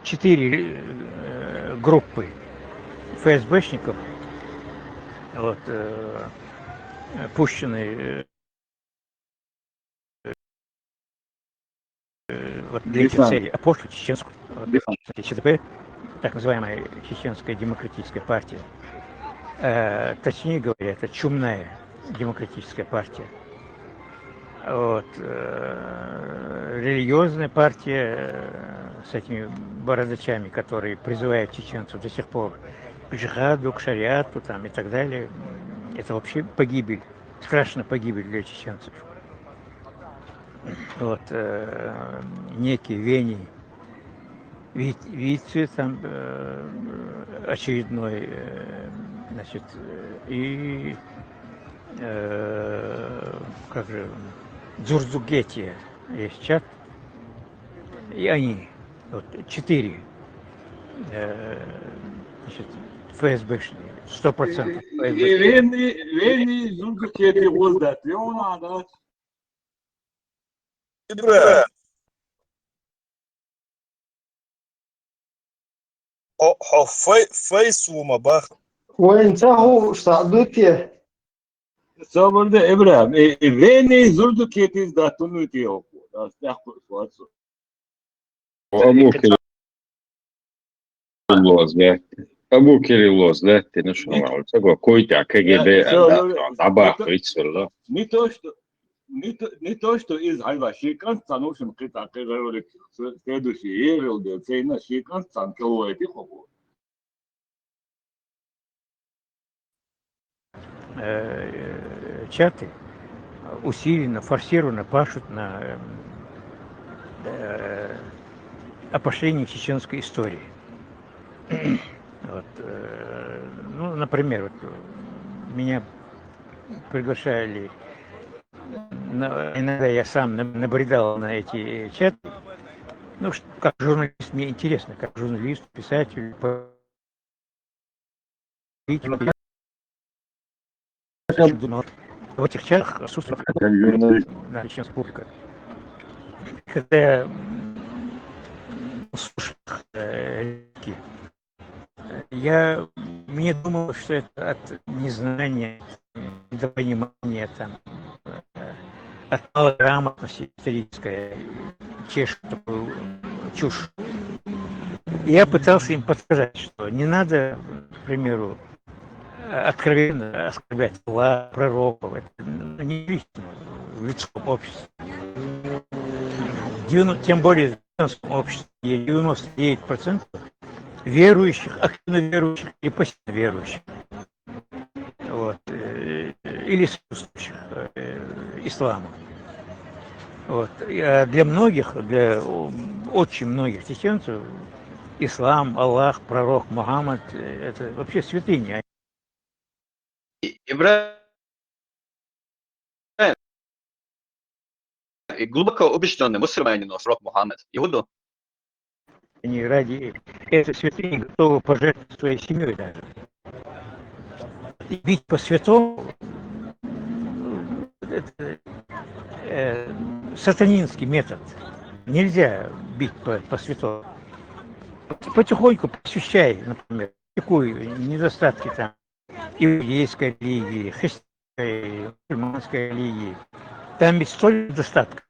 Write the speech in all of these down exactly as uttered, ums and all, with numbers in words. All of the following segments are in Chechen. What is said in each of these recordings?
четыре э, группы ФСБшников, вот, э, пущенные э, вот для этих целей, опошлить чеченскую, вот, ЧДП, так называемая Чеченская демократическая партия. Э, точнее говоря, это чумная демократическая партия. Вот, э, религиозная партия э, с этими бородачами, которые призывают чеченцев до сих пор к джихаду, к шариату там, и так далее. Это вообще погибель, страшная погибель для чеченцев. Вот, э, некий Вени Вици там э, очередной, э, значит, э, и э, как же, Дзурдзугетия есть чат, и они, вот, четыре э, значит, ФСБшные, сто процентов ФСБшные. Вени, Вени, Дзурдзугетия, вот, да, Ибра. Хьо, хьо фей-, фейсбук ма бах. Вайн ца ху ста дути. Собрда Ибра. Э, э, Вени Дзурдзугетис да тунути оку. Да, да, ку-, ку-, ку-. Абу Кирилл лоз, да. Абу Кирилл лоз, да. Ты ну что, мало, ца го, кой-то, КГБ, да, да, да, да, да, да. Не то, что, не то, не то, что из Альва Шикан станушим кита кегаролик следующий ерил де цейна Шикан стан килоэти хобу. Э, чаты усиленно, форсированно пашут на э, опошлении чеченской истории. Вот, э, ну, например, вот, э, меня приглашали, на- иногда я сам на- набредал на эти чаты. Ну, ш- как журналист, мне интересно, как журналист, писатель, политик. В этих чатах отсутствует на чеченская публика. Когда я м, слушал э, я мне думал, что это от незнания, от недопонимания, там, э, от малограмотности исторической, чешут такую чушь. Я пытался им подсказать, что не надо, к примеру, откровенно оскорблять Аллаха, пророков. Это неприлично в людском обществе. Девяно- Тем более в христианском обществе, где девяносто девять процентов верующих, активно верующих или пассивно верующих, вот, э, или сочувствующих э, исламу. Вот. И, а для многих, для о- очень многих чеченцев, ислам, Аллах, пророк Мухаммад, э, это вообще святыня. И- Ибра- И глубоко убежденный мусульманин, но срок Мухаммад, Иуду. Они ради этой святыни готовы пожертвовать своей семьей даже. И бить по святому, это э, сатанинский метод. Нельзя бить по, по святому. Потихоньку просвещай, например, критикуй недостатки там иудейской религии, христианской, мусульманской религии. Там ведь столько недостатков.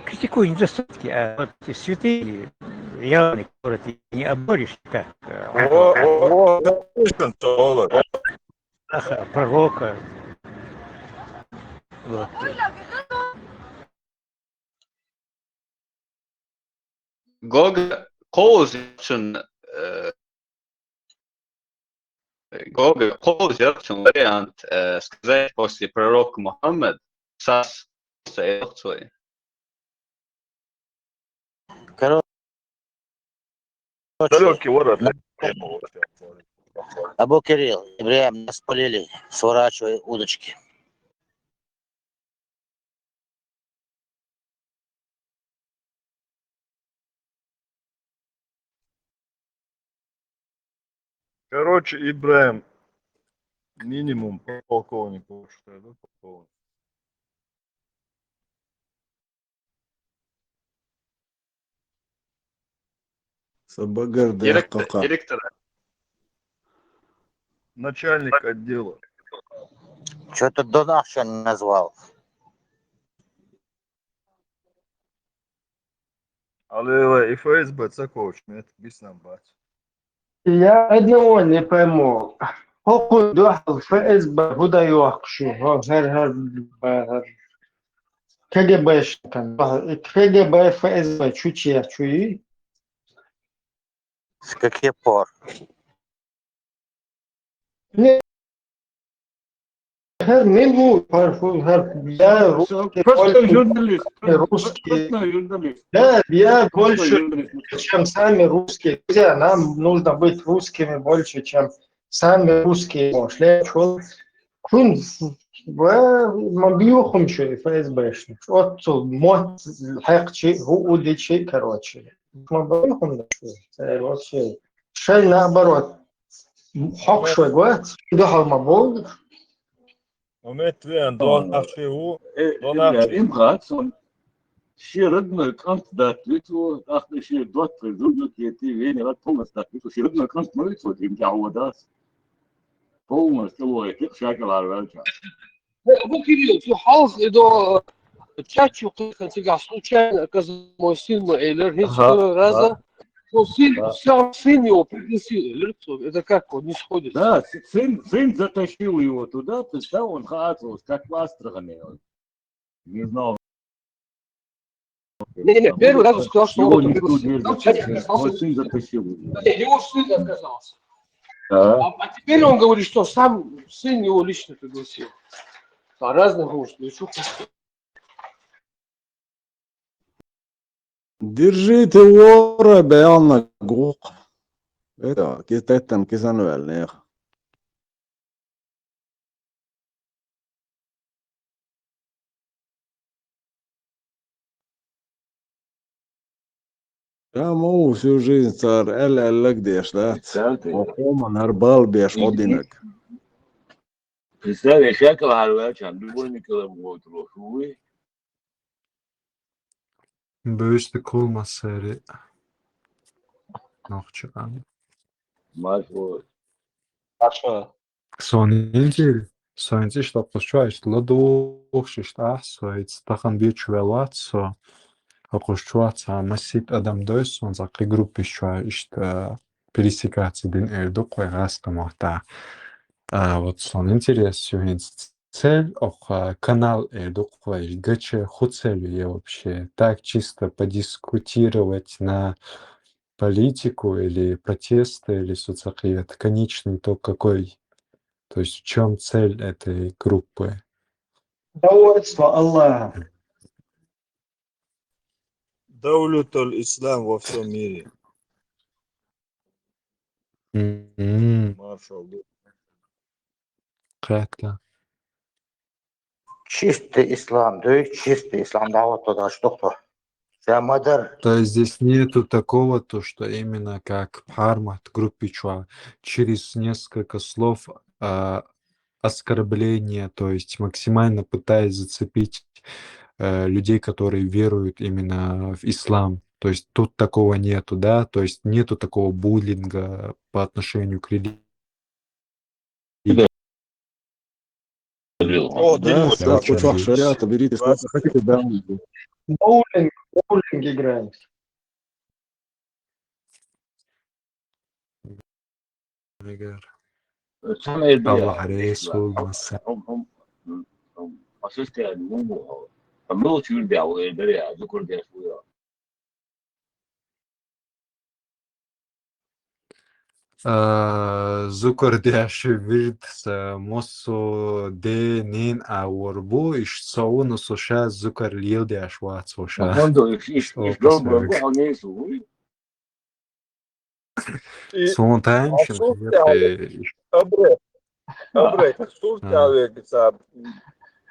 Критикуй недостатки, а вот эти святые, явный город, не оборешь, как э, О, о, о, слышно, Тола. Аллаха, пророка. Вот. Гога Коуз яхачун, э, Гога Коуз яхачун вариант, э, сказать после пророка Мухаммад, сас, сас. Короче, Далёкий ворот. Абу Кирилл, Ибрагим, нас полили, сворачивай удочки. Короче, Ибрагим, минимум полковник, вот что я, да, полковник. Цу багара директор, дехкаха. Директор. Начальник отдела. Чё-то Донахшин назвал. Алло, и ФСБ ца кочмет, биснам бац. Я одного не пойму. Хокку духал ФСБ худа йохкшу, хо, хер, хер, хер. КГБшникам, хо, КГБ, ФСБ, чучия, чуи? С каких пор? Не, хер, не бу, хер, хер, я русский, просто больше, журналист, русский. Просто журналист. Да, я просто больше, журналист, чем сами русские. Друзья, нам нужно быть русскими больше, чем сами русские. Может, я чё? Кун, ва, ма биюхум шу ФСБшник. Оцу мо хакчи, гу удичи, короче. Ма биюхум да шу. Э, вообще. Шай наоборот. Хок шой гуац, духал ма бу. Умет вен, дон ахши у, э, дон ахши. Им гацун. Ши родной кант дат виту, ахны ши дот придурну кети, вен рад полностью дат виту. Ши родной кант ма виту, им тя водас. Полностью лой, ты шакал арвелча. Э, бу Кирилл, цу халх идо, э, чачу кыска цига случайно оказался мой сын, мой Эйлер, хит, ага, второй раза. Ага. Ну, сын, да, сам сын его пригласил, Эйлер, это как, он не сходится. Да, с-, сын, сын затащил его туда, представь, он хаос, как в Астрахани, он. Не знал. Не, не, первый раз он сказал, что его он никто не пригласил. Там человек отказался. Мой сын затащил его. Не, его сын отказался. Да. А, а теперь он говорит, что сам сын его лично пригласил. А разных может, ну что. Держите вора, бялна гук. Это, китеттен кизанвелнех. Ша ма ву всю жизнь цар эл-эллаг деш дац. Представь ты. Хо-, хоман хӀара бала беш, и, хӀо динаг. Представь, я шакал хӀара вачан, любой Николай Мготро, шуй. Бюсти кул масери. Нохча. Марш вот. Саша. Сон инзил, сон инзил, ишта кхус чуа, ишта ладугӀуш, ишта ахь, со иц тахан бечу вел вац, со кхус чуа, ца масит адам дойс, сон за кхы группиш чуа, ишта пересекаться дин эр ду кхой гӀаста мотта. А вот сон интерес, сё хинц цель, ох, а, канал эр ду кхой, ишта гаче, ху целью я вообще, так чисто подискутировать на политику или протесты, или соцакъият, конечный итог какой? То есть в чём цель этой группы? Довольство Аллаха. Даулятуль Ислам во всём мире. Мгм. Маршал. Кратко. Чистый ислам, да, чистый ислам, да, вот туда что-то. Ша ма дарра. То есть здесь нету такого, то, что именно как пхьармат группи чуа, через несколько слов, а, оскорбления, то есть максимально пытаясь зацепить, э, людей, которые веруют именно в ислам. То есть тут такого нету, да, то есть нету такого буллинга по отношению к религии. О, да, да, да, кучу шариата берите, сколько хотите, да. Боулинг, боулинг играем. Эгер. Аллах Расул маса. А, зукар деш вирд са мосо де нин а вор бу, иш цо ву, но со ша зукар лил деш вац во ша. Хондо иш, иш, иш гол бу, а не су. Сон тайм шин. Абре, абре, суртаве са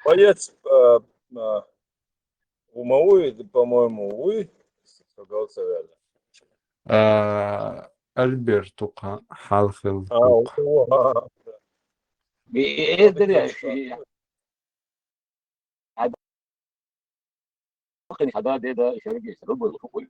боец, а, а, Умауи, по-моему, уи, согал савяла. А, Альберт ука, халхил. А, ука. Э, э, э, да, я, я. Ад-, хада деда, шерги, срубы, шукуй.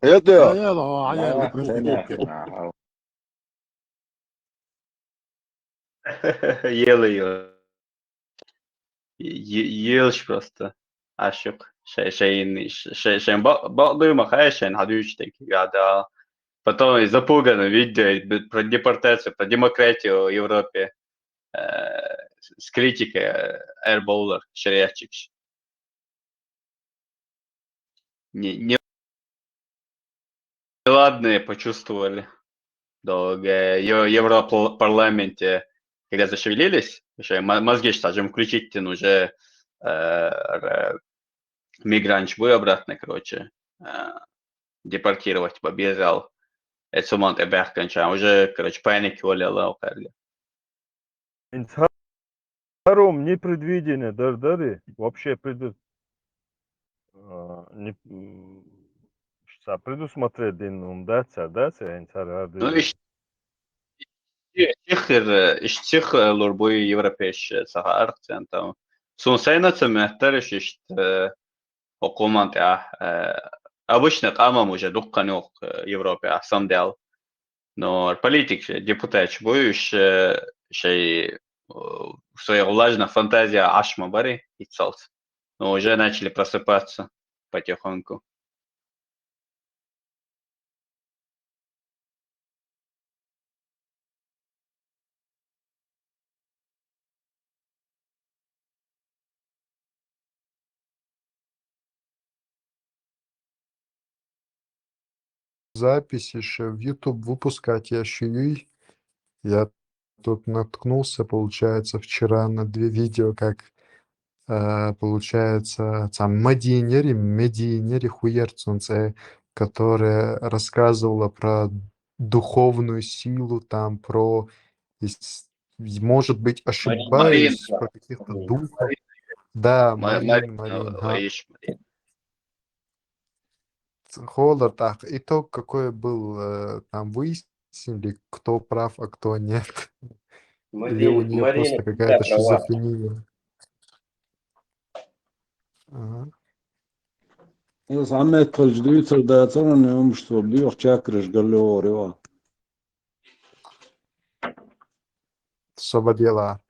Heter Ja, jag. ja, da, han Ja, er ja, litt den er koken. Ja, Gjelder jo. Е-, елш просто. Ашук. Шай, шай, шай, шай, ба-, ба-, дуй ма хай, шай, хадуч так, я да. Потом и запуганный видео, и б-, про депортацию, про демократию в Европе. Э, с, с критикой, э, Air Bowler, шариатчик. Не, не ладные почувствовали. Долго. Е-, Европарламенте, когда зашевелились, уже мо-, мозги, что же включить, ну, уже, э, р-, мигрант будет обратно, короче, э, депортировать, побежал. Это саман эбяхканча, уже, короче, паники оля лаукарли. Инсарум непредвидение, да, да, да, вообще преду-, а, не, м, ш-, предусмотреть дин, ум, да, ца, да, ца, инсар, а, Ну, да. иш-, иш-, иш-, иш-, иш-, иш-, лурбуй европейш, э, саха архцен там. Сун сайна ца мэттер иш-, иш-, э, окумант, а, э, обычно камам уже дуккан юк, э, Европе, а сам дел. Но политик же, депутат же будешь, э, шей, э, своя влажная фантазия ашма бари, и целт. Но уже начали просыпаться потихоньку. Записи же в YouTube выпускать я шую. Я тут наткнулся, получается, вчера на две видео, как, э, получается, там Мадинери, Мединери Хуерцунце, которая рассказывала про духовную силу, там, про, ис-, может быть, Марин, ошибаюсь, Марин, про каких-то Марин. Духов. Да, Ма-, Марин, Марин, Марин, ага. Иш Марин. Холлар, так, итог какой был, э, там выяснили, кто прав, а кто нет? Или у Марин, неё Марин, просто какая-то да, права. Шизофрения? Ага. Ис Ахмед Халждуйцев да царан юмш свободиёх чакрыш галёрева. Свободела.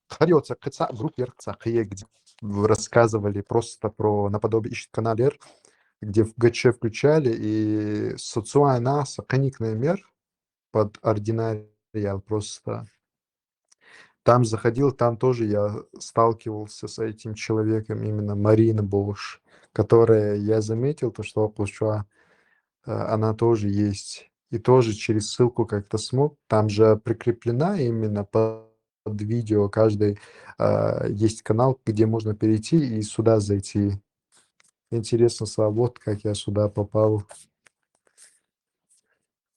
Харёца, кыца группер, кыца кые, где рассказывали просто про наподобие ищет каналер, где в ГЧ включали, и социальная саканик мер под ординариал просто. Там заходил, там тоже я сталкивался с этим человеком, именно Марина Бош, которая, я заметил, то, что около чего, э, она тоже есть. И тоже через ссылку как-то смог. Там же прикреплена именно под видео каждый, э, есть канал, где можно перейти и сюда зайти. Интересно, са-, вот как я сюда попал.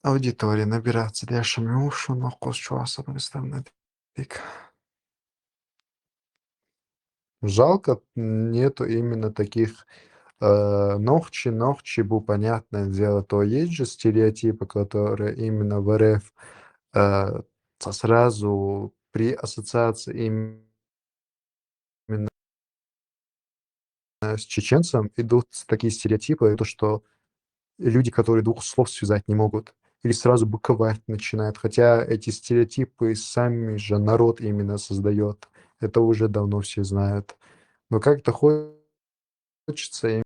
Аудитория набирается. Дальше мы уши, но кос чего особо не ставим на пик. Жалко, нету именно таких, э, нохчи, нохчи, бу, понятное дело, то есть же стереотипы, которые именно в РФ, э, со-, сразу при ассоциации именно с чеченцем идут такие стереотипы, то, что люди, которые двух слов связать не могут, или сразу быковать начинают, хотя эти стереотипы сами же народ именно создаёт. Это уже давно все знают. Но как-то хочется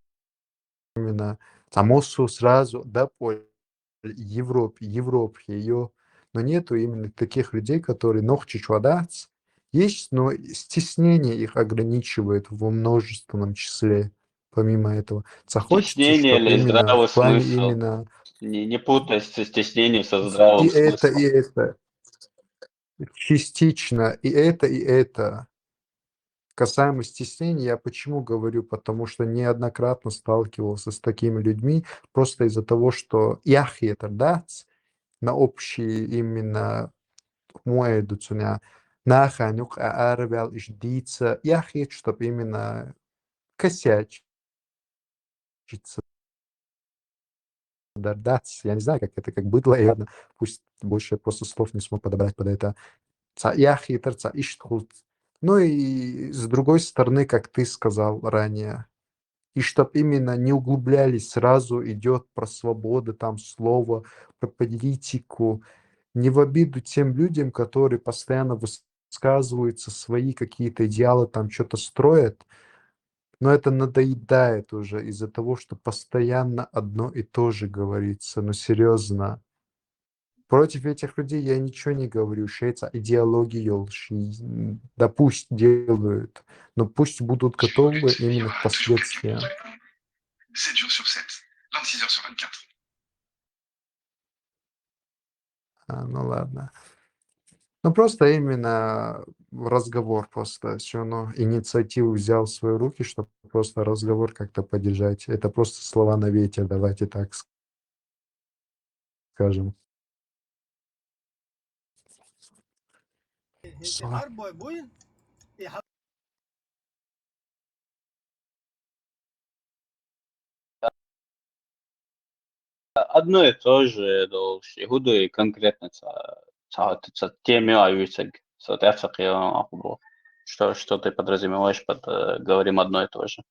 именно самосу сразу, да, по Европе, Европе её, но нету именно таких людей, которые нохчи чуадац. Есть, но стеснение их ограничивает во множественном числе. Помимо этого, захочется, Стеснение чтоб или именно здравый в плане смысл? именно Не, не путай с-, стеснение со И здравым это, смыслом. и это. Частично и это, и это. Касаемо стеснения, я почему говорю? Потому что неоднократно сталкивался с такими людьми, просто из-за того, что яхи это дац на общие именно муэдуцуня, наханюк, а арвял иш дица, яхи, чтоб именно косячиться. Дардаться. Я не знаю, как это, как быдло, наверное. Пусть больше просто слов не смог подобрать под это. Ца яхи, тар ца ишт хулт. Ну и с другой стороны, как ты сказал ранее, и чтоб именно не углублялись, сразу идёт про свободу, там, слова, про политику. не в обиду тем людям, которые постоянно высказываются, свои какие-то идеалы там что-то строят, но это надоедает уже из-за того, что постоянно одно и то же говорится. Ну, серьезно. Против этих людей я ничего не говорю. Шеца идеология, ёлш, м, да пусть делают, но пусть будут готовы именно к последствиям. Sept jours sur sept, vingt-six heures sur vingt-quatre. А, ну ладно. Ну, просто именно разговор, просто все равно инициативу взял в свои руки, чтобы просто разговор как-то поддержать. Это просто слова на ветер, давайте так с- скажем. Слова. Одно и то же, долш, и хӀу ду конкретно ца, ца, ца тема а вицаг, ца тӀехь ца кхиам, ахӀу бу. Что, что ты подразумеваешь под, э, говорим одно и то же?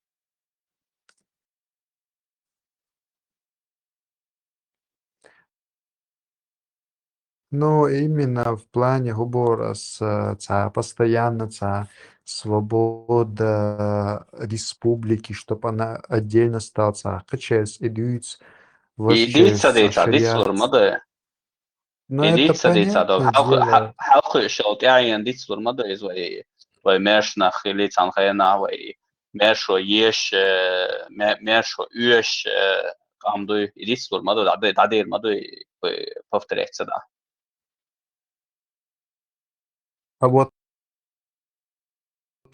Ну, именно в плане хӀу бу, раз, э, ца постоянно, ца свобода республики, чтоб она отдельно стала, ца кхычес и дуьйц, и вообще дуьйц ца дийца, дицлур ма ду. Ну, и это дицца дийца ду. Понятное дело. Хьалкхуьйшал тӀаьхьен дицлур ма ду иза вай, вай маьрша нах хилий цхьана хенахь, вай маьршо еш, э, ма-, маьршо оьш, э, къам дуй, и дицлур ма ду, дӀаде-, дӀадер ма ду, и повторять ца да. А вот,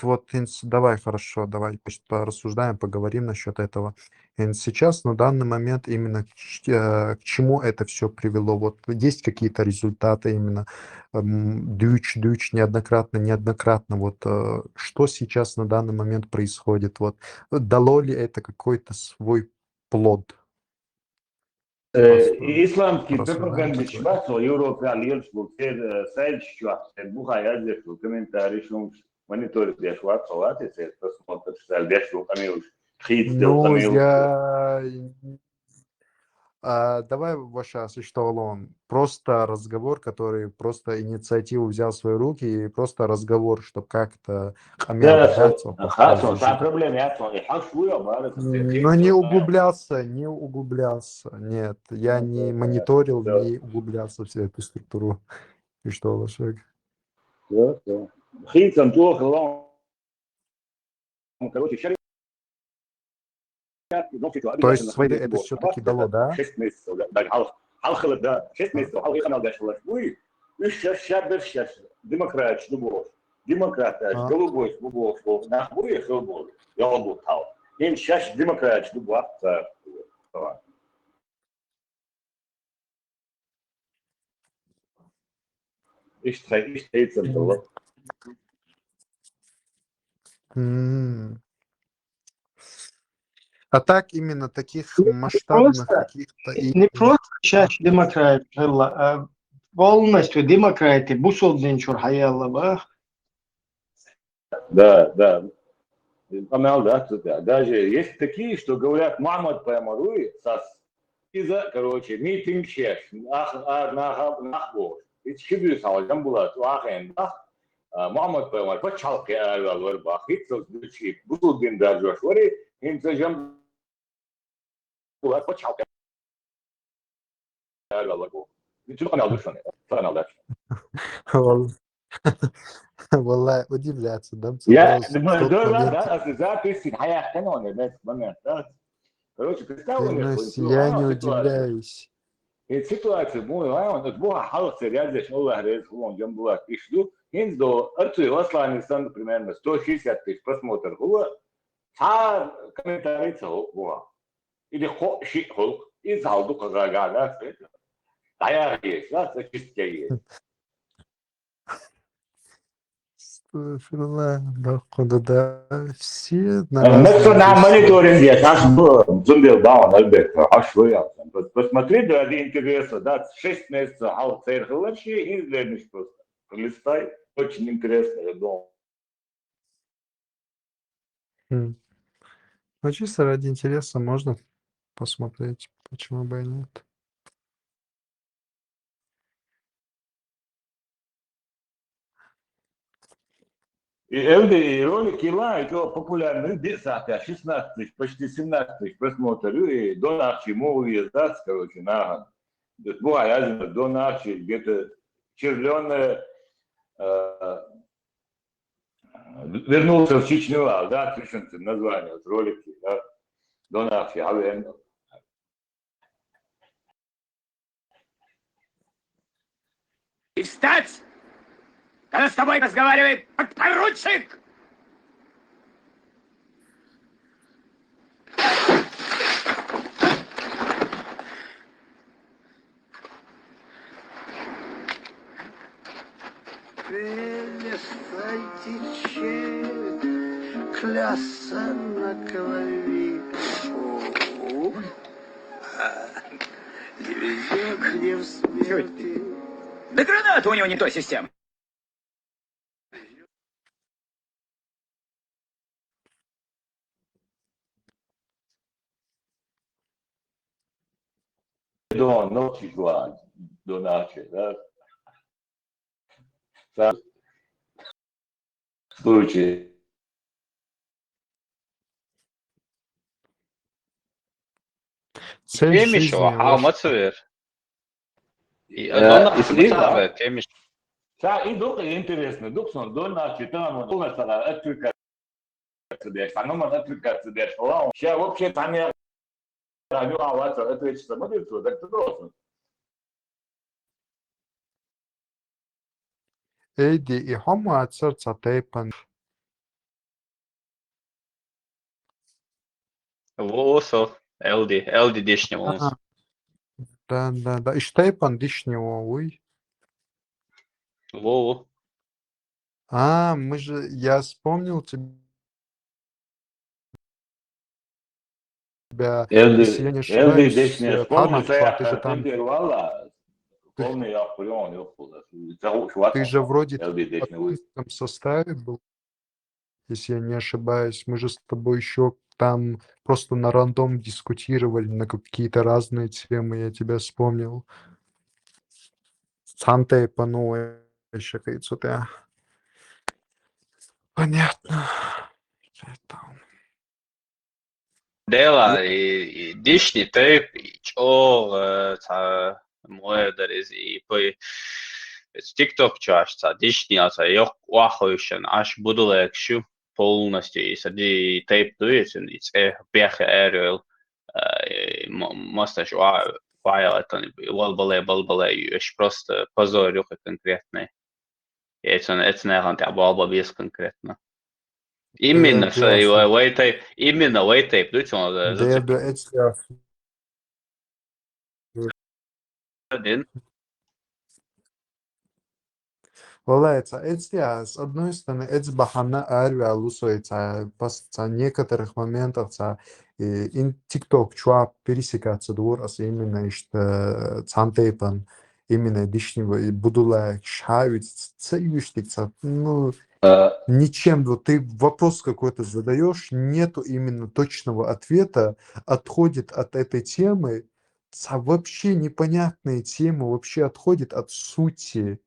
вот, Инс, давай, хорошо, давай пусть порассуждаем, поговорим насчёт этого. Инс, сейчас, на данный момент, именно к ч-, э, к чему это всё привело? Вот есть какие-то результаты именно, м, дуьйцуш, дуьйцуш неоднократно, неоднократно, вот, э, что сейчас на данный момент происходит? Вот, дало ли это какой-то свой плод? Э, исламский пропагандист бац, Европа лелаш бу, церан, э, сайташ чохь, церан бухахь яздеш бу комментарий шуна, мониторить деш вац, хьо вац, церан просмотраш, цара деш бу къамелаш, хийцаделла къамелаш. Ну, я, а, давай вот щас, и что, Лон? Просто разговор, который просто инициативу взял в свои руки, и просто разговор, чтоб как-то Къамел дац, цхьа проблема яц, и хьаш ву я бара. Ну, не углублялся, не углублялся. Нет, я не мониторил, не углублялся в всю эту структуру. И что, Лошак? Хийцан чӀогӀа ло. Короче, шариат То есть свои это всё-таки дало, да? Шесть месяцев, да, да, хьал-, хьалхала, да, шесть месяцев, хьалха къамел деш хиларш буй, уьш шаьш, шаьш берш шаьш демократаш ду бохуш, демократаш, голубойс бу бохуш, боху нах буй, хила боху, ял бу тхьал. ХӀинца шаьш демократаш ду боху, ца, ца. Иштта хай, иштта хьийцам хилла. М. А так именно таких масштабных просто, каких-то и не просто шаьш демократ хилла, а полностью демократи бусулба дин чуьра хьаелла бах. Да, да. Къамел дац цу тӀехь. Даже есть такие, что говорят, Мухьаммад пайхамар вуй, сас. Иза, короче, митинг шеш, ах-, ара наха, нах бохуш. Иза ши буьйса хьалха Жамбулат вахийна бах, а, Мухьаммад пайхамар пачхьалкхе араваьлла вара бах. ХӀинца бусулба дин даржош вари, хӀинца Жамбулат пачхьалкхе араваьлла бу. Цуьнан къамел ду шуна, къамел дац. Валла-, валлай, удивляться, да, я, да, да, ас запись хьаяьккхина ван, я, момент, да. Короче, представь, я не удивляюсь. И ситуация, бу, а, вот, бу хьалха церан яздеш, Аллах реза хуьлда, Жамбулат, иштта ду. ХӀинца до Арцуев Аслана санна, примерно, сто шестьдесят тысяч просмотр хуьлу, цхьа комментарий ца хуьлу бу. Или кхоъ-шиъ хуьлу. Иза хьал дукха гӀагӀа дац, дӀаяхьа еза, дац, очистка еза. Астагфирулла, доккха да, да, все на разных вещах. Национальный мониторинг я, ас бу, зумбел даун, Альберт, аш ву я. Пос-, посмотри, да, ради интереса, да, шесть месяцев хьалха церан хиларш, излернаш просто. Пролистай, очень интересно, я думаю. М. Ну, чисто ради интереса можно посмотреть, почему бы и нет. И Элди, и ролик йилла, и чӀоагӀа популярный, диъ сахьтехь шестнадцать тысяч, почти семнадцать тысяч просмотр ю, и Дон ахча муха веза дац, короче, нахана. Дус бухахь яздина Дон ахча, где-то червлёная, э, вернулся в Чечню, а, да, слышно название, вот ролики, да, Дон ахча, хьавеана. И встать, когда с тобой разговаривает подпоручик! Прелесть течет, клясться на крови. О, а, и везёт мне в смерти. Да граната у него не той системы. Дон, ну, чуть ладно, Дон ахча, да? Сам случай. Цель Тема жизни ещё, а, ваша. Мацавер. И, э, а, Дон ахча и слива. Мацавер, тема ещё. Ша, и дукха интересно, дукха сон Дон ахча там, он, он, отвлекаться деш, а, ну, можно отвлекаться деш, ладно. Ща вообще там я, там, ну, а, вот, отвлечься, смотри, что, так ты должен. Элди, и хьо ма вацара цхьа тайпан. Во, со, Элди, Элди дешневан. А, да, да, да. Иштта тайпан дешневан вуй. Во, во. А, мы же, я вспомнил тебя. Элди, если я не ошибаюсь, Элди дешневан, э, вспомнил, Пхьармат, ты же там, ты, ты же вроде в Элди дешневан в составе был, если я не ошибаюсь. Мы же с тобой ещё там просто на рандом дискутировали на какие-то разные темы, я тебя вспомнил. Цхьана тайпан, ну, ещё какие-то, да. Понятно. Это Дела, и, и дешни тайпа, и чӀогӀа, э, цхьа моя дариз, и пой, эцу TikTok чу аш цхьа дешни, а цхьа йоккха охьахуьйшина, аш будулайкаш ю полностью, и са ди тайпа ду, и цун и цӀе бехе аьрвел, э, и м-, мосташ ва-, ваяла тан, и валбале, балбале, и эш просто позор юхи конкретный. Эцун, эцун яхан тӀе болба бес конкретно. Именно, да, са-, и классно. Вай, вай тайп-, именно вай тайп, ду, чё, да, да, да, эцун. Дин. Валлай, ца, эцун, с одной стороны, эцун бахьана арвял усой, ца, пос-, ца, некоторых моментах, ца, и ин-, TikTok чуа пересекаться дур, ас именно ишта, э, цхьана тайпан, именно дишни ва-, и будулай, ша ведь ц-, ца юштик, ца, ну, э, ничем, вот ты вопрос какой-то задаёшь, нету именно точного ответа, отходит от этой темы, ца вообще непонятные темы, вообще отходит от сути.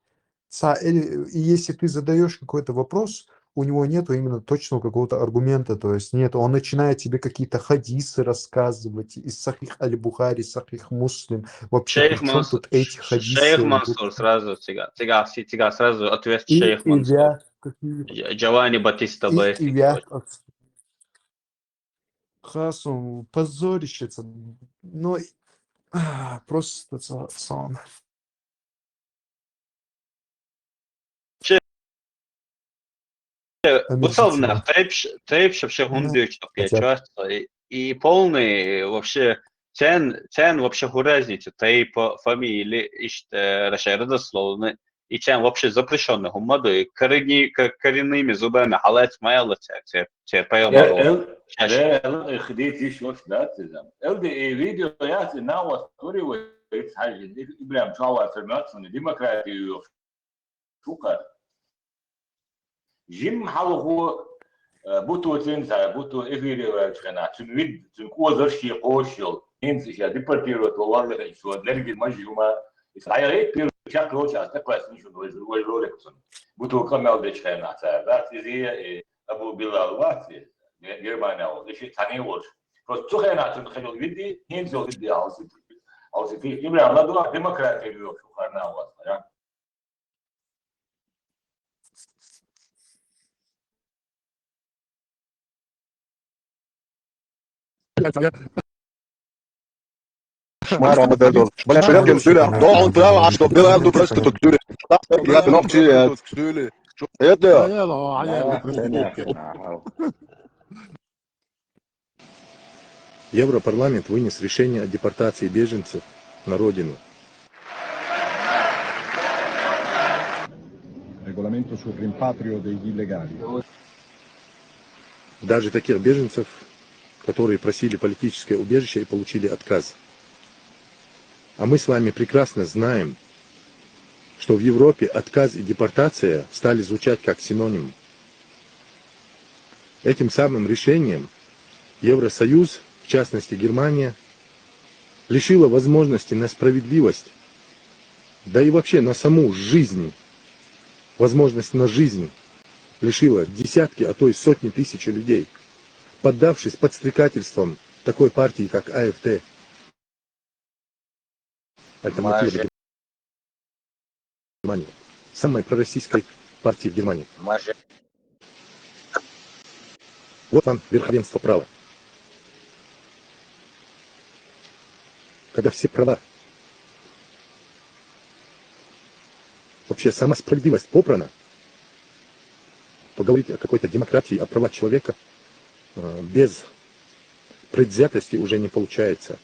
Ца, или, и если ты задаёшь какой-то вопрос, у него нету именно точного какого-то аргумента, то есть нет, он начинает тебе какие-то хадисы рассказывать из Сахих Аль-Бухари, Сахих Муслим. Вообще, при чём тут эти хадисы? Шейх Мансур сразу цига, цига, цига сразу ответ. И, шейх Мансур. Джованни Батиста Бетти. Хасум, позорище, ца, ну, а, просто ца, ца он. Че, Амир, бусалбанах тайпш-, тайпш вообще гундуч, ну, хотя бы. И, и полный вообще цен, цен вообще ху разница, тайпа, фамилия, ишта, э, раша родословный, и цен вообще запрещённый, хумма ду, и корени-, ко-, коренными зубами халать маяло цер, цер, цер пайхамар. Эл, эл, эл, эх, дит иш вош, да, цизам. Эл де, э, видео яц, и на вас тури вы, эц хажи, и, и прям чава цермацуни, демократию шукар. Жим хьалху, э, буту цин ца, буту эфире вачхана, цун вид, цун козырши кошел, инц ещё депортировать, валлахи, ещё энергия мажума, и саяет пир чакхйолча аз тӀакхоьссина шуна вай, вай роликца. Бутулка мел дечу хенахь цара дац иза, и Абу Билал вац, и Германия волу, и шиъ цхьаьна волуш. Просто цу хенахь цуьнан хилла види, хӀинца йолу види хьалсити. Хьалсити. Ибрахим, ладугӀа, демократия йохуш ву харна а вац, я? Шмара ма дадо. Бля, шерем кем сюля. До он права, а что белая ду просто тут сюля. Я пинок сюля. Это. Европарламент вынес решение о депортации беженцев на родину. Regolamento sul rimpatrio degli illegali. Даже таких беженцев, которые просили политическое убежище и получили отказ. А мы с вами прекрасно знаем, что в Европе отказ и депортация стали звучать как синоним. Этим самым решением Евросоюз, в частности Германия, лишила возможности на справедливость, да и вообще на саму жизнь, возможность на жизнь лишила десятки, а то и сотни тысяч людей, поддавшись подстрекательствам такой партии, как А Ф Д. Альтернатива Германии. Самой пророссийской партии в Германии. Вот вам верховенство права. Когда все права, вообще сама справедливость попрана, то говорить о какой-то демократии, о правах человека, э, без предвзятости уже не получается.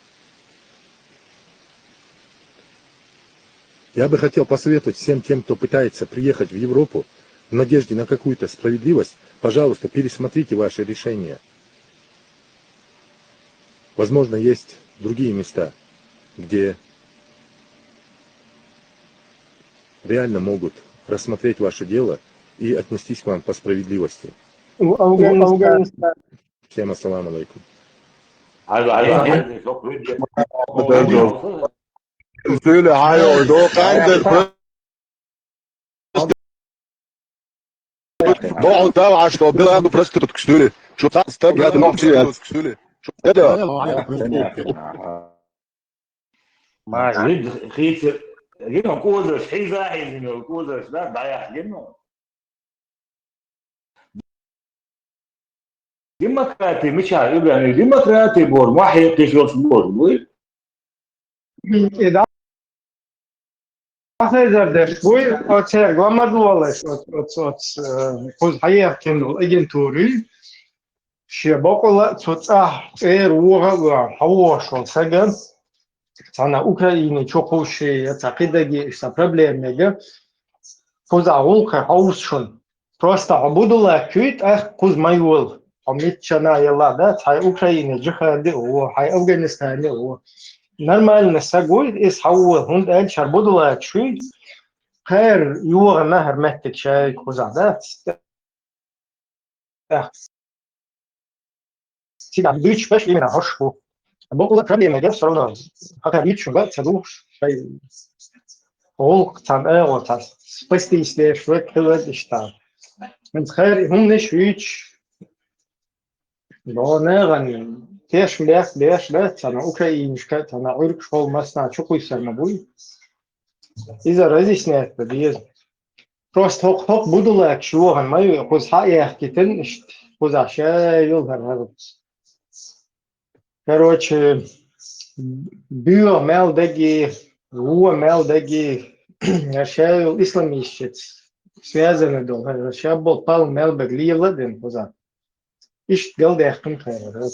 Я бы хотел посоветовать всем тем, кто пытается приехать в Европу в надежде на какую-то справедливость, пожалуйста, пересмотрите ваше решение. Возможно, есть другие места, где реально могут рассмотреть ваше дело и отнестись к вам по справедливости. Всем ассаламу алейкум. Söyle, hayır, doğru, doğru, doğru, da, что белая ду просто тут ксюли. Что так, так, я думал, что я. Это. Маша. Гин хийцар, гин кӀозарш, хьийза хьийзина йолу кӀозарш, да, дӀаяхьа гин. Демократи, мичахь, Ибрахим, демократи боху, мохь хьекхиш йолуш боху, буй? И да, хезар деш буй, оцерга ма далалаш, оц, оц, оц, э, кхуза хьаехкина долу агентури. Шен бакъала а цу цӀахь цӀера вогӀа а вогӀа, хьан вогӀуш волу сага, цхьана Украине чу кхуссий, я цхьа кхидерг, иштта проблема мега, кхузахь гӀуллакхе хьовсуш шуна. Просто хьо будуллакхуьйту, ахь кхуза ма йолу. Хьо миччана елла, да, хьайн Украине, джихаде а ву, хьайн Афганистане а ву. Нормально саг вуй, иза хьан ву, хӀунда аьлча хӀара будуллакхуьйту, кхара йогӀу нахьар меттиг шайга кхузахь, да? Цигахь дуьйцуш берш именно хӀорш бу. Бакъала проблема деш, всё равно, хьан дуьйцуш бан ца духуш, шайн гӀуллакх цхьана агӀо, цхьа спастись деш вай хилар иштта. ХӀинца хайр хӀуманаш вуьйцуш, бо нагӀан тешам беш, беш, да, цхьана украинашка, цхьана Ӏуьргаш хьол массана чукхуьйсар ма буй. Иза разъяснять дан деза. Просто хӀокху, хӀокху будуллакхаш йогӀан ма ю, кхуза хьа а яхкийтина иштта, кхузахь ша йолу хӀара хӀара. Короче, боьха мел даги, вон мел даги, хӀара ша йолу исламисташца связанный долу, хӀара ша болу палма мел бег лела а дина кхузахь. Иштта галдаьккхина хӀара.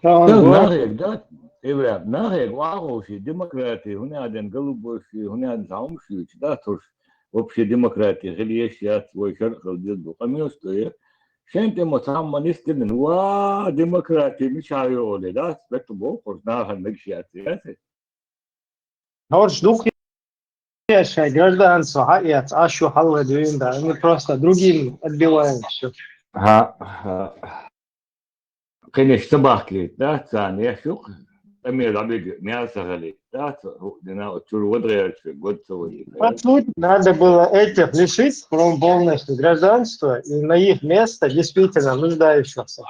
Нахега, да, Ибрахим, нахега охьаховший демократи, хӀунда аьлла голубой ши, хӀунда аьлла цхьа хӀума шуьйцу, да, туш, вообще демократи хила еш яц, вай шаръ хила деза бу, къамел сто е, Шен тӀе ма цхьамма нисдина, ва, демократи мичахь йогӀу дац, бетта бохург нахана мегаш яц, яц. Хьорш дукха еш шайн гражданство хьаэц, аш шу хьалха дуьйна да, они просто другим отбивают всё. Ха, ха. Кхинеш ца бахкийта, да, царна еш юкъ, тӀаме дӀабига мел ца хилийта, да, ца хӀуъ дина, оцу чуьра вадгӀерачу год ца вадийта. По сути, надо было этих лишить пром полностью гражданства и на их место действительно нуждающихся.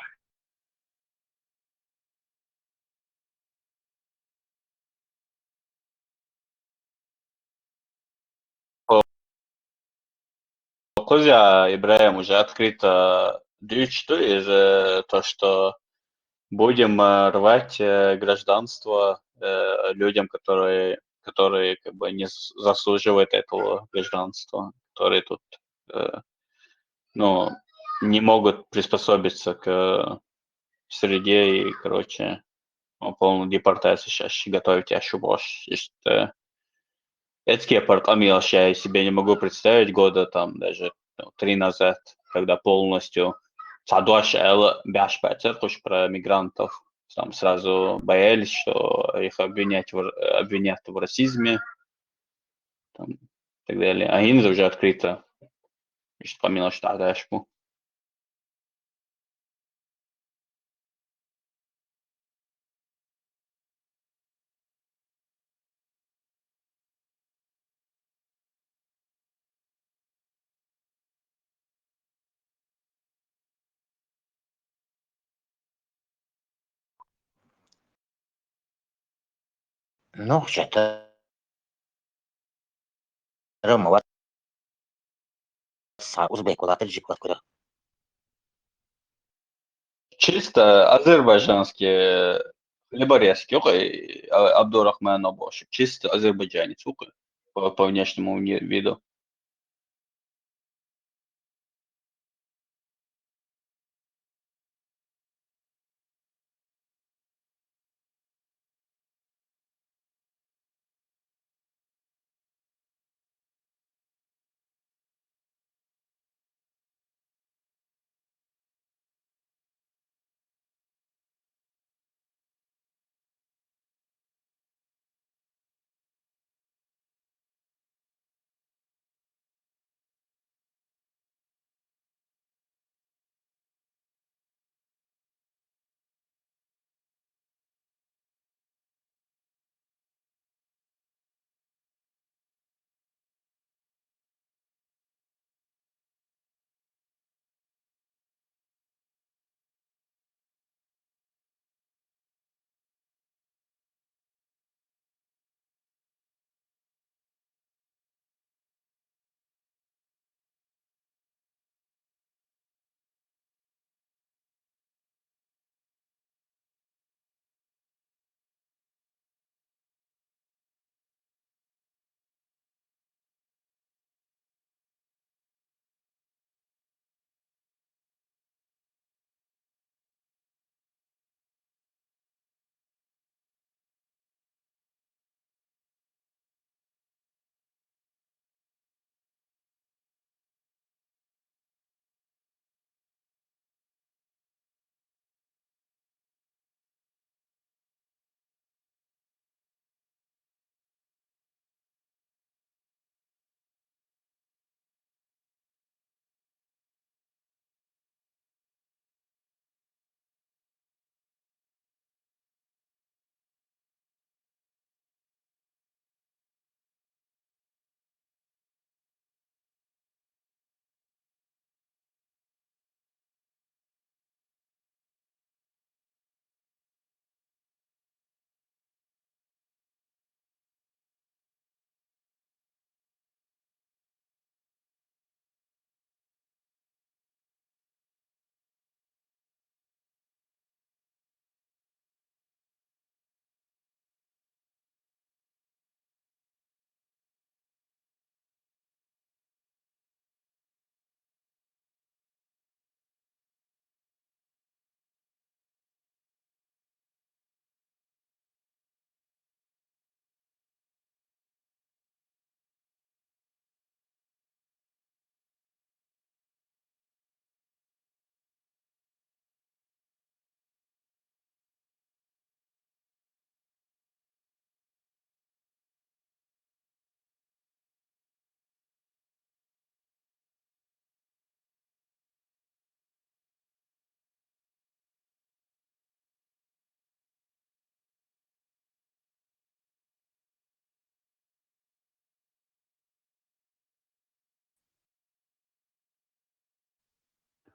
Кхуза, ИбрахӀим, уже открыто дуьйцуш ду иза, то, что будем э, рвать э, гражданство э, людям, которые, которые как бы не с- заслуживают этого гражданства, которые тут э, ну, не могут приспособиться к среде и, короче, ну, полную депортацию сейчас готовить, я ещё больше. Эцке пар къамелаш я себе не могу представить года там даже ну, три назад, когда полностью цхьа дош аьлла баьш бацар кхуш про мигрантов. Там сразу боялись, что их обвинять в, р- обвинят в расизме там, и так далее. А хӀинца уже открыто иштта къамелаш дӀадеш бу. Ну, что-то Рома, вот с узбек валат таджик валат куда. Чисто азербайджанский хлеборезки, окей, Абдурахманов больше. Чисто азербайджанец, окей, по, по внешнему вне- виду.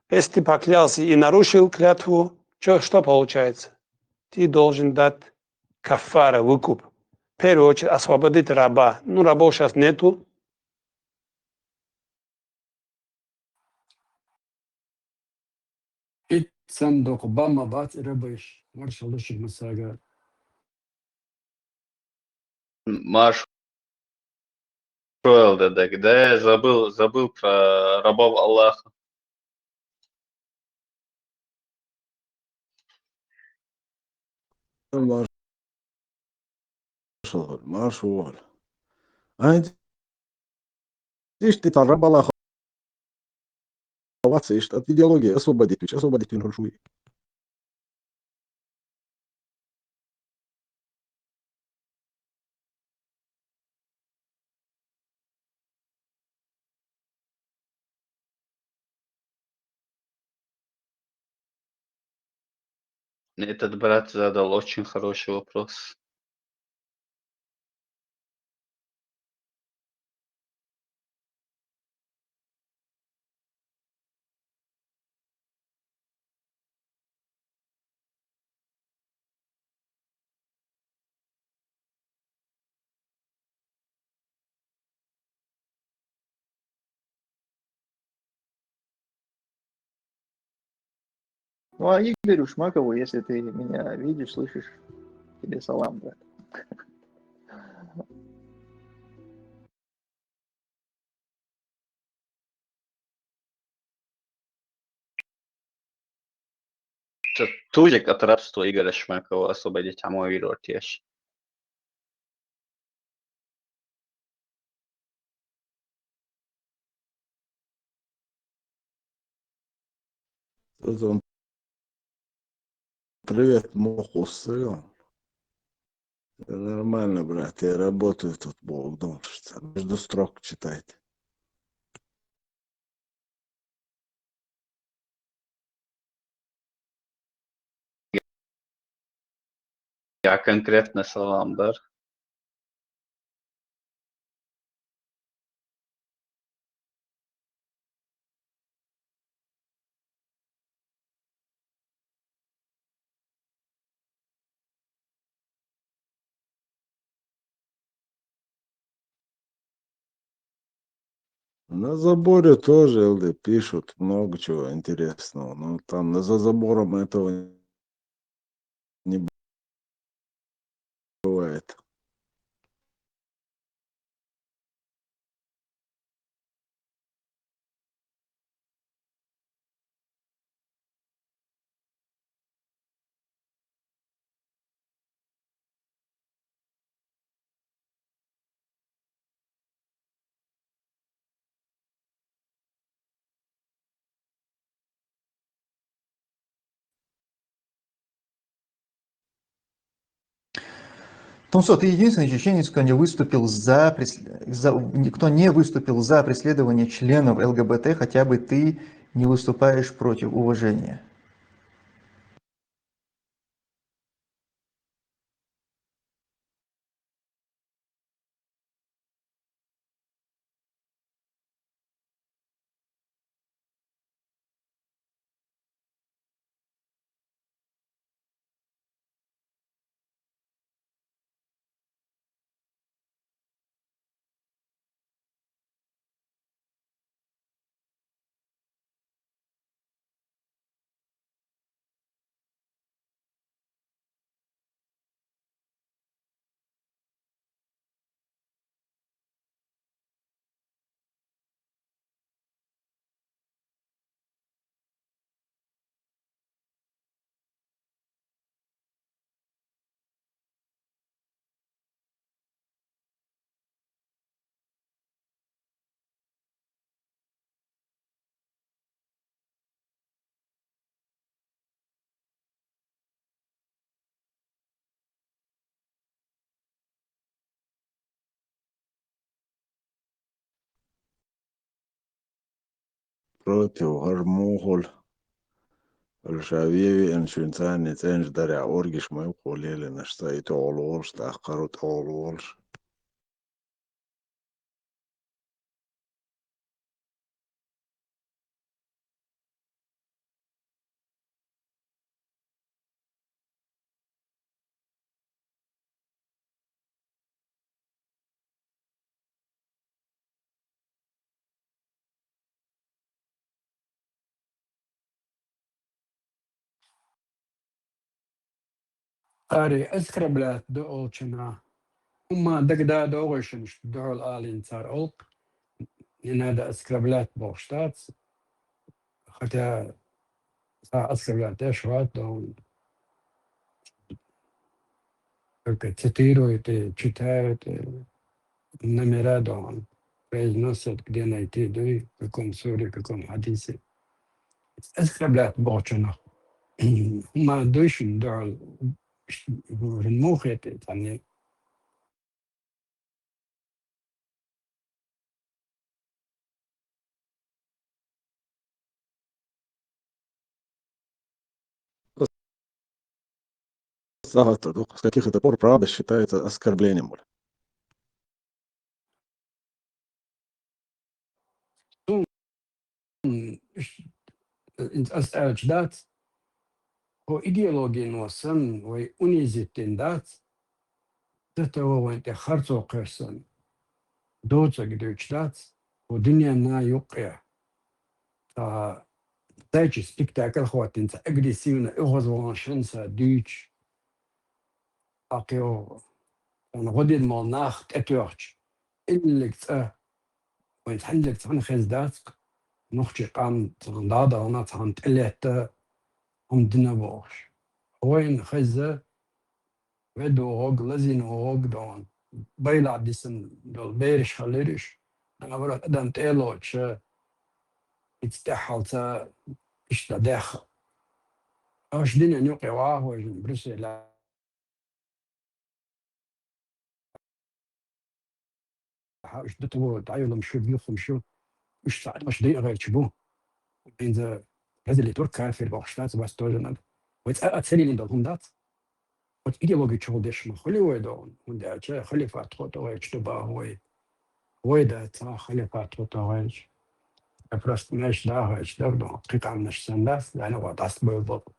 Если ты поклялся и нарушил клятву, чё, что получается? Ты должен дать каффара, выкуп. В первую очередь освободить раба. Ну, рабов сейчас нету. Ит сандук бама бат рабыш. Маршалыш масага. Марш Шоэл да, да, да, я забыл, забыл про рабов Аллаха. Маршал, маршал. Ай, ишти та раб Аллаха. Вац ишти от идеологии освободить, освободить вин шуй. Этот брат задал очень хороший вопрос. Ну, а Игорю Шмакову, если ты меня видишь, слышишь, тебе салам, брат. Т-, тузик от рабства Игоря Шмакова освободить, а мой Игорь Теш. Тут он привет муху ссылал. Да нормально, брат, я работаю тут, Бог дом, что между строк читайте. Я конкретно салам, да? На заборе тоже, Л Д, пишут много чего интересного, но там на, за забором этого не бывает. Тунсо, ты единственный чеченец, кто не выступил за, прес-, за, кто не выступил за преследование членов Л Г Б Т, хотя бы ты не выступаешь против уважения. Против гьар мугьул. Алшавиеви эншуьнцани цӀенждаря оргиш май хъулеле нашса итогъул волш, тахъару тӀогъул волш. Ари, оскорблять ду олчана. ХӀума дагадоагӀа шуна, духьал алийна цар олу. Не надо оскорблять бохуш дац. Хотя цхьа оскорблять деш вац, да, только цитируют и читают, и номера, да, произносят, где найти, да, и в каком суре, в каком хадисе. Оскорблять бохучунах. Ма дуй шуна духьал, муха хета царна? Сахьат ду, с каких это пор правда считается оскорблением, Оля? М, аш аьлча дац, хӀо идеологино санна вай унизить дина дац, ца тӀе вай вайна тӀе харцо кхоьссина доцург дуьйцуш дац, хӀо дуьненна юккъе. Ткъа цхьаьчи спектакль хӀоттийна, цхьа агрессивно оьгӀазвахана шанса дуьйцуш, Акхьо, царна гӀо дина молу нах тӀетоьхча, иллиг цӀа, вайн цхьаьнниг цхьаьна хезна дац-кх, нохчийн къам цхьаьна дӀадахана, цхьаьна тӀелетта хӀума дина бохуш. Вайна хезна, ве догӀуг, лазийна вогӀуг догӀун, байлахь дисина долу бераш хилира уьш, наоборот, адам тӀе а лоцуша, ица тӀаьххьалца иштта даьхна. Аша динан юкъе вахавайжина Брюсселе. Хьа уьш ду того дӀайолам шу, юххум шу, уьш цхьа адамаш дайа гӀерташ бу. ХӀинца газели турк кафир бохуш дац, вас тоже надо. Вай цкъа а ца лелийна долу хӀума дац. Оцу идеологи чухула деш ма хуьлу вай догӀун, хӀунда аьлча халифат тхо тӀе гӀерташ ду баху вай. Вай дац цхьа халифат тхо тӀе гӀерташ. Я просто меш даха гӀерташ дара догӀун, кхин къаьмнаш санна дац, лайна гӀо дӀасабевлла боху.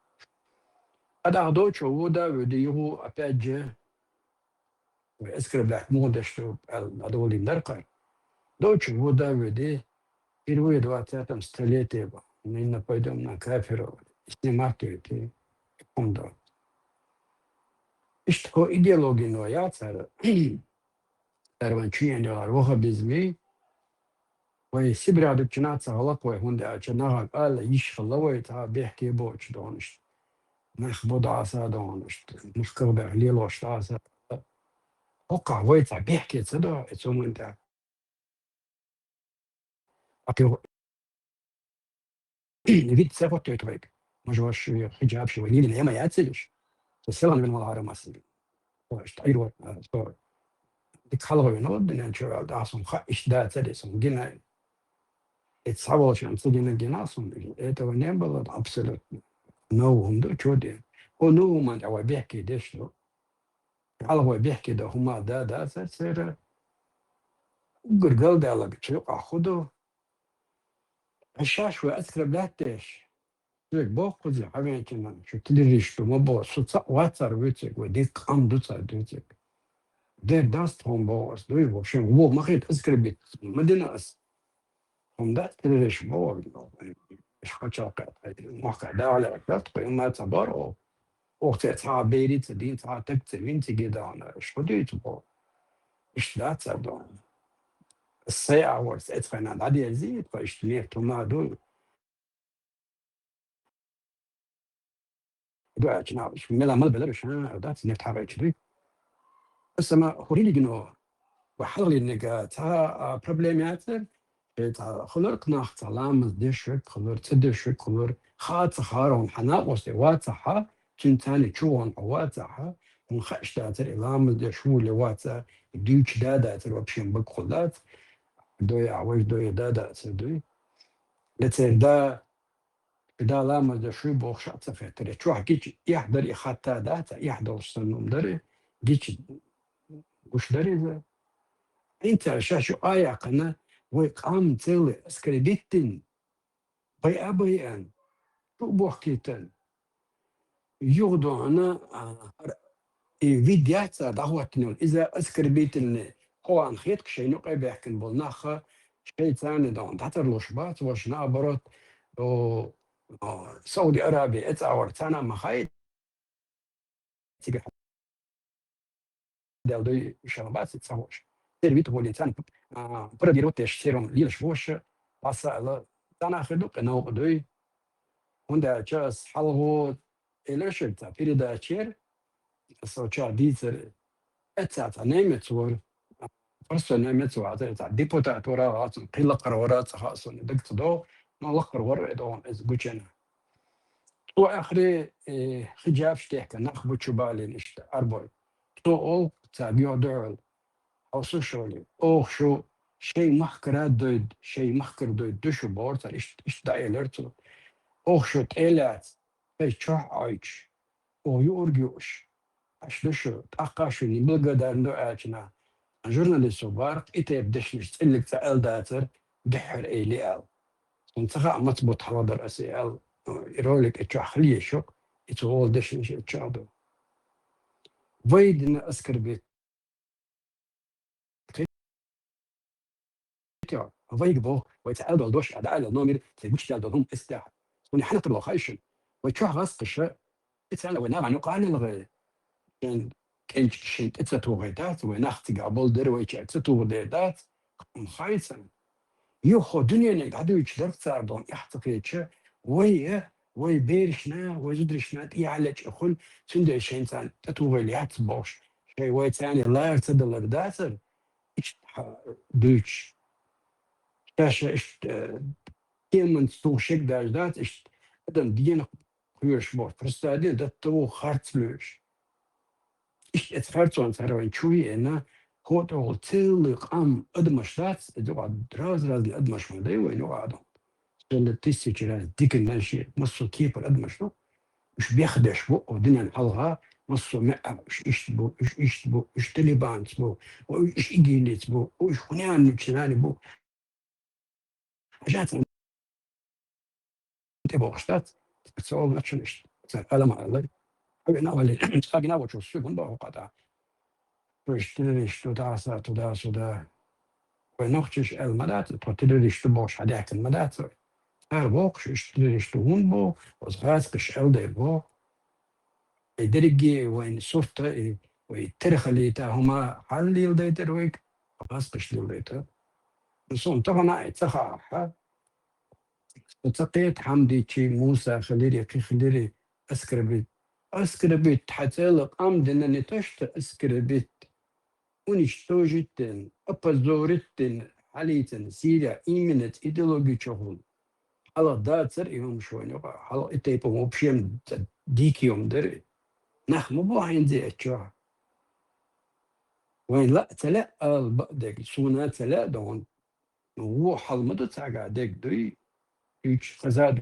Ткъа даха доцу ву да, вуьди юху, опять же, вай оскорблять муха деш ду аьлла, дӀадолийна дара кхара. Доцу ву да, вуьди, впервые в двадцатом столетии, мы нападём на кафиров, снимать эти, хӀума ду. Иштта хӀо идеологино яцара, цара вайн чуен йолу ваххабизми, вай Сибре дуччина ца гӀалакх вай, хӀунда аьлча нахана ала йиш хилла вай цхьа бехке боцуш догӀун иштта. Нах бу дӀаса догӀун иштта, махках бех лелош дӀаса. ХӀокхахь вай цхьа бехке ца до, и цу хӀуманна тӀехь. Акхьо, вид ца хӀоттойту вайга. Мажош ю, хиджаб шу, вай лелийна я ма яцийла уьш. Со селхан вина вала хьарам аса. Со иштта Ӏийро, а, со дика хьалха вина вала дуьнен чу ваьлла, тӀаккха суна хаьа, иштта дацара, и суна гина. И цхьа волчун ца гина, гина суна. Этого не было абсолютно. Новый хӀума ду, чу де. О, новый хӀуманна тӀехь вай бехке деш ду. Хьалха вай бехке дан хӀума да дацара церан. Уггар галдаьлларг цу юкъахь хӀун ду? Ткъа шаьш вай оскорблять деш, шуьга боху кхузахь хьавеанчунна, шу террорист ду ма боху, со цхьаъ вацара вуьйцург, вай дика къам ду цара дуьйцург. Дера дац тхуна боху ас, дуй боху, шен вон ма хета оскорбить ма дина ас. ХӀунда террорист боху, иш кхачалкхетта, мохка дахьале, тхо ма ца бара оха. Оха церан цхьа а берий ца дина, цхьа а таг ца вина циге дахана, иш хӀун дуьйцу боху? Иштта дац цара доху. Сайн агӀор цӀе цхьана дӀадерзий, тхо иштта нефть хӀума ду. Ду аьлча, нах, уьш мела мала белара уьш, а, дац, нефть хьагӀайча дуй. Аса ма хӀу религино ва хьалхалерниг цхьа, а, проблема яцара, шайн цхьа хиларх нах цхьа ламаз дешверг хилар, ца дешверг хилар, хаа ца хаарон хьан накъосте вацахьа, цуьнан царна чу вон хьо вацахьа, хӀун хаьаш дацара, и ламаз деш вули ваца, и дуьйцу да дацара, вообще бага хул дац, дой а, вай дой а да дацара дуй. Я церан да, И да ламаз деш вуй бохуш а ца хеттара. Чохь гича эхь дара и хатта дац, эхь долуш санна хӀума дара, гича гуш дара иза. ХӀинца шаьш ю а яьккхина, вай къам целый оскорбить дина, байа а байина, чу а бохкийтина. Юха дохьуна, а, хӀара и вид яц цара дӀахӀоттийна йолу, иза оскорбительный къован хеташ шайна юкъе баьхкина болу нах, шайца царна дохьуна дӀатарлуш бац, ваша, наоборот, о, о, Сауди Араби эцӀагӀор царна а ма хаьа, цигахь дел дуй шала бац ца хош. Тер вит гули цан, а, пародировать деш сером лилш вош, паса ала цана хеду, къе наук дуй. ХӀунда аьлча ас хьалгӀо элира шуьга цхьа передачер, со ча дийцар, эццаца немец вар, просто немец вар, цхьа депутат вара, ацун кхы лакхара вара, цхьа хасуни даг ца до, но лакхара вар, э, догӀун эз гучена. Цо ахри, э, хиджаб штехка, нах бучу балин ишта, арбой. Цо ол, цхьа геодугӀал, хьо су шоли, оха шу шей махкара дойд, шей махкара дойд ду шу бор цар, ишт, ишт даэлар цо. Оха шу тӀелац, хай чохь Ӏойч, оха юург юуш. Аш ду шу, тӀаккха шу неблагодарно аьлчана. Журналисту барх, и тайп дешнаш цӀиллиг цӀа эл дацар, дехьар эли ал. Сун ца хаьа, мац бут хьаладар ас и ал, и ролик и чохь хиле шук, и цу гӀол дешнаш и чохь ду. Вай дина аскарбит. Вайга бо, вай ца аьлдал дош, а да аьлдал номер, цай гучдал дол хӀум эс тӀехь. Суни хьанатар ло хайшин. Вай чохь гӀас кхиша, и царна вай нагӀа нукъа лилгӀай. Шен кенч шин тӀе ца тугӀай дац, вай нах цига бол дер вай ча ца тугӀа дер дац, ам хайсан. Юхо дуьненег хьадуьйчу дарх цара дон эхь ца хетча, вай, вай беришна, вай зудришна тӀехьа лечкъа хуьлу, цундела шайн царна тӀе тугӀал яц бохуш, шайн вай царна лара ца далар дацара, иштта хьа дуьйцуш. Ша-ша иштта, э, кеманца тухуш шег даже дац, иштта адам дегӀан кхоьруш боху, просто дегӀан датта ву харц лоьруш. Иштта эцу харцонца хӀара вайн чу веана, хӀотӀахула целый къам адамаш дац, эцу юкъа раз-разный адамаш ма дай вайн юкъа адам. Цунна тысяча раз дика наше, массо кепара адамаш ду. Уьш бехдеш бу, о, динан хьалха, массо меа, уьш иштта бу, уьш иштта бу, уьш талибанца бу, о, уьш игилица бу, о, уьш хуьняннучу нани бу. Хьажац тӀе бохуш дац, ца олу начун иштта, цара алама аллай. Хьавина валли, цкъа гина вочу суьгун боху кхата. Уьш террорист ду, даса, туда, сюда. Вай нохчиш аьлла ма дац, тхо террорист ду бохуш хьадаьккхина ма дац вай. Цара бохуш, уьш террорист ду хӀунда боху, оцу гӀазкхиш аьлла дай боху. И дерриге вайн сурта, и вай терхалита хӀума хьаллийла дайтар вайга, гӀазкхиш лийла дайтар. Суна тахана а ца хаахьа, со ца кхета Хьамдичи, Муса хилири, кхин хилири, оскорбить. Оскорбить хьан цӀела къам дина не то что оскорбить. Уничтожить дина, опозорить дина, хьалийцина Сирия именно цу идеологи чохула. Хьалха дацара и хӀума шуна юкъа, хьалха и тайпа вообще ца дика йома дара. Нах ма бу хьайна зе а чохь. Вайн лаа ца лаьа ала баа дерг, суна ца лаьа догӀун. Вон хьал ма ду цхьаьга дерг дуй, уьйчу хаза ду.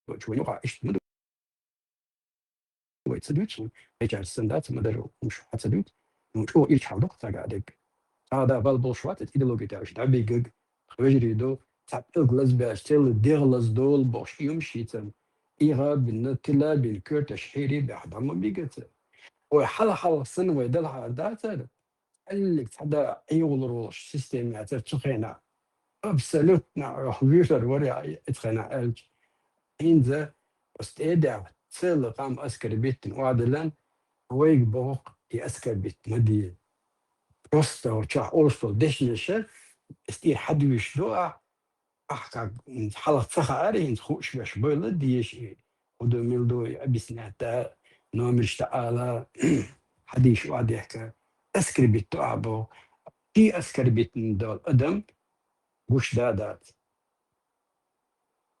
Вай чу вайн юкъа иштта ма ду. Вай ца дуьйцу, вайчаьрца сан дац, ма дарра хӀумаш хьан ца дуьйцу. Ну, чӀогӀа ирча хьал ду-кх цхьаьга дерг. Цхьа а да бала болуш вац, эта идеология тӀе уьш дӀабигаг, хьан вежарий ду, цхьа пӀелг лазбеш, цӀела дегӀ лаздолу бохуш, и хӀума шийцан. И гӀа бина, тила бина, коьрташ хьийри бехь дӀа ма бигаца. Вай хьала-хьалха санна вай далахьара дацара, Аллиг цхьа да Ӏехалур волуш система яцара цу хенахь. Абсолютно вуьйр вара и цу хенахь аьлча. ХӀинца оцу тӀе а даьхна, цела къам оскорбить дина охьадиллина, вайга боху и оскорбить ма де. Просто чохь олуш долу дешнаша, ас тӀера хьадуьйш ду ахь, Ахь как, м, хьалха ца хаьара, хӀинца хууш беш бойла дезаш и, хӀун ду, мила ду, и объяснять да, номерш ала, хьадийша охьадехка, оскорбить ду ахь боху. Ши оскорбить долу адам гуш да дац.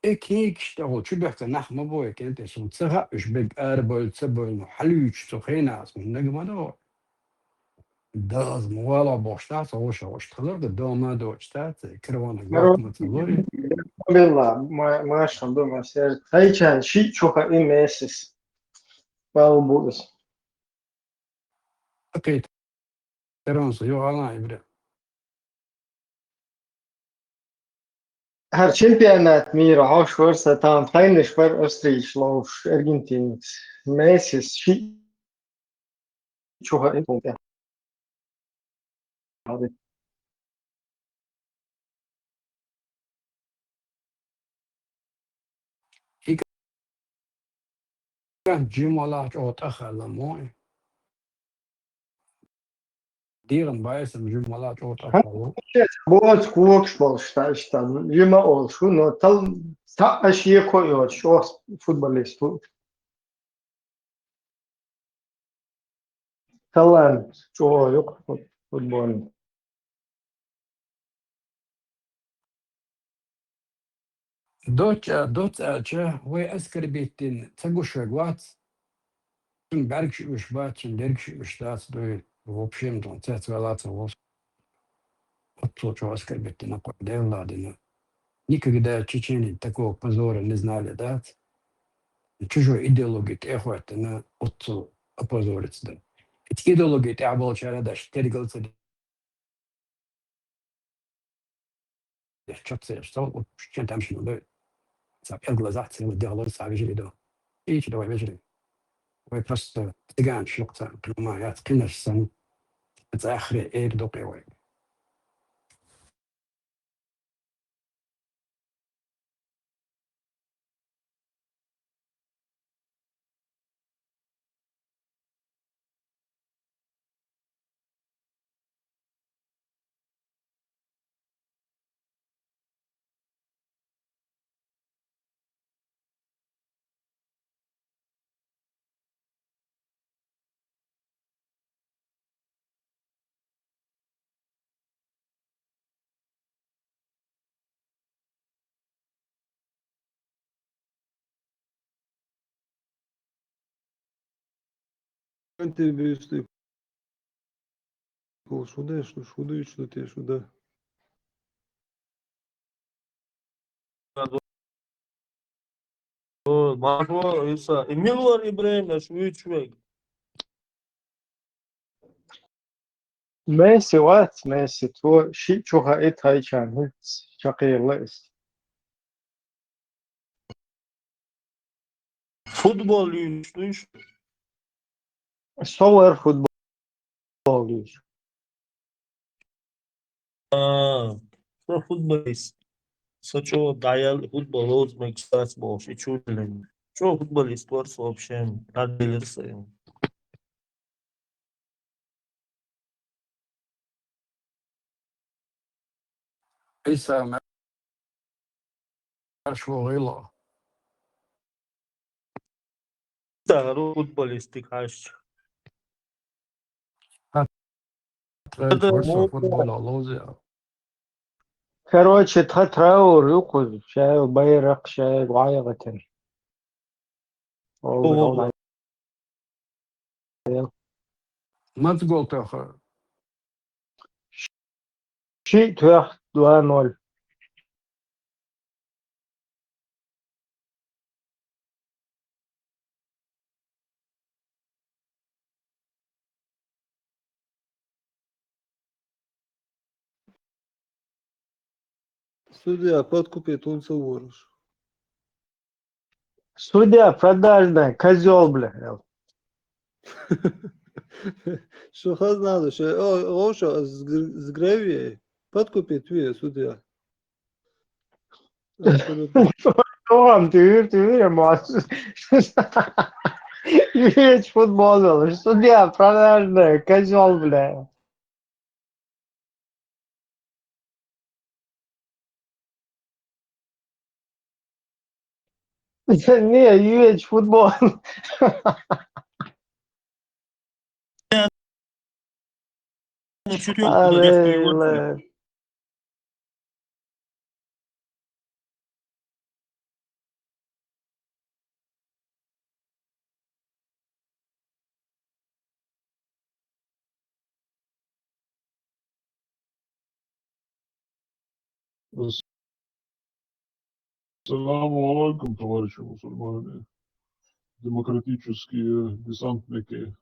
И книгаш тӀехула чу бехка нах ма бой, кентӀе суна ца хаьа, уьш бег ара бойла, ца бойла, ну, хьалуьйчу цу хенахь, суна нага ма догӀу. Дала ма вала бохуш дац, вовшах вовшах хилар ду, дома доцуш дац, карвана Маро-, гавт ма ца лури. Белла, ма-, машан ду, ма сер. Хайчан ши чуха и месяц. Бал бу ис. Окей. Терон со, йо, ала ибре. ХӀара чемпионат мира хьош вара сан, тахана тхайнаш бара австрийш ловш, аргентинец. Месяц ши чуха и пункт. Жималахь чӀогӀа тӀахаьлла мо и. ДегӀан байсам жимма мала чӀогӀа тӀаккха ву. Боц кокаш болуш, ша иштта, жима олуш ву, но тал-, цхьаъ а шеко йоцуш, чӀогӀа футболист ву. Талант чӀогӀа ю футболан. Доццу, доццу аьлча, вай оскорбить дина ца гуш верг вац, цуьнан бӀаьргаш уьш бац, цуьнан дергаш уьш дац, дуй, вообще ма ду, цец ваьлла ца вос. Оццул чӀогӀа оскорбить дина, кхо Делла дина. Никогда в Чечении такого позора не знали, дац. Чужой идеологии тӀе а хӀоьттина, оццул опозориться дан. Эта идеология тӀехь болчара даш тергал ца деш, чо ца еш, цо, вот, шен тамашийна ду. Цхьа пӀелг лазахь ца йилла дегӀ лоза цхьа вежарий ду. И чу ду вай вежарий. Вай просто циган шух цхьа, кхин ма яц, кхинаш санна, цхьа ахре эр дукхе вай. Интервью стуй. Шу деш, шу дуьйцуш ду те, шу да. О, Марфо, Иса. И мила вара и Ибрахим, аш вуьйцуш вега? Месси вац, Месси, цо шиъ чу хаийта хайчарна, хӀинца чаккхе ла иза. Футбол юьйцуш дуй шу? Со вара футбол юьйцуш. А, со футболист. Со чӀогӀа дӀаял футбол лоцу мегаш дац бохуш, и чу а лелийна. ЧӀогӀа футболист вара со вообще, дӀаделира со. Иса, марш ву гӀийла. Тахана футболистик хьаьжча. Тхайн Ада тхо со му- футболо ловза. Короче, тхан траур ю кхуза, шаьш байракх, шаьш гӀайгӀатина. Ого. Маца гол тоьхна? Шиъ тоьхна, два ноль. Судья, подкупить хӀунда ца воруш? Судья продажная, козёл, бля. Шу хазна ду, шу, о, о, шу, з-, з-, гравий. Подкупить ве, судья. Абсолютно. Что вам, ты, ты, ты, мас-, Юрьевич футбол, судья продажная, козёл, бля. Не, Юрьевич футбол. Ну, чё ты, Алло, куда ты, алло. Ассаламу алейкум, товарищи мусульмане, демократические десантники.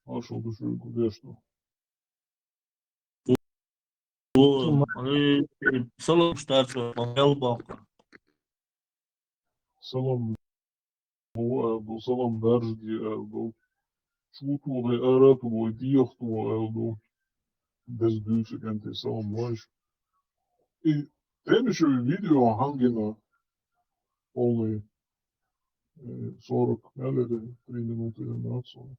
Маршал души гудешну. О, э, э, салам, старший, Махал Бахар. Салам, Абдул, салам, Даржди, Абдул. Чу ту вай, ара ту вай, диях ту вай, Абдул. Без дюйса кенте салам вайш. И тенниш видео хьангина, only, э, сорок, мел ду, три минуты, да, сорок.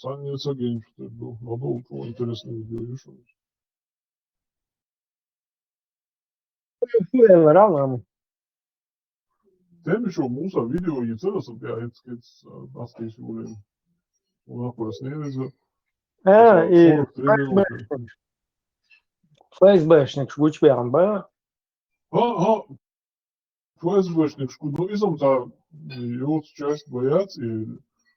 цхьанне ца генчу тера ду. Надо чӀогӀа интересный видео ю шуна. Фу элира ам? Тем ещё Муса видео йицара сан тӀе а эцкиц, а, дастийс юлин. Вона просто не веза. А, и сорок три минуты. ФСБшникаш гучбеан ба? А, а, ФСБшникаш гу, ну, изам та йоц часть боец, и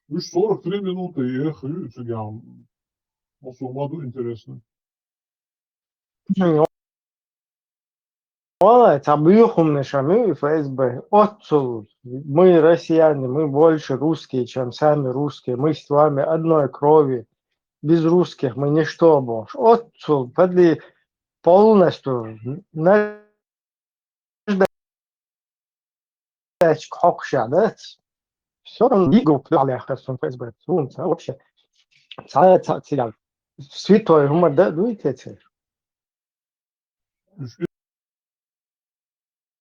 уж сорок три минуты, и эх, и цигам. Мусу маду интересно. Валлай, цхьа буьйхамнаш ма ю ФСБ. Оццул, мы россияне, мы больше русские, чем сами русские. Мы с вами одной крови. Без русских мы ничто бохуш. Оццул, подли полностью наждачка хьокхуш а дац. Всё равно дигу пхьалехар сун ФСБ. Сунца вообще. Цхьа, цхьа, цигам. Святой хӀума да, дуй те церан?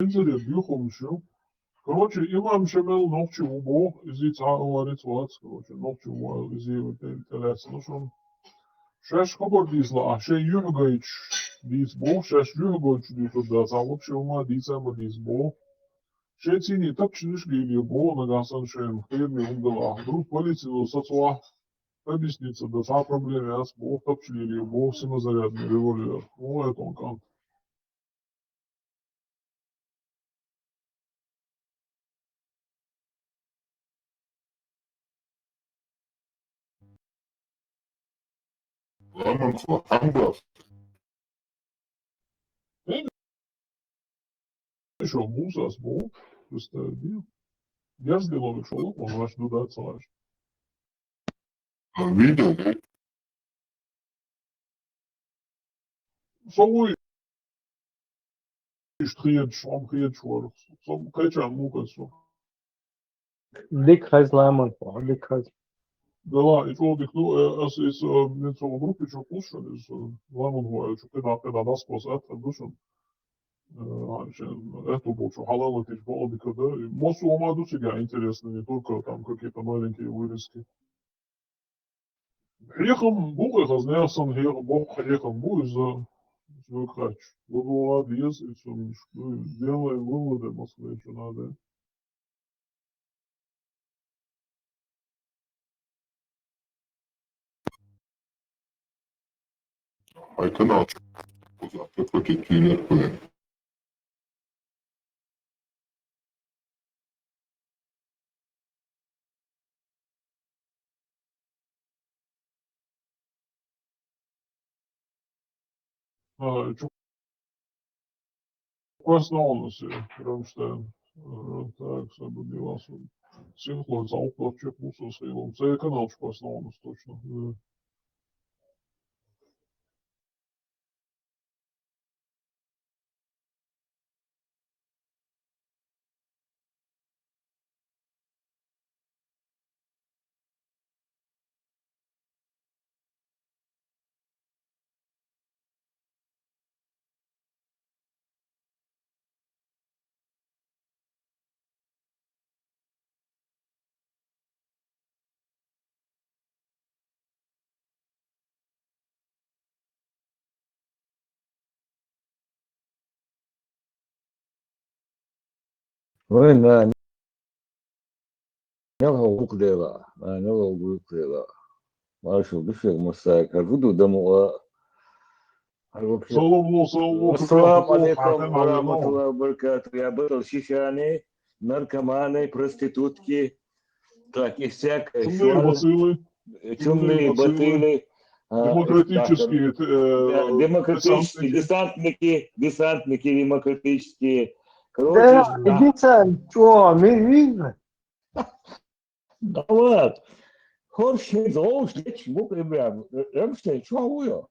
Инзаре буьйхамнаш ю. Короче, имам Шамил нохчи ву боху, иза цхьа а вариц вац, короче, нохчи ву аьлла, иза тӀе-, тӀелаьцна шуна. Шаьш хабар дийцала, а шайн юьхь гайташ дийца боху, шаьш юьхь гойтуш дуьйцур дац, а вообще хӀума дийца а ма дийца боху. Шайн цӀийне тапчанаш а лелае боху, нагахь санна шайна кхераме хӀума дала ахь. Вдруг полицино сацо, объясниться дан, цхьа проблема яц боху, тапча лелае боху, самозарядный револьвер. О, это он кӀант. Ламан цо хьан бац? Эм, шо Мусас бу, представь, бил. Герз дело шо, он ваш ду дац ваш. А видео, да? Со вуй иштта хеташ, хьо-м хеташ вара. Со кхеча мукъа со. Дика хаза, Ламан, дика хаза. Да ладно, и чӀогӀа дика, ну, э, ас, ас, э, мен цу группе чу кхуссуш, ас, э, Ламан ву аьлча, кхидӀа, кхидӀа дӀасакхосса аьтту ду шуна. Э, а, шен, аьтту болчу хьалалатича бакъдика да. Массо а ма ду цига интересно, не только там какие-то маленькие вырезки. Хьехам бу, хаза нехан сан хьеха-, боккха хьехам бу иза, иза кхаьчча. Гудвала деза, и цунна, ну, делаем выводы, Москве, что надо. Хьайн канал чу кхузахь кхетийна хуьлу. А, чу-, Квас Наунас, э, Рамштайн. Э, так, забудила сон. Синхлой, Саухлов, Чехмусов, Сайлом. Цей канал чу Квас Наунас, точно. Э. Вайн нана, нелхо гӀуллакх дела, нана, нелхо гӀуллакх дела. Маршал ду шуьга, Мусса, хӀара хӀун ду, Дамуа? Салам, салам, Ассаламу алейкум ва рахматуллахи ва баракатух. Я батал шишани, наркоманы, проститутки. Так, и всякое. Чумные бациллы. Чумные бациллы. А, демократические, так, э, демократические десантники, десантники демократические. Короче, да, да. Десант, чё, мы видно? Да ладно. Хорш, зовш, деч, бу, прям, Рамштайн, чё, хуё?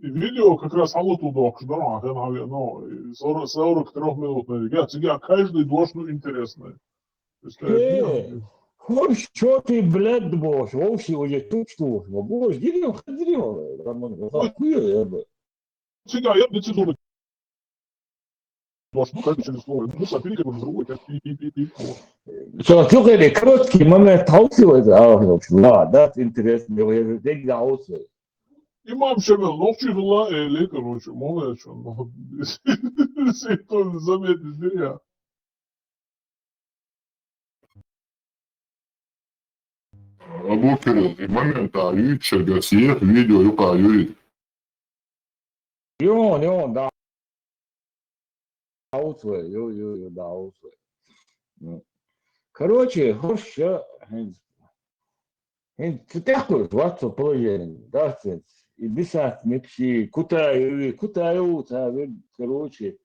И видео как раз хьалату дохуш дара, хьан хьан ве-, ну, и сорок, сорок трёх минут, наверное. Я, цига каждый дош, ну, интересное. Представляешь? Э, хорш, чё ты, блядь, бошь, вовсе уже тут что, бошь, дерём, дерём, Роман, хуё, я бы. Цига, я бы цитую. Может, ну, как бы через слово. Ну, смотри, как он другой, как пи-пи-пи-пи. Вот. Что, слушай, короткий момент, а вот, а, в общем, да, да, интересно, я же деньги дал, Имам Шамил, нохчи дула, э, ле, короче, молодец, он, ну, если кто заметит, я. Абу Кирилл, момент, а, юччерга всех видео, юка, юрит. Юн, юн, да. Аутвей, ю, ю, ю, да, аутвей. Ну. Короче, хорошо, хин, хин, ты так вот, вот, положение, да, и десант, мепси, кутаю, кутаю, та, короче,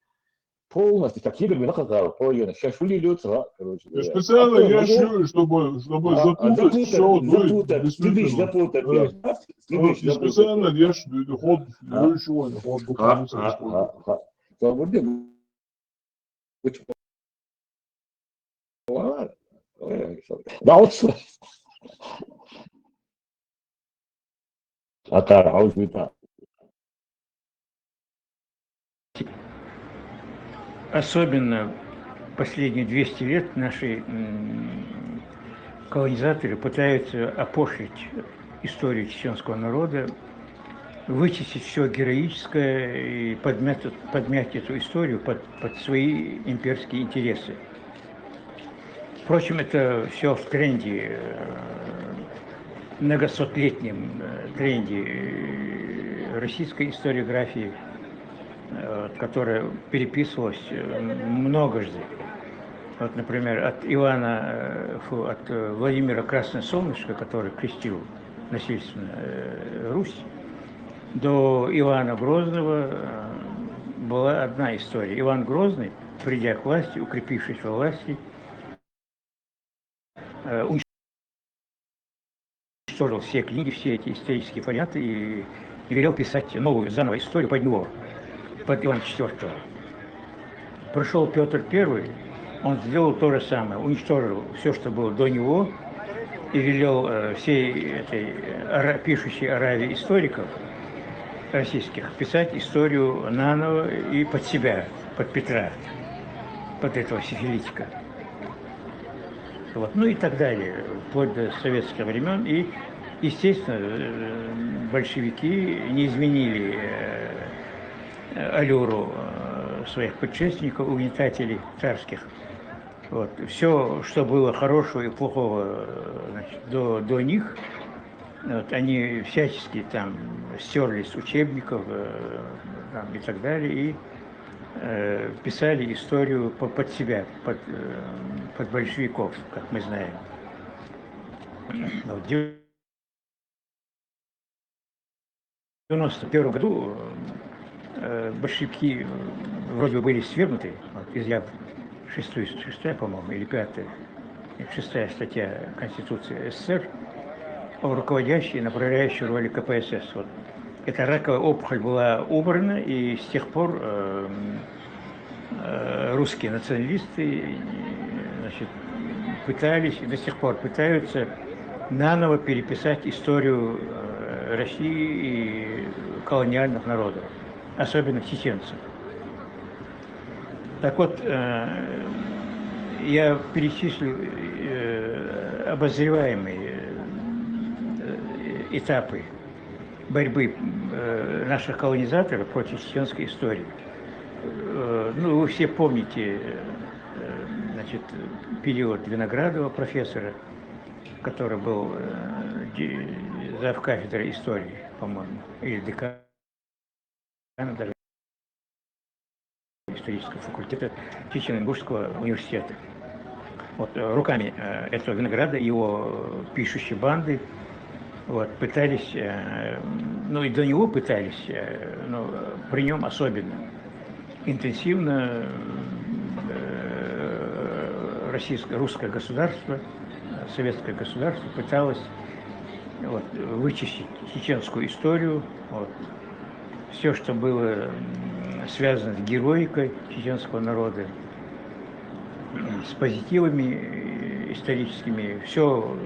полностью, так, Игорь, мне нахуй, положение, сейчас шули льется, короче. Специально я шью, чтобы, чтобы запутать все, запутать, запутать, специально я шью, ход, ход, ход, Дауц. Атар, аузмита. Особенно последние двести лет наши колонизаторы пытаются опошлить историю чеченского народа, вычистить все героическое и подмять, подмять эту историю под, под свои имперские интересы. Впрочем, это все в тренде, э, многосотлетнем э, тренде э, российской историографии, э, которая переписывалась э, многожды. Вот, например, от Ивана, э, фу, от э, Владимира Красное Солнышко, который крестил насильственно э, Русь, до Ивана Грозного э, была одна история. Иван Грозный, придя к власти, укрепившись во власти, э, уничтожил все книги, все эти исторические фолианты и велел писать новую, заново историю под него, под Ивана Четвертого. Пришел Петр Первый, он сделал то же самое, уничтожил все, что было до него, и велел э, всей этой э, ара- пишущей Аравии историков российских писать историю наново и под себя, под Петра, под этого сифилитика. Вот, ну и так далее, вплоть до советских времен. И, естественно, э, большевики не изменили э, э, аллюру э, своих предшественников, угнетателей царских. Вот. Все, что было хорошего и плохого э, значит, до, до них, вот, они всячески там стерли с учебников э, там, и так далее, и э, писали историю по- под себя, под, э, под большевиков, как мы знаем. Вот, в девяносто первом году э, большевики э, вроде бы были свергнуты, вот, изъяв шестую, шестая, по-моему, или пятая, шестая статья Конституции СССР о руководящей и направляющей роли КПСС. Вот. Эта раковая опухоль была убрана, и с тех пор э, э, русские националисты э, значит, пытались и до сих пор пытаются наново переписать историю э, России и колониальных народов, особенно чеченцев. Так вот, э, я перечислю э, обозреваемые э, этапы борьбы э, наших колонизаторов против чеченской истории. Э, ну, вы все помните э, значит, период Виноградова, профессора, который был э, де- зав кафедрой истории, по-моему, или декана даже исторического факультета Чечено-Ингушского университета. Вот, э, руками э, этого Винограда, его пишущей банды, вот, пытались, э, ну и до него пытались, э, но при нем особенно интенсивно э, российское, русское государство, советское государство пыталось вот, вычистить чеченскую историю, вот, все, что было м, связано с героикой чеченского народа, м, с позитивами э, историческими, все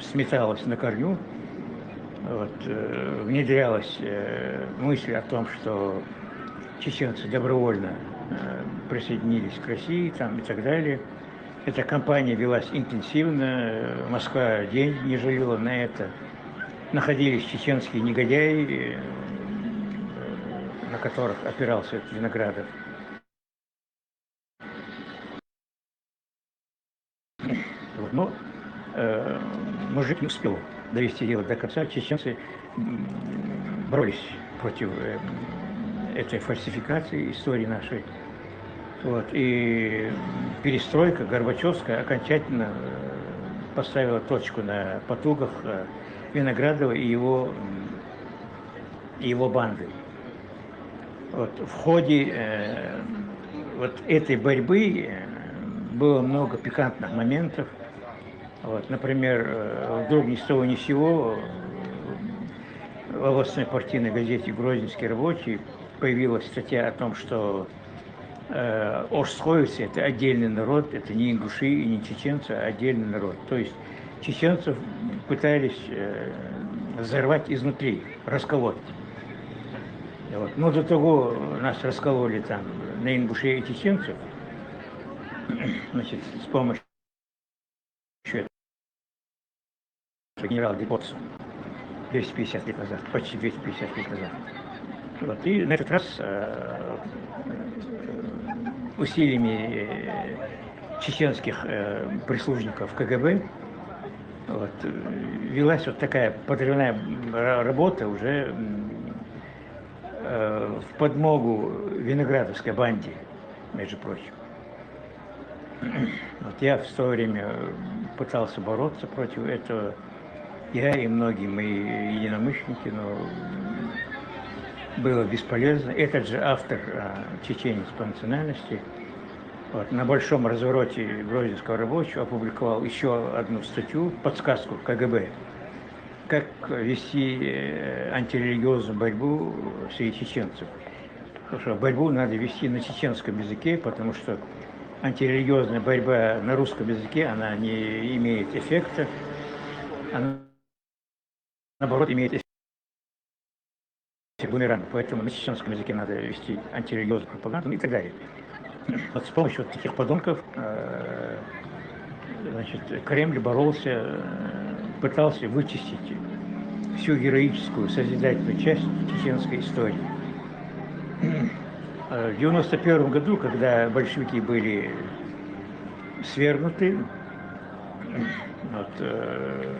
сметалось на корню, вот, э, внедрялась э, мысль о том, что чеченцы добровольно э, присоединились к России там, и так далее. Эта кампания велась интенсивно, э, Москва деньги не жалела на это. Находились чеченские негодяи, э, на которых опирался этот Виноградов. Вот, но э, мужик не успел довести дело до конца. Чеченцы боролись против э, этой фальсификации истории нашей. Вот, и перестройка Горбачевская окончательно э, поставила точку на потугах э, Виноградова и его, и его банды. Вот, в ходе э, вот этой борьбы э, было много пикантных моментов. Вот, например, э, вдруг ни с того ни с сего э, в областной партийной газете «Грозненский рабочий» появилась статья о том, что э, ошсхойцы — это отдельный народ, это не ингуши и не чеченцы, а отдельный народ. То есть чеченцев пытались э, взорвать изнутри, расколоть. Вот. Но до того нас раскололи там на ингушей и чеченцев, значит, с помощью генерала Депотца двести пятьдесят лет назад, почти двести пятьдесят лет назад. Вот. И на этот раз э, усилиями э, чеченских э, прислужников КГБ вот, э, велась вот такая подрывная работа уже э, в подмогу Виноградовской банде, между прочим. Вот я в свое время пытался бороться против этого. Я и многие мои единомышленники, но было бесполезно. Этот же автор, а, чеченец по национальности, вот, на большом развороте Грозненского рабочего опубликовал еще одну статью, подсказку КГБ, как вести э, антирелигиозную борьбу среди чеченцев. Потому что борьбу надо вести на чеченском языке, потому что антирелигиозная борьба на русском языке, она не имеет эффекта, она наоборот имеет эффект бумеранг. Поэтому на чеченском языке надо вести антирелигиозную пропаганду, ну и так далее. Вот с помощью вот таких подонков э, значит, Кремль боролся, э, пытался вычистить всю героическую, созидательную часть чеченской истории. Э, В девяносто первом году, когда большевики были свергнуты, вот, э,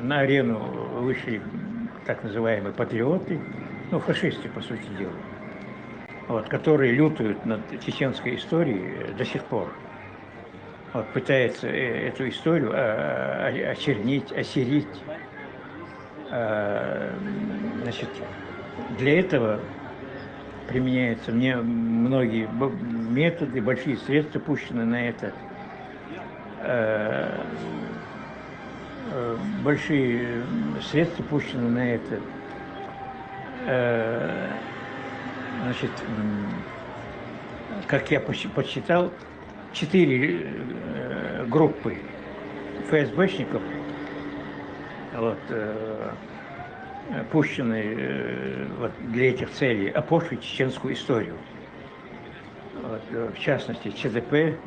на арену вышли так называемые патриоты, ну, фашисты, по сути дела, вот, которые лютуют над чеченской историей до сих пор. Вот, пытается э, эту историю э, очернить, осерить. Э, Значит, для этого применяются мне многие б- методы, большие средства пущены на это. Э, э, Большие средства пущены на это. Э, Значит, м, как я посчитал, четыре э, группы ФСБшников вот, э, пущены э, вот, для этих целей опошлить чеченскую историю. Вот, э, в частности, ЧДП,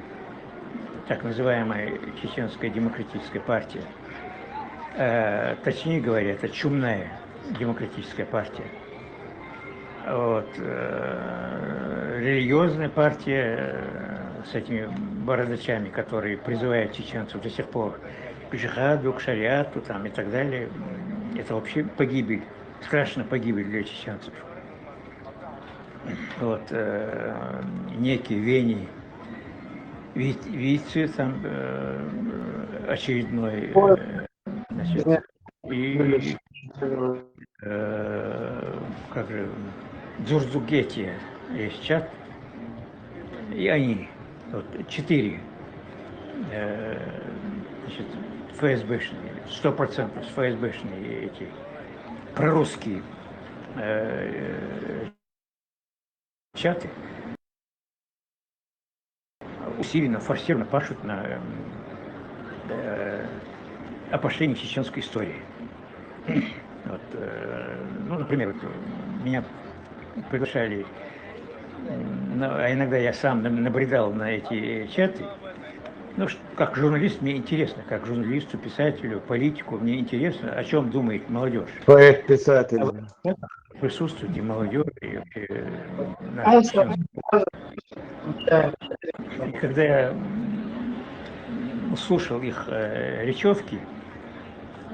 так называемая Чеченская демократическая партия. Э, точнее говоря, это Чумная демократическая партия. Вот, э, религиозная партия э, с этими бородачами, которые призывают чеченцев до сих пор к джихаду, к шариату там, и так далее, это вообще погибель, страшная погибель для чеченцев. Вот, э, некий Вени Вице, там э, очередной э, значит, и э, как же, Дзурдзугетия есть чат, и они, вот, четыре э, значит, ФСБшные, сто процентов ФСБшные эти прорусские э, чаты усиленно, форсированно пашут на э, опошлении чеченской истории. Вот, э, ну, например, вот, меня приглашали Ну, а иногда я сам на- набредал на эти чаты. Ну, ш- как журналист, мне интересно, как журналисту, писателю, политику, мне интересно, о чем думает молодежь. Поэт-писатель. Присутствует и молодежь, и вообще, э, А наши что? члены. Да. И когда я м, слушал их э, речевки,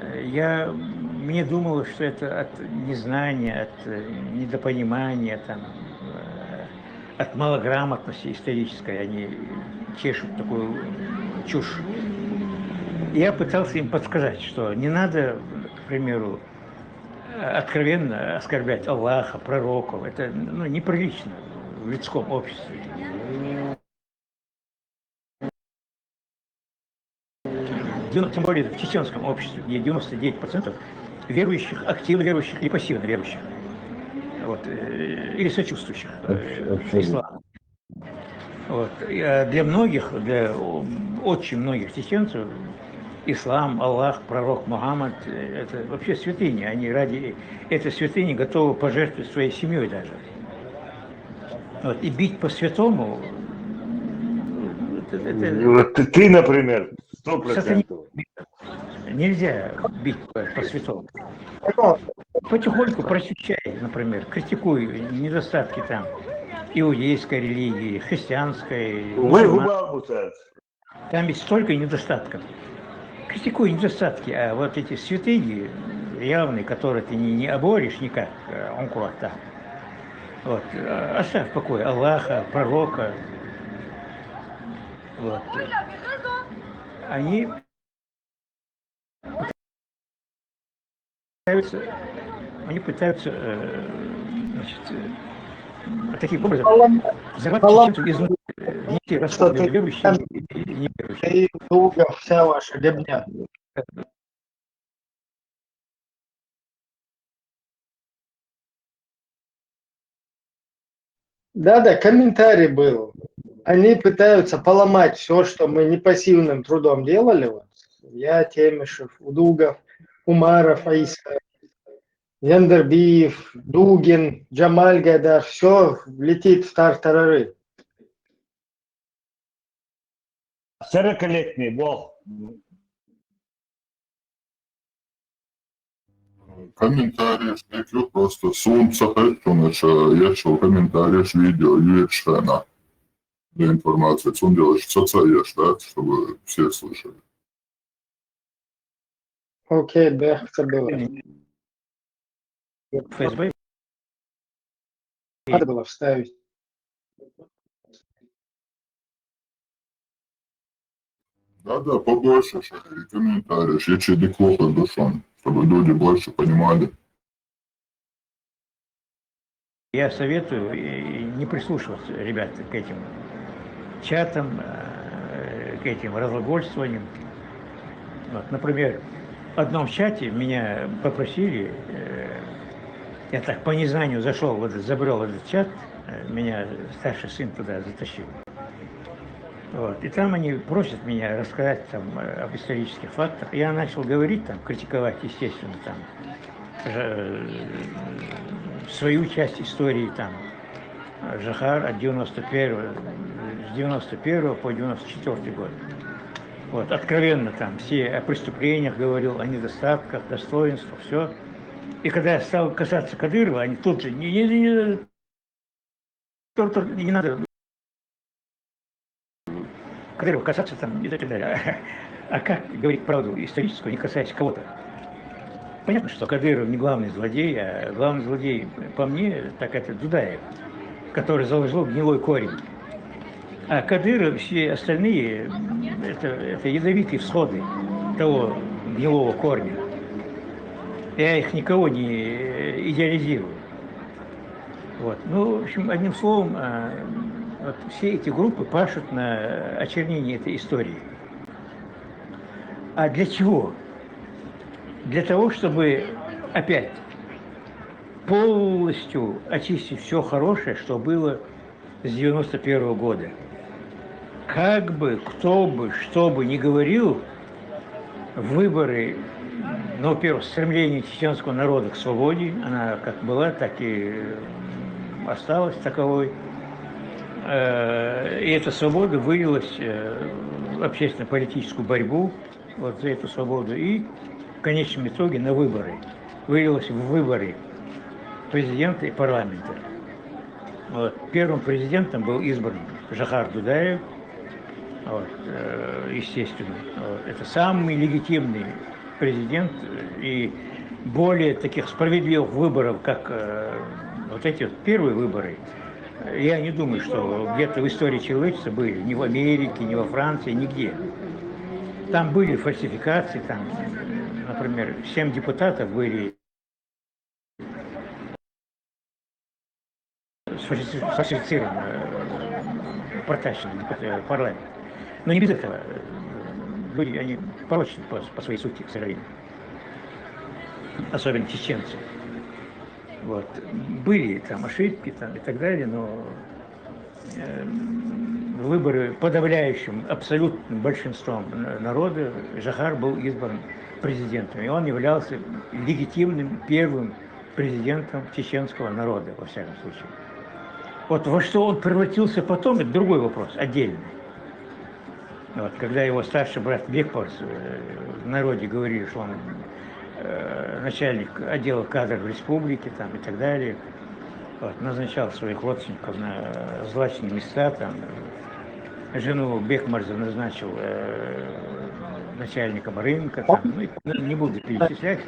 э, я, мне думалось, что это от незнания, от э, недопонимания, там, э, от малограмотности исторической. Они чешут такую чушь. Я пытался им подсказать, что не надо, к примеру, откровенно оскорблять Аллаха, пророков. Это ну, неприлично в людском обществе. Тем более в чеченском обществе, где девяносто девять процентов верующих, активно верующих или пассивно верующих. Вот, э, или сочувствующих э, исламу. Вот. Для многих, для очень многих чеченцев ислам, Аллах, пророк Мухаммад, это вообще святыня. Они ради этой святыни готовы пожертвовать своей семьей даже. Вот. И бить по святому, это, это... Вот ты, ты, например, сто процентов. Нельзя бить по, по святому. Потихоньку прочищай, например, критикуй недостатки там иудейской религии, христианской. Вы губал. Там ведь столько недостатков. Критикуй недостатки, а вот эти святыни явные, которые ты не, не оборишь никак, он куда-то. Вот. Оставь в покое Аллаха, пророка. Вот. Они пытаются, они пытаются э, значит, э, таким образом взорвать чеченцев изнутри, э, внести расходы верующие и неверующие. И долго вся ваша лебня. Да, да, комментарий был. Они пытаются поломать все, что мы непосильным трудом делали. Вот. Я, Темишев, Удугов, Умаров, Аиса, Яндербиев, Дугин, Джамаль Гайдар, все летит в тартарары. Сорокалетний бог. Комментариеш, тек просто сунца хэтчунаш, ешо комментариеш видео, юешена. Информация, цундела соца еш, да, чтобы все слышали. Окей, да, это было. ФСБ. Надо было вставить. Да, да, побольше комментариев, я тебе дыкло душом, чтобы люди больше понимали. Я советую не прислушиваться, ребята, к этим чатам, э, к этим разглагольствованиям. Вот, например, в одном чате меня попросили, э, я так по незнанию зашел в этот, забрел в этот чат, э, меня старший сын туда затащил. Вот. И там они просят меня рассказать там, э, об исторических фактах. Я начал говорить, там, критиковать, естественно, там, э, свою часть истории, там, Жохар от девяносто первого, с девяносто первого по девяносто четвёртый год. Вот, откровенно там все о преступлениях говорил, о недостатках, достоинствах, все. И когда я стал касаться Кадырова, они тут же, не, не, не, не надо Кадырова касаться там и так далее. А как говорить правду историческую, не касаясь кого-то? Понятно, что Кадыров не главный злодей, а главный злодей, по мне, так это Дудаев, который заложил гнилой корень. А Кадыров и все остальные, это, это ядовитые всходы того гнилого корня. Я их никого не идеализирую. Вот. Ну, в общем, одним словом, э, вот все эти группы пашут на очернении этой истории. А для чего? Для того, чтобы опять полностью очистить все хорошее, что было с девяносто первого года. Как бы, кто бы, что бы ни говорил, выборы, ну, во-первых, стремление чеченского народа к свободе, она как была, так и осталась таковой. Э, и эта свобода вылилась э, в общественно-политическую борьбу вот за эту свободу и в конечном итоге на выборы. Вылилась в выборы президента и парламента. Вот. Первым президентом был избран Жохар Дудаев. Вот, э, естественно, вот, это самый легитимный президент, э, и более таких справедливых выборов, как э, вот эти вот первые выборы, я не думаю, что где-то в истории человечества были, ни в Америке, ни во Франции, нигде. Там были фальсификации, там, например, семь депутатов были сфальсифицированы, э, протащены в парламент. Но не без этого. Были они порочны по, по своей сути, к сожалению. Особенно чеченцы. Вот. Были там ошибки там, и так далее, но э, выборы подавляющим, абсолютным большинством народа Жохар был избран президентом. И он являлся легитимным первым президентом чеченского народа, во всяком случае. Вот во что он превратился потом, это другой вопрос, отдельный. Вот, когда его старший брат Бекмарс, э, в народе говорили, что он э, начальник отдела кадров республики там, и так далее, вот, назначал своих родственников на злачные места, там, жену Бекмарза назначил э, начальником рынка, там, ну, и не буду перечислять.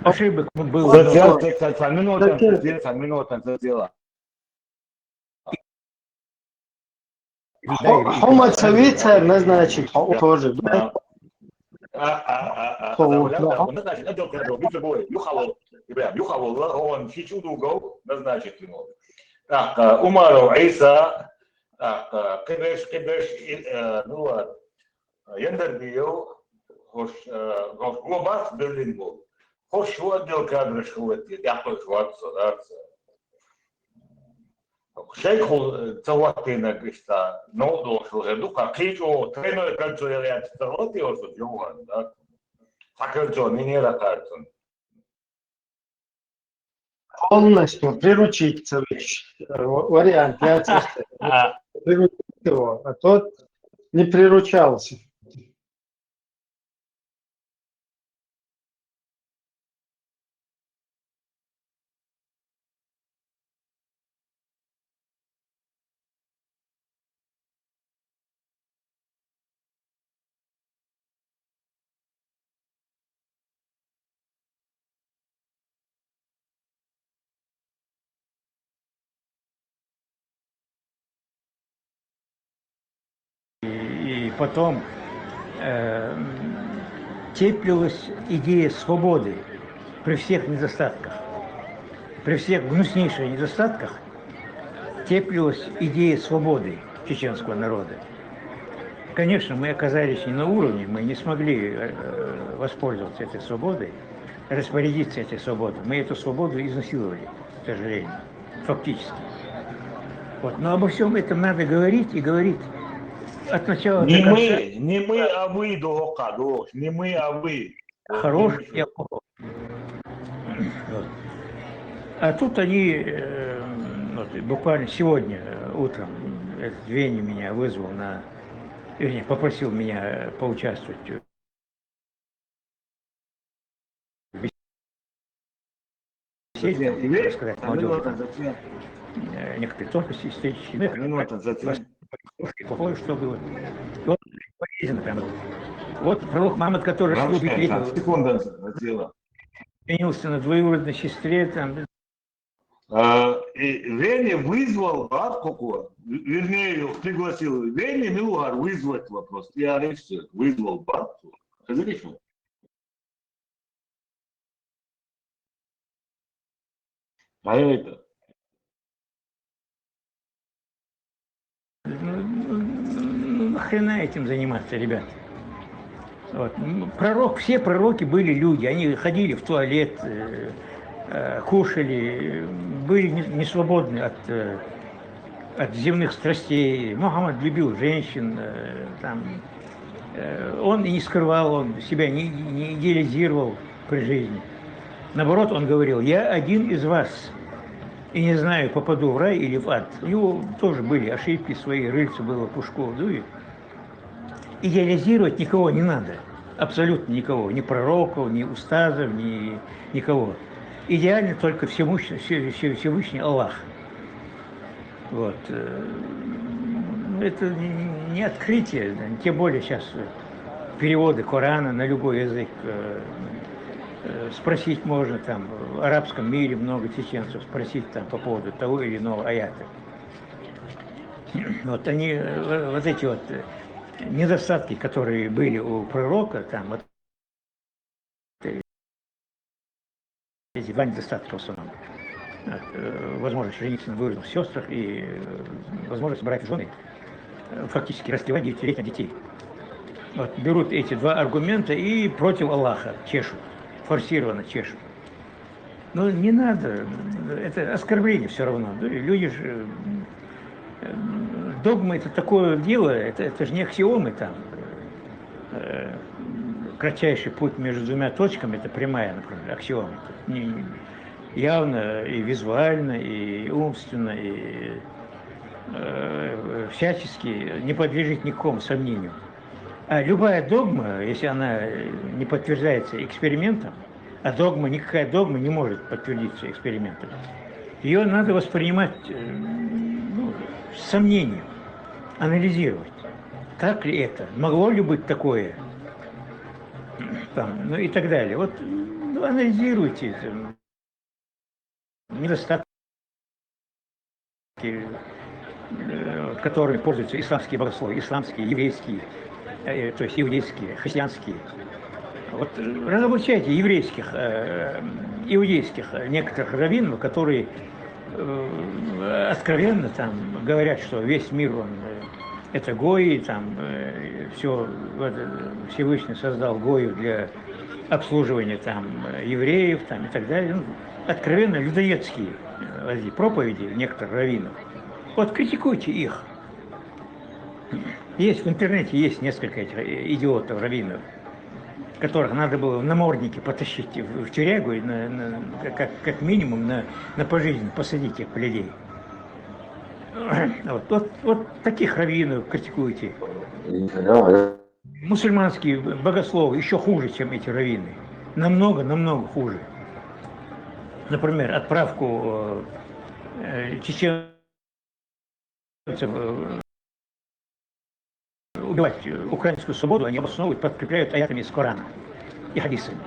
Ошибок было много. Минута, минута, минута. Хьо-, хьо ма ца вицар назначить, хьо тоже, да? Назначить, отдел кадров, быстро бой. Юхавол, Ибрагим, Юхавол, он ши чудугов назначить ему. Так, Умаров Иса, так, Кибеш, Кибеш, ну ладно. Яндарбиев, хош, хош, Гобас Берлин был. Хош, отдел кадров шхует, я хош, вот, содарца. Шейхул ца ваттийнаг иштта, новкъа долуш хӀу хир ду-кх, кхечо тройное кольцо яла яц ца ватти оцу жовхӀарна, да? Цхьа кольцо минера кхарцун. Полностью приручить ца веш, э, ва-, вариант яц иштта. Приручить его, а тот не приручался. И потом э, теплилась идея свободы при всех недостатках, при всех гнуснейших недостатках теплилась идея свободы чеченского народа. Конечно, мы оказались не на уровне, мы не смогли э, воспользоваться этой свободой, распорядиться этой свободой. Мы эту свободу изнасиловали, к сожалению, фактически. Вот. Но обо всем этом надо говорить и говорить от начала Не до конца. Мы, не мы, а вы, духока, душ. Не мы, а вы. Хорош и алкоголь. Вот. А тут они, э, вот, буквально сегодня утром этот Веня меня вызвал на, вернее, попросил меня поучаствовать в беседе, Зачем? Тебе? рассказать А молодёжи минута, там, зачем? э, некоторые тонкости исторические. Ну, я Минута, зачем? Хорошее, плохое, что было. И вот полезно прям было. Вот пророк Мухаммад, который Хорошо, Расул Бекритов секунда, зацела. Женился на двоюродной сестре, там, А, и Веня вызвал Баркуку, вернее, пригласил. Веня Милугар вызвать вопрос. Я решил, вызвал Барку. Разрешил. А это? Ну, ну, ну, нахрена этим заниматься, ребят? Вот. М, Пророк, все пророки были люди, они ходили в туалет, э, э, кушали, были не, не свободны от, э, от земных страстей. Мухаммад любил женщин, э, там, э, он и не скрывал, он себя не, не идеализировал при жизни. Наоборот, он говорил: «Я один из вас». И не знаю, попаду в рай или в ад. У него тоже были ошибки свои, рыльца было пушковые. Идеализировать никого не надо. Абсолютно никого. Ни пророков, ни устазов, ни никого. Идеально только Всевышний, Всевышний Аллах. Вот. Э, это не открытие, тем более сейчас переводы Корана на любой язык. Э, э, спросить можно там, в арабском мире много чеченцев, спросить там по поводу того или иного аята. Вот они, э, вот эти вот недостатки, которые были у пророка, там, вот эти два недостатка в основном. Э, возможность жениться на двоюродных сестрах и, э, возможность брать в жены, э, фактически расливать девятилетних детей. Вот берут эти два аргумента и против Аллаха чешут, форсированно чешут. Ну, не надо, это оскорбление все равно. Да, люди же, э, догмы — это такое дело, это, это же не аксиомы там. Э, кратчайший путь между двумя точками — это прямая, например, аксиома. Тут не- явно и визуально, и умственно, и, э, всячески не подлежит никакому сомнению. А любая догма, если она, э, не подтверждается экспериментом, а догма, никакая догма не может подтвердиться экспериментом, ее надо воспринимать, э, ну, с сомнением, анализировать. Так ли это? Могло ли быть такое? Там, ну и так далее. Вот, ну, анализируйте это. Недостатки, э, которыми пользуются исламские богословы, исламские, еврейские, э, то есть иудейские, христианские. Вот, э, разоблачайте еврейских, э, иудейских, э, некоторых раввинов, которые, э, откровенно там говорят, что весь мир, он, э, это гои, там, э, все, Всевышний создал гоев для обслуживания там, э, евреев там, и так далее. Ну, откровенно людоедские, э, эти проповеди некоторых раввинов. Вот критикуйте их. Есть в интернете, есть несколько этих, э, идиотов, раввинов, которых надо было в наморднике потащить в, в тюрягу, и на- на- как, как минимум на, на пожизненно посадить этих людей. Вот, вот, вот таких раввинов критикуйте. Да, мусульманские богословы еще хуже, чем эти раввины. Намного, намного хуже. Например, отправку, э, э, чеченцев, э, убивать, э, украинскую свободу, они обосновывают, подкрепляют аятами из Корана и хадисами.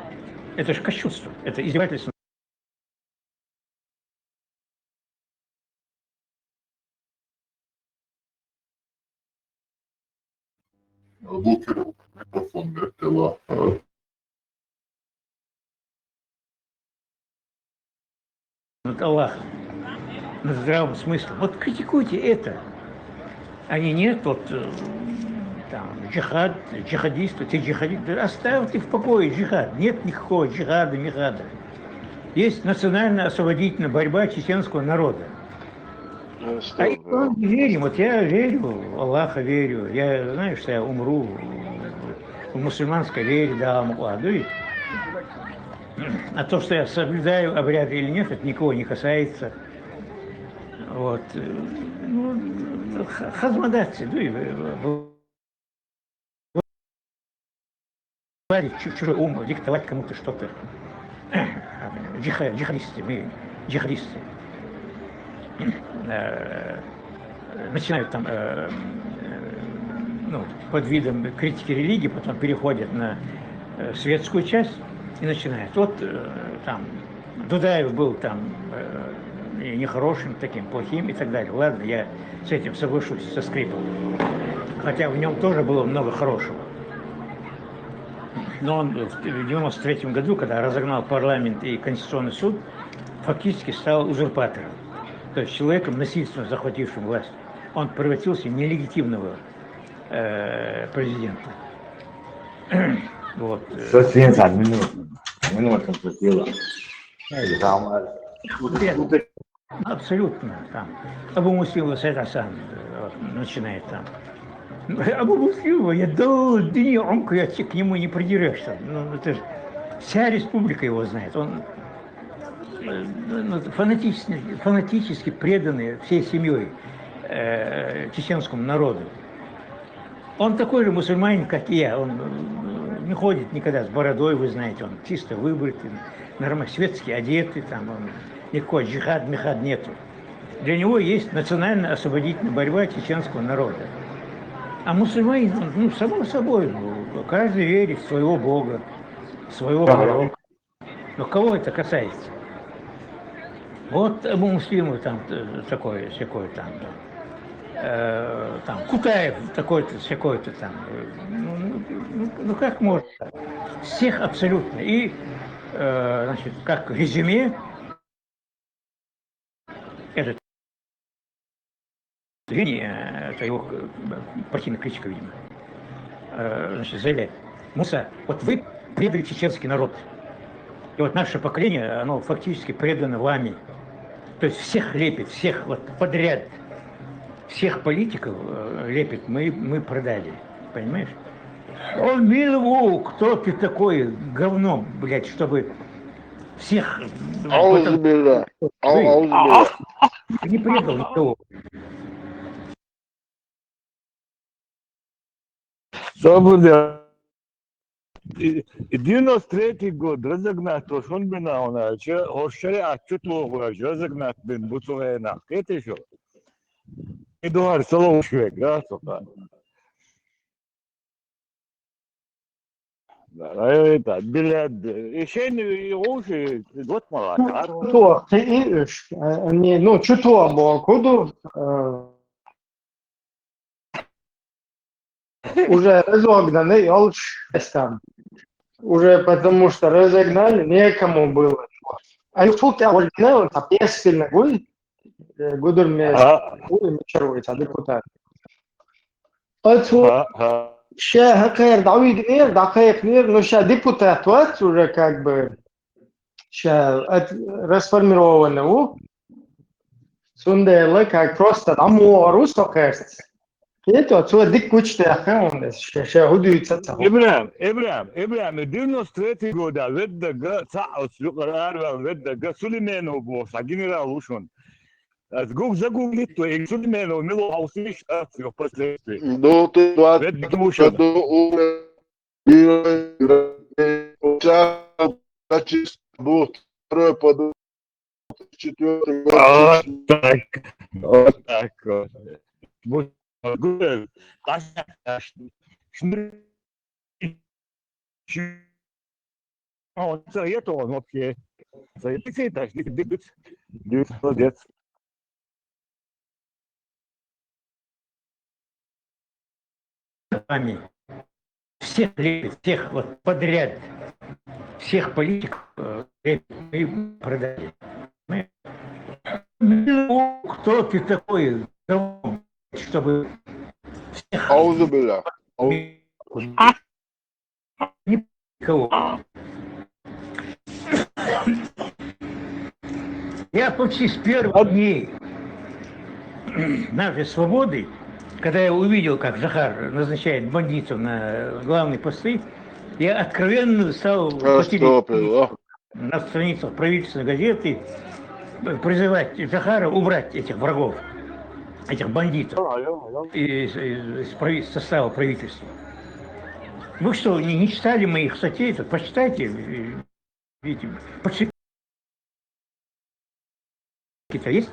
Это же кощунство, это издевательство. Абу Кирилл, микрофон, это ва. Над Аллахом, над здравым смыслом. Вот критикуйте это. А не нет, вот, э, там, джихад, джихадисты, ты джихадист. Да оставьте в покое джихад. Нет никакого джихада, михада. Есть национально-освободительная борьба чеченского народа. Ну, а что, и мы верим, вот я верю, в Аллаха верю, я, знаешь, я умру в мусульманской вере, да, Аллах. А то, что я соблюдаю обряды или нет, это никого не касается. Вот. Ну, хазмадатцы, ну, чужой ум диктовать кому-то что-то. Джихадисты, мы джихадисты. Э, начинают там, э, э, ну, под видом критики религии, потом переходят на, э, светскую часть и начинают. Вот, э, там Дудаев был там, э, и нехорошим, таким плохим и так далее. Ладно, я с этим соглашусь, со скрипом. Хотя в нем тоже было много хорошего. Но он в девяносто третьем году, когда разогнал парламент и Конституционный суд, фактически стал узурпатором. То есть человеком, насильственно захватившим власть. Он превратился в нелегитимного, э, президента. Вот. Sos viens minūti, minūte, kas ir ilga. Nē, tā maz. Абсолютно. Там. Абу Муслим Васаид Асан, э, вот, начинает там. Абу Муслим, я до дни, он, я к нему не придерешься. Ну, это же вся республика его знает. Он э, ну, фанатически, фанатически преданный всей семьей э, чеченскому народу. Он такой же мусульманин, как и я. Он э, не ходит никогда с бородой, вы знаете, он чисто выбритый, нормально светски одетый, там он, никакой джихад, михад нету. Для него есть национально-освободительная борьба чеченского народа. А мусульманин, ну, само собой, ну, каждый верит в своего бога, в своего пророка. Но кого это касается? Вот Абу Муслимов там э, такое, всякое там, да. Э, там Кутаев такой-то, всякой-то там. Э, Ну, ну, ну, ну, как можно? Всех абсолютно. И, э, значит, как резюме, этот Вини, э, это его э, партийная кличка, видимо, э, значит, заявляет: «Муса, вот вы предали чеченский народ. И вот наше поколение, оно фактически предано вами». То есть всех лепит, всех вот подряд, всех политиков э, лепит, мы, мы продали, понимаешь? Он милову, кто ты такой, говно, блядь, чтобы всех... Аузубилля. Аузубилля. Не предал никого. Собуде. И девяносто третий год разогнать то, что он бы на он, а че, оршере, а чё то разогнать бен бутугена. Это что? Эдуард Соловушвек, да, сука. Да, это билет. Еще не уже год мало. Tuo, se ei yksi. Niin, no, tuo mua kudu. Уже разогнаны, олш там. Уже потому что разогнали, некому было. А тут оригинал, это песня, гуй. Гудур мне, А, гуй, мичаруется, депутат. А тут а, а. Ше хакер Давид Нир, Дакаев Нир, ну ше депутат вот уже как бы ше от- расформированный у. Сундела как просто там орус окерс. Это отсюда дик кучте ахаун, ше ше худуется там. Ибрам, Ибрам, Ибрам, девяносто третий года, веддага, цаус, юкарар, веддага, Сулейменов босс, а генерал ушон. Аз гуг загуглит, то и Сулейменов мило аусиш, а всё впоследствии. Ну, ты двадцать Веддага ушон. году уже сейчас вот второй под четвертый Вот так. Вот так вот. Вот, вот, Каша, Каша. А он совет, он вообще. Совет, так, молодец. Вами. Всех лепит, всех вот подряд, всех политиков э, лепит, мы продали. Ну, кто ты такой, чтобы всех Аузубилля. никого. Я почти с первых дней нашей свободы, когда я увидел, как Захар назначает бандитов на главные посты, я откровенно стал по телевидению, Что было? На страницах правительственной газеты призывать Захара убрать этих врагов, этих бандитов из, из- из прави- состава правительства. Вы что, не, не читали моих статей? Так почитайте. Видите, почитайте. Есть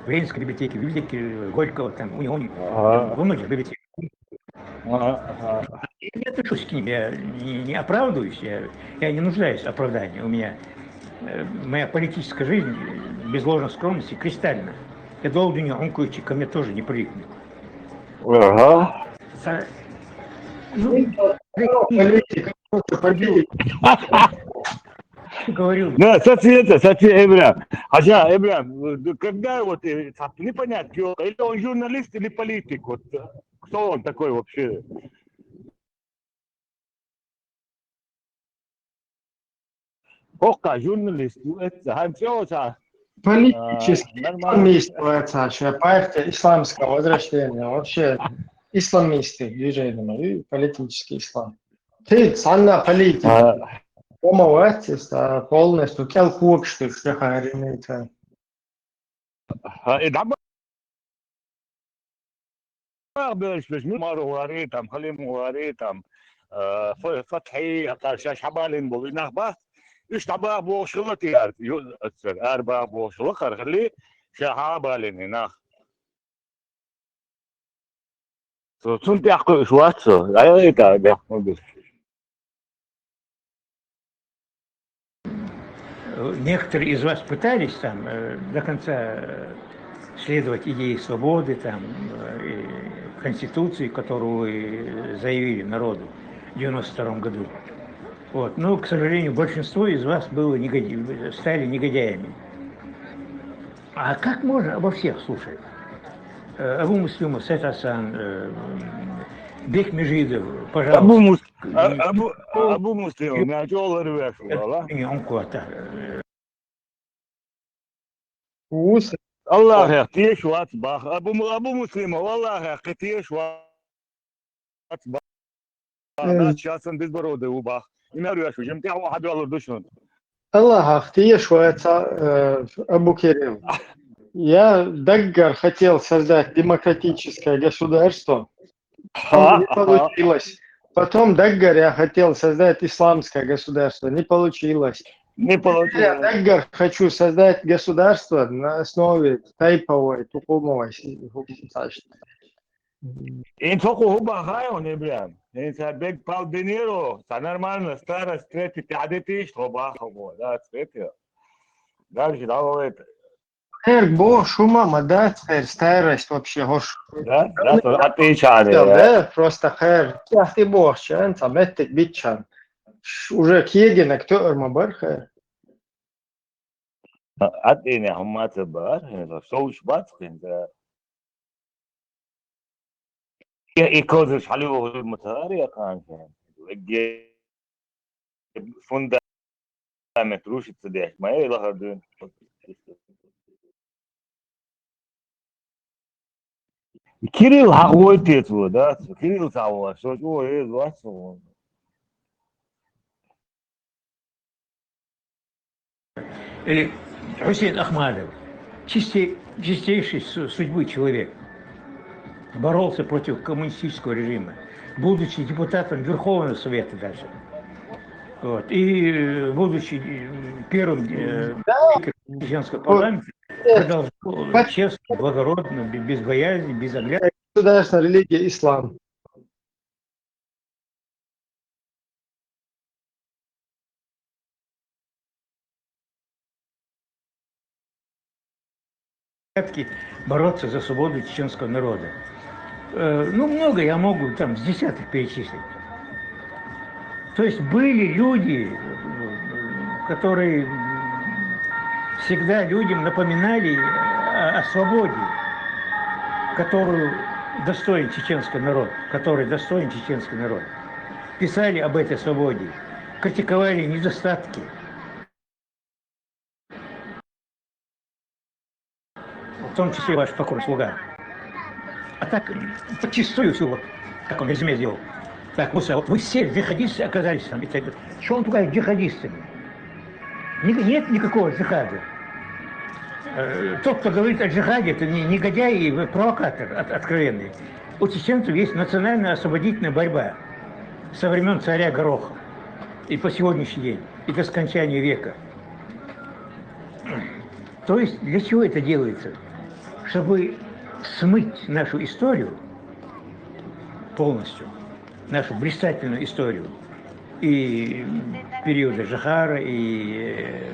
в Ленинской библиотеке, в библиотеке Горького, там, у него, у них, Ага, во многих библиотеках. ага, ага. Я не отношусь к ним, я не, не оправдываюсь, я, я не нуждаюсь в оправдании. У меня э, моя политическая жизнь, э, без ложной скромности, кристальна. Эдуард Дунья Ункуевич ко мне тоже не привыкнет. Ага. Са- Ну, Политика, политика. Говорил, Да, сатиета, сатия Эбрам. Хотя, Эбрам, когда вот э, непонятно, или он журналист, или политик, вот кто он такой вообще? Пока журналист, ну, это, а всё, а, Политический а, нормально. Исламист, это же партия исламского возрождения, вообще исламисты движения, ну, и политический ислам. Ты сама политика. А, Помогать, полностью, кӀел кокаш ду шахьарин тӀа. ХӀа, и дӀа бахбелаш, вешан, Умар вари там, Халим вари там, э, Фа-, Фатхьи, акхар шаьш хьабалийна бола нах бац. Уьш дӀабаха бохуш хилла тӀера, ю-, аццар, арабаха бохуш хилла, хархали, ша хьабалийна нах. Цу-, цунна тӀехь кхуьуш вац со, айгӀа тӀехь ма бу. Некоторые из вас пытались там, э, до конца, э, следовать идее свободы, там, э, и Конституции, которую вы заявили народу в девяносто втором году. Вот. Но, к сожалению, большинство из вас было негоди-, стали негодяями. А как можно обо всех слушать? Э, Абу Муслима, Сет Асан, э, Бек Межидов, пожалуйста. Абу Мус-, А-, Абу, Абу Муслим, мягкий олар веш, вала. Ус. Аллахьа теша вац бах. Абу Му-, Абу Муслима, валлахьа, кхин теша вац бах. Э. Нах шаьцан безбородый ву бах. Имя веш, жим тӀехь ву хьадоьллур ду шуна. Аллахьах теша вац, э, Абу Керим. Я даггара хотел создать демократическое государство. Потом не получилось. Потом даггара я хотел создать исламское государство. Не получилось. Не получилось. Я даггара хочу создать государство на основе тайповой, тукумовой си-, Ин цо кху хӀу бахай хьуна, Ибрахим? Ин ца бег пал бинеро, ца нормально старость третий пятый тысяч хьо баха хьо, да, третий. Дальше давай. Хер, бо, шума ма дац хер, старость вообще хош. Да, да, то отвечали, да. Да, просто хер. Тяхти бо, чан, ца меттик биччан. Ш-, уже кегина кто ма бар хер. Ат ине хӀума ца бар, хер, шоуш бац хин, да. Я и козыш хьалюгӀу ма ца ари я кханча. Вегге фундамент рушится деш, ма э лахар дун. Кирилл хьахвойтец во, да? Кирилл ца ваш, со чӀо э ваш. Или Хусейн Ахмадов, чисте-, чистейшей су-, судьбы человек, боролся против коммунистического режима, будучи депутатом Верховного Совета даже. Вот. И, э, будучи, э, первым, э, Да. спикером президентского Вот. парламента, Э, продолжал, э, Пат- честно, благородно, бе-, без боязни, без оглядки. Государственная религия ислам. Бороться за свободу чеченского народа. Э, ну, много я могу там с десяток перечислить. То есть были люди, э, которые, м, всегда людям напоминали о, о свободе, которую достоин чеченский народ, который достоин чеченский народ. Писали об этой свободе, критиковали недостатки. В том числе ваш покорный слуга. А так, м, подчистую всё, вот, как он резюме сделал. Так, Муса, вот вы все джихадисты оказались там. И так, что он пугает джихадистами? Ни-, нет никакого джихада. Э, тот, кто говорит о джихаде, это не-, негодяй и провокатор от-, откровенный. У чеченцев есть национально-освободительная борьба со времён царя Гороха и по сегодняшний день, и до скончания века. То есть для чего это делается? Чтобы смыть нашу историю полностью, нашу блистательную историю и периода Джохара, и,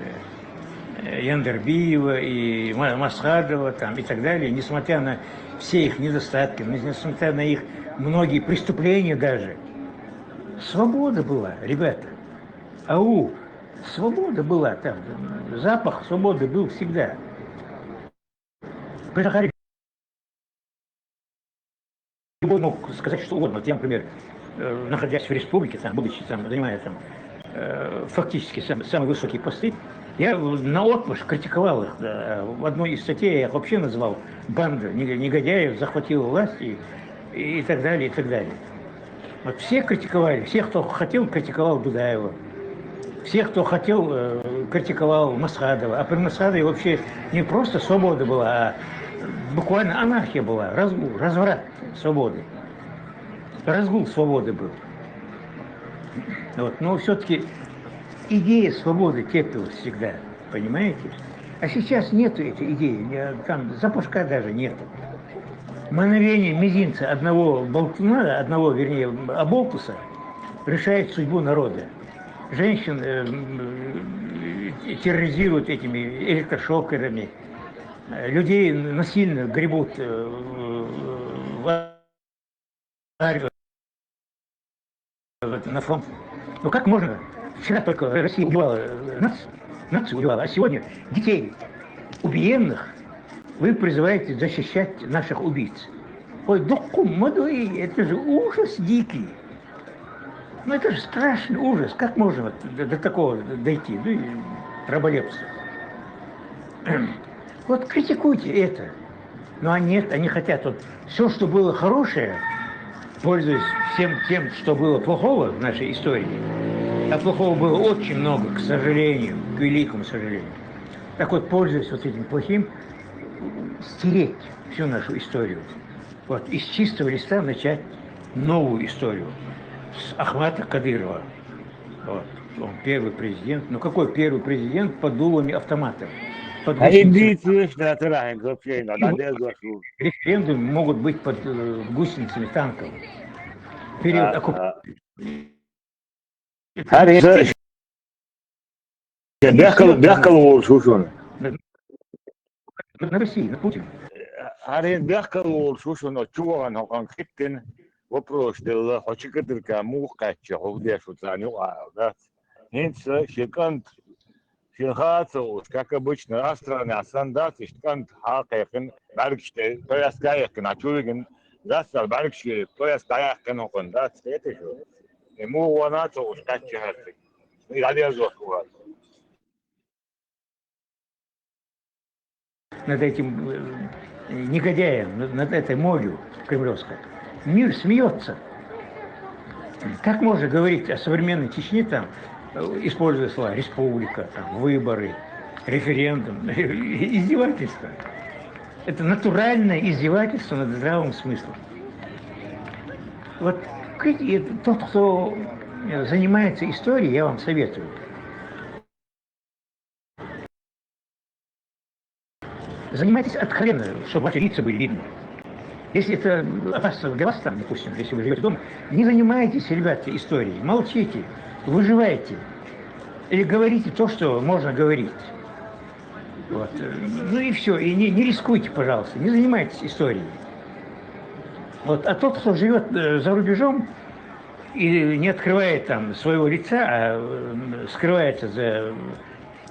э, Яндербиева, и Ма-, Масхадова, там, и так далее, несмотря на все их недостатки, несмотря на их многие преступления даже. Свобода была, ребята. Ау, свобода была там, запах свободы был всегда. При Джохаре любой мог сказать что угодно. Вот я, например, э, находясь в республике, там, будучи там, занимая там, э, фактически сам-, самые высокие посты, я наотмашь критиковал их. Да. В одной из статей я их вообще назвал банда нег-, негодяев, захватила власть и, и так далее, и так далее. Вот все критиковали, всех, кто хотел, критиковал Дудаева. Все, кто хотел, э, критиковал Масхадова. А при Масхадове вообще не просто свобода была, а буквально анархия была, разгул, разврат свободы. Разгул свободы был. Вот. Но все-таки идея свободы теплилась всегда, понимаете? А сейчас нету этой идеи, э, там запашка даже нету. Мановение мизинца одного болтуна, одного, вернее, оболтуса решает судьбу народа. Женщин, э, м, э, терроризируют этими электрошокерами, э, людей насильно гребут, э, в армию, вот, на фронт. Ну как можно? Вчера только Россия убивала, э, нац-, нацию убивала, а сегодня детей убиенных вы призываете защищать наших убийц. Ой, да кумадой, это же ужас дикий. Ну это же страшный ужас. Как можно вот до, до такого дойти? Ну, и раболепство. Вот критикуйте это. Но они нет, они хотят вот все, что было хорошее, пользуясь всем тем, что было плохого в нашей истории, а плохого было очень много, к сожалению, к великому сожалению. Так вот, пользуясь вот этим плохим, стереть всю нашу историю. Вот, из чистого листа начать новую историю с Ахмата Кадырова. Вот. Он первый президент. Ну какой первый президент под дулами автоматов? Под гусеницами. Референдумы могут быть под, э, гусеницами танков. Период оккупации. Бехкал, бехкал волчушун. На России, на Путин. Арен бехкал волчушун, чуган хокан киттин. Вопрос дела, хочи кадырка, мух качча, хогдеш, вот за него, да. Хинца, шикант, шин хаца уж, как обычно, астрана, сандат, шикант, хакайкин, баргште, то есть кайкин, а чугин, дастар баргште, то есть кайкин, хокан, да, это же. Ему ванаца уж качча, и далее зохуат. Над этим, э, негодяем, над, над этой молью кремлевской. Мир смеется. Как можно говорить о современной Чечне, там, э, используя слова республика, там, выборы, референдум? Издевательство. Это натуральное издевательство над здравым смыслом. Вот, и тот, кто, э, занимается историей, я вам советую. Занимайтесь откровенно, чтобы ваши лица были видны. Если это опасно для вас, там, допустим, если вы живете дома, не занимайтесь, ребята, историей. Молчите, выживайте. Или говорите то, что можно говорить. Вот. Ну и все. И не, не рискуйте, пожалуйста. Не занимайтесь историей. Вот. А тот, кто живет, э, за рубежом и не открывает там своего лица, а, э, скрывается за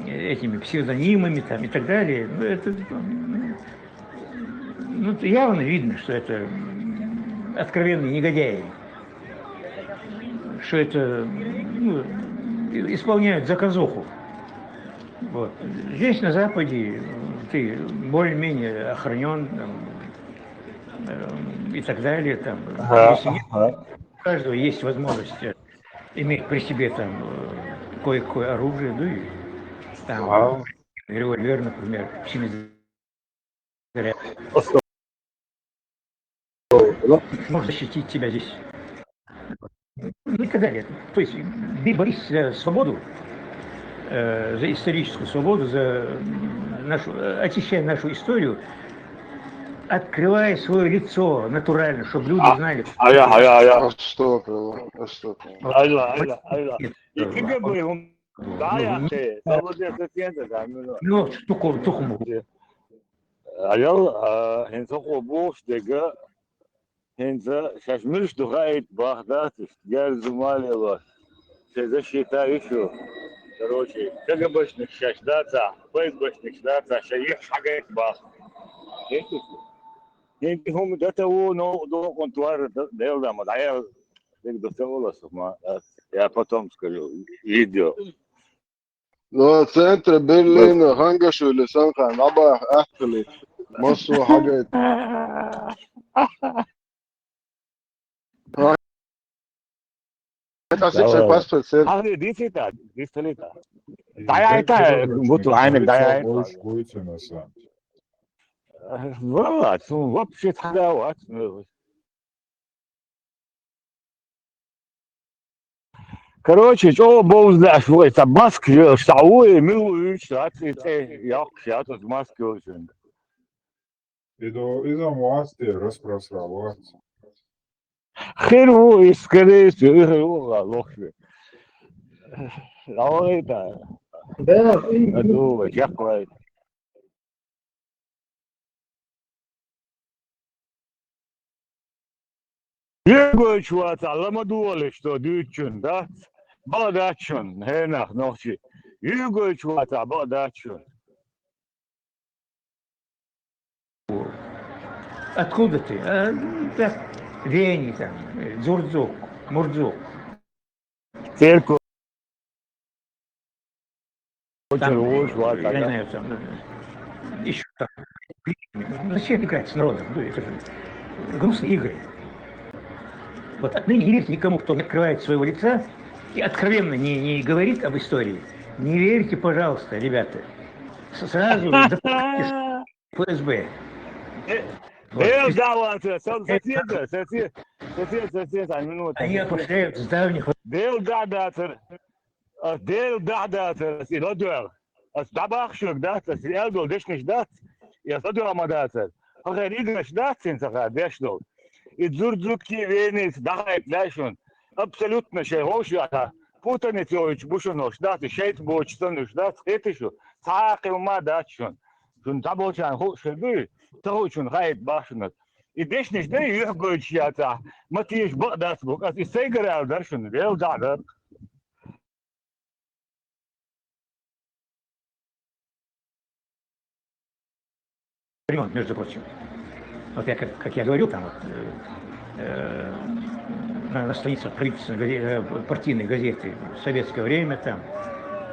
этими псевдонимами там и так далее, ну, это, ну, ну, явно видно, что это, м, откровенные негодяи, что это, ну, исполняют заказуху. Вот. Здесь, на Западе, ты более-менее охранен, там, э, и так далее. Там, если нет, у каждого есть возможность, э, иметь при себе там, э, кое-какое оружие, ну и там револьвер, например, семизарядный. Может защитить тебя здесь. Ну и так далее. То есть ты борись за свободу, э, за историческую свободу, за, м, нашу, э, очищай нашу историю, открывай свое лицо натурально, чтобы люди знали. Ая, ая, ая. А что было? А что было? Айла, айла, айла. Икиге бу хум. Ну, ну, туху-, тухуму. Аял, а, хинца хобуш дега, хинца шашмирш духа эт бахдат, герзумалева. Се защита ишу. Короче, КГБшник шаш даца, ФСБшник даца, ша их шагайт бах. Хинти хум дата у но до контуар дел дама, аял дег дота оласума. Я потом скажу, видео. Но центр Берлина, Хангашвили, Санхан, Аба, Ахтали, Мосу, Хагайт. Аз икӀ паспорт сер. Ахри дисита, дисталита. Даяйта, гуту айнек даяйта. Валлах, ну, вообще тхадават. Короче, чӀо бовзлаш вай, ца маск, ца уй, милуич, ца цӀе, яхш, я тут маск ёлчун. Идо, изам васте распросравать. Хиру, искрит, хиру, лохви. Лавайта. Да, и- Аду, яквай. Югойч ваца, лама дуале, что дючун, да? Бадачун, хенах, нохчи. Югойч ваца, бадачун. Откуда ты? А, так, Вени там, э, Дзурдзук, Мурдзук. Церковь. Там, очень уж, я не знаю, там, э, ещё там. Ну, зачем играть с народом? Ну, это же гнусные игры. Вот отныне не верьте никому, кто не открывает своего лица и откровенно не, не говорит об истории. Не верьте, пожалуйста, ребята. С- Сразу запомните, что Ф С Б. Э, Вот. Э, да, вот, э, со- соседа, соседа, соседа, соседа, минута. Они опошляют с давних Дел да дацар, а, дел да дацар, ас ила дуэл. Ас дабахшук дац, ас элдул дешниш дац, я садуама дацар. Хахер играш дац, син саха дешнул. И дзурдзуки венис дахайт лайшун. Абсолютно шей гошуата. Путаницович бушунош дац, шейт боч сануш дац, хетишу. Цаакъ ма дачун. Шун табочан ху шеби, тахучун хайт башунат. И дешниш дай юхгойч яца. Матиш бакъ дац бук, ас и сайгарал даршун, вел да да. Ремонт, между прочим. Вот я, как, как я говорил, там вот, э, э, на, на страницах правительственной газе- э, партийной газеты в советское время там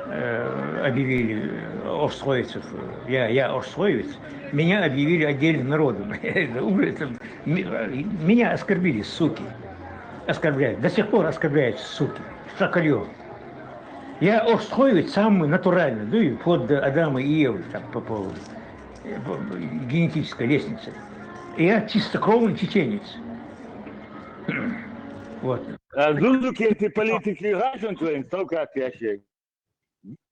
э, объявили Орстхоевцев, я, я Орстхоевец, меня объявили отдельным народом. Это ужас, это ми- меня оскорбили, суки. Оскорбляют. До сих пор оскорбляют, суки. Шакалье. Я Орстхоевец самый натуральный, да и вплоть до Адама и Евы там, по поводу э, по- генетической лестницы. Я чистокровный чеченец. Вот. А, Зурдзукети политики гашун твоим, стал как я щей.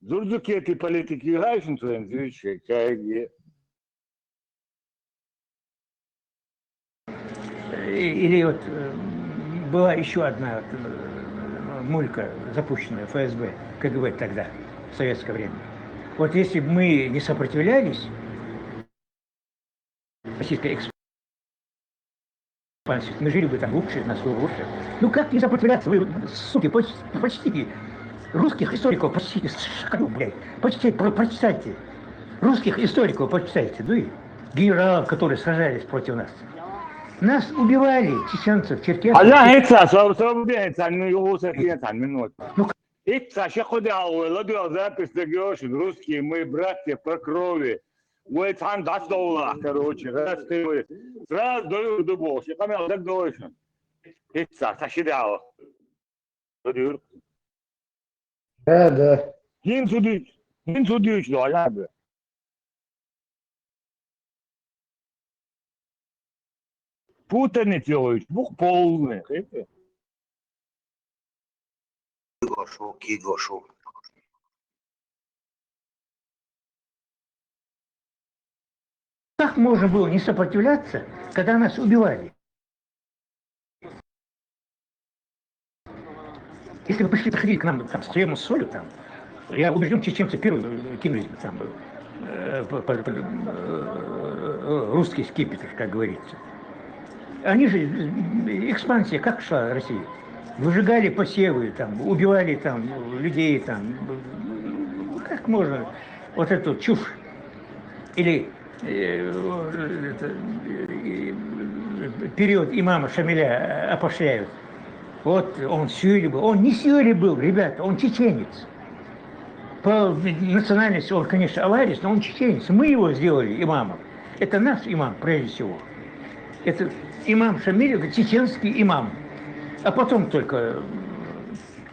Зурдзукети политики гашун твоим, зрючий, кайги. Или вот э, была еще одна вот, э, мулька, запущенная Ф С Б, К Г Б тогда, в советское время. Вот если бы мы не сопротивлялись, российской экспансии, мы жили бы там лучше, нас было лучше. Ну как не сопротивляться? Вы, суки, поч- почти русских историков, почти, шакалю, блядь, почти, про- прочитайте. Русских историков почитайте, ну и генералов, которые сражались против нас. Нас убивали, чеченцев, черкесов. Аллах, это, сам, сам, это, ну, его, это, минут. Ну, Итца шехуди алла, ладуя запись дагёшин, русские мы братья по крови. Вай цан дас дола, короче, раз ты вы. Сразу даю дубо, ши камел даг дойшин. Итца, сашидал. Даюр. Да, да. Хин судич, хин судич, да, я бы. Путаницович, бух полный, это. Гошу, ки гошу. Как можно было не сопротивляться, когда нас убивали? Если вы пришли, приходили к нам там, с хлебом, с солью, там, я убежден, чеченцы первые э, кинулись бы там, э, по- по- по- э, русский скипетр, как говорится. Они же, э, экспансия как шла России? Выжигали посевы, там, убивали там людей, там. Как можно вот эту чушь? Или э, это, э, период имама Шамиля опошляют. Вот он сюрик был. Он не сюрик был, ребята, он чеченец. По национальности он, конечно, аварец, но он чеченец. Мы его сделали имамом. Это наш имам, прежде всего. Это имам Шамиль, это чеченский имам. А потом только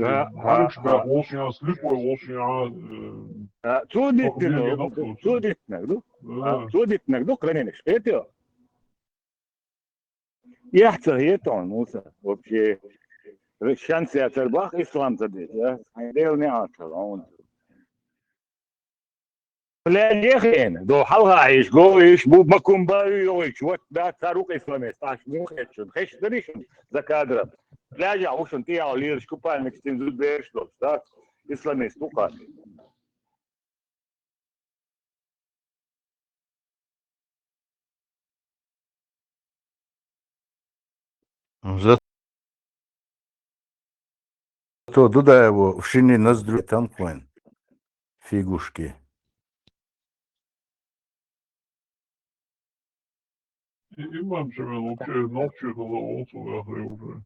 Да, бӀаргаш баьха волча, слепой волча, э, А, цо дитина, цо дитинаг ду. А, цо дитинаг ду, кханенаш. Хетайо? Яхь ца хетон, Муса. Вообще, шанс яцар бах ислам ца деза, а? Хьайн Дела неӀалт хилда хьона. Пляже хьена, до хьалха хьийш, го йиш, бу макум ба ю йогӀич, вот да, цар укх исламест, аш мун хетчун, хеш дариш за кадром. Пляже хушун тӀехьа лелаш, купальник стин зуд бераш долаш, да? Исламест укха. Зато Дудаева в шинне ноздрю танкуен. фигушки. И имам Шамил вообще нохчий хилла олцу яхай уже.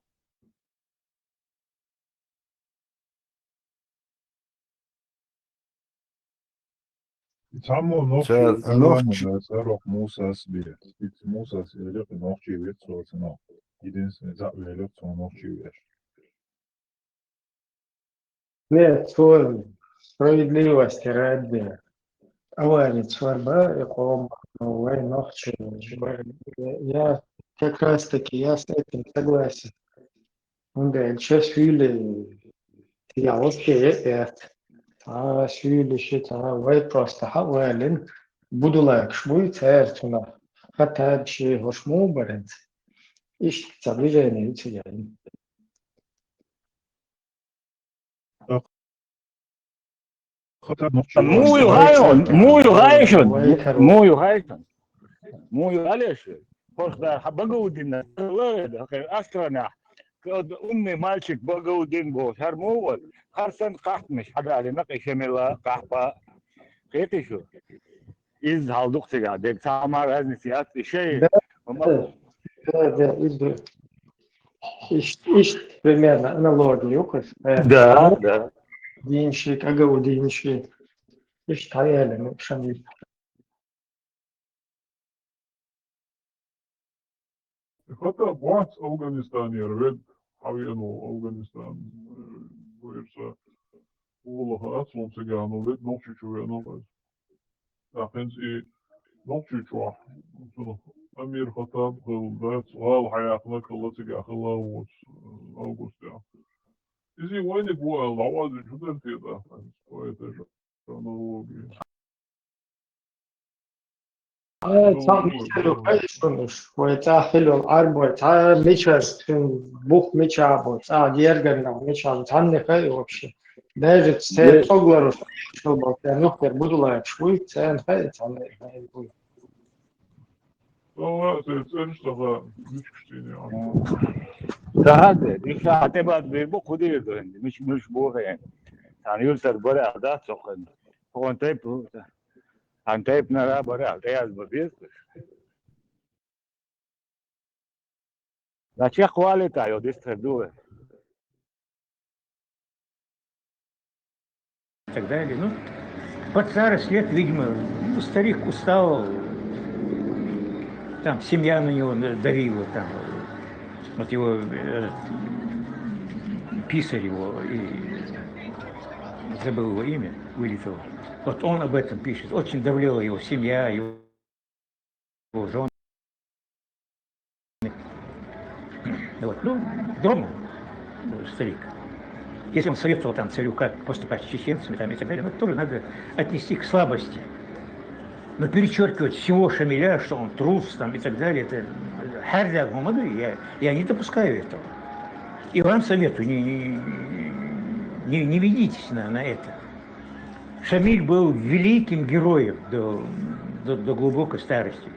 Цхьаммо нохчий Ца-, нохчий. Царох Мусас бе. Ит Мусас элих нохчий вет соцно. Единственный за велик со нохчий веш. Нет, цо справедливости ради. Аварец варба и ком вай нохчий. Я как раз таки, я с этим согласен. Унда сейчас фили я окей, это. А фили шита вай просто хавалин. Будулакш буй церцуна. Хата чи хошму барент. Ишт ца движение у тебя. Муй гайон, муй гайшон, муй гайшон. Муй галеш. Хорда хабагудина, лада, хай астрана. Код умный мальчик Багаудин бо, шарму вот. Харсан кахмиш, хадали, нак ишемела, кахпа. Кети шу. Из халдук сега, дег сама разница, я, ишей. Да, да, да, из Ишт, ишт примерно аналогия, укус. Э, Да, да. Динши, Кагаудинши. Ишт хаяли, ну, шамил. Хата бац Афганистане вед хавьяну Афганистан, э, вирса. Улаха ацун цигано вед нохчичу вену. Ахинц и нохчичу. Амир Хаттаб хил дац, гъал хьаяхна калла цига хила вуц, августя. Изи вайни буа лавази чудер тида. Поэта жо. Хронология. Э, цхьа мичара хайшунаш, вай цхьа хилул арбой, цхьа мичар, цун бух мичабу, цхьа дерган мичабу, цхьанне хай вообще. Даже це Е- цогларус, шо бал, це нухтер будулаев шуй, це хай, цхьанне хай буй. Ала, це церш сага мичкштине. Сага де, диша, хате бад бе бу кудир доен, мич, мич бу хен. Тан юлтар бара да цохан. Кон тайп, ан тайп нара бара, таяз бабир. Зачем хвалит, а, вот, если дуэ? И так далее. Ну, под старость лет, видимо, ну, старик устал, там семья на него давила, там, вот его, э, писарь его, и забыл его имя, вылетел. Вот он об этом пишет. Очень давлела его семья, его жены. Вот. Ну, дрогнул, э, старик. Если он советовал там царю, как поступать с чеченцами там, и так далее, ну, тоже надо отнести к слабости. Но перечеркивать всего Шамиля, что он трус там, и так далее, это, э, хар да гумады, я, я не допускаю этого. И вам советую, не, не, не, не ведитесь на, на это. Шамиль был великим героем до, до, до глубокой старости.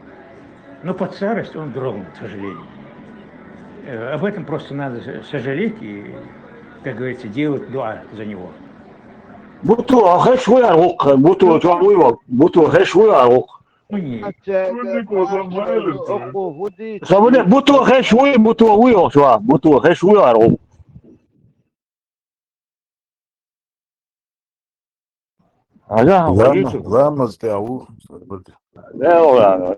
Но под старость он дрогнул, к сожалению. Э, об этом просто надо с-, сожалеть и, как говорится, делать дуа за него. Буту, а хэш вы аргук, буту, чуа вы вал, буту, хэш вы аргук. Ну, не. Сабуне, буту, хэш вы, буту, вы, чуа, буту, хэш вы аргук. Ага, Лама, видите? Лама стягу. Да, ладно.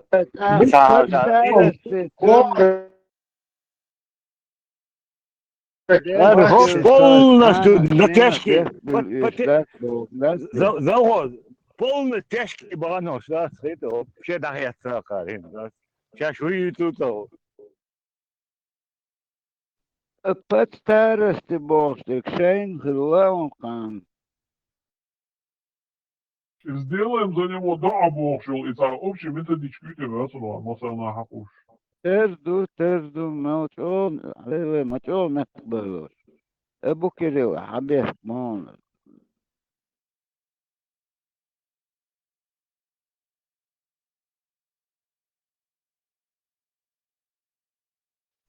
Полностью натяжки. За, за, полностью тяжкие багано, да, это вообще да, я цакарин, да. Сейчас вы тут, а. Под старости бохтик, шайн хилла он кан. Сделаем за него дуа бохшул, и та общий методичку тебе, а, сама, масана хакуш. Терду, терду, мачон, алеве, мачон, мехбелош. Эбу Кирилл, хабес, мон.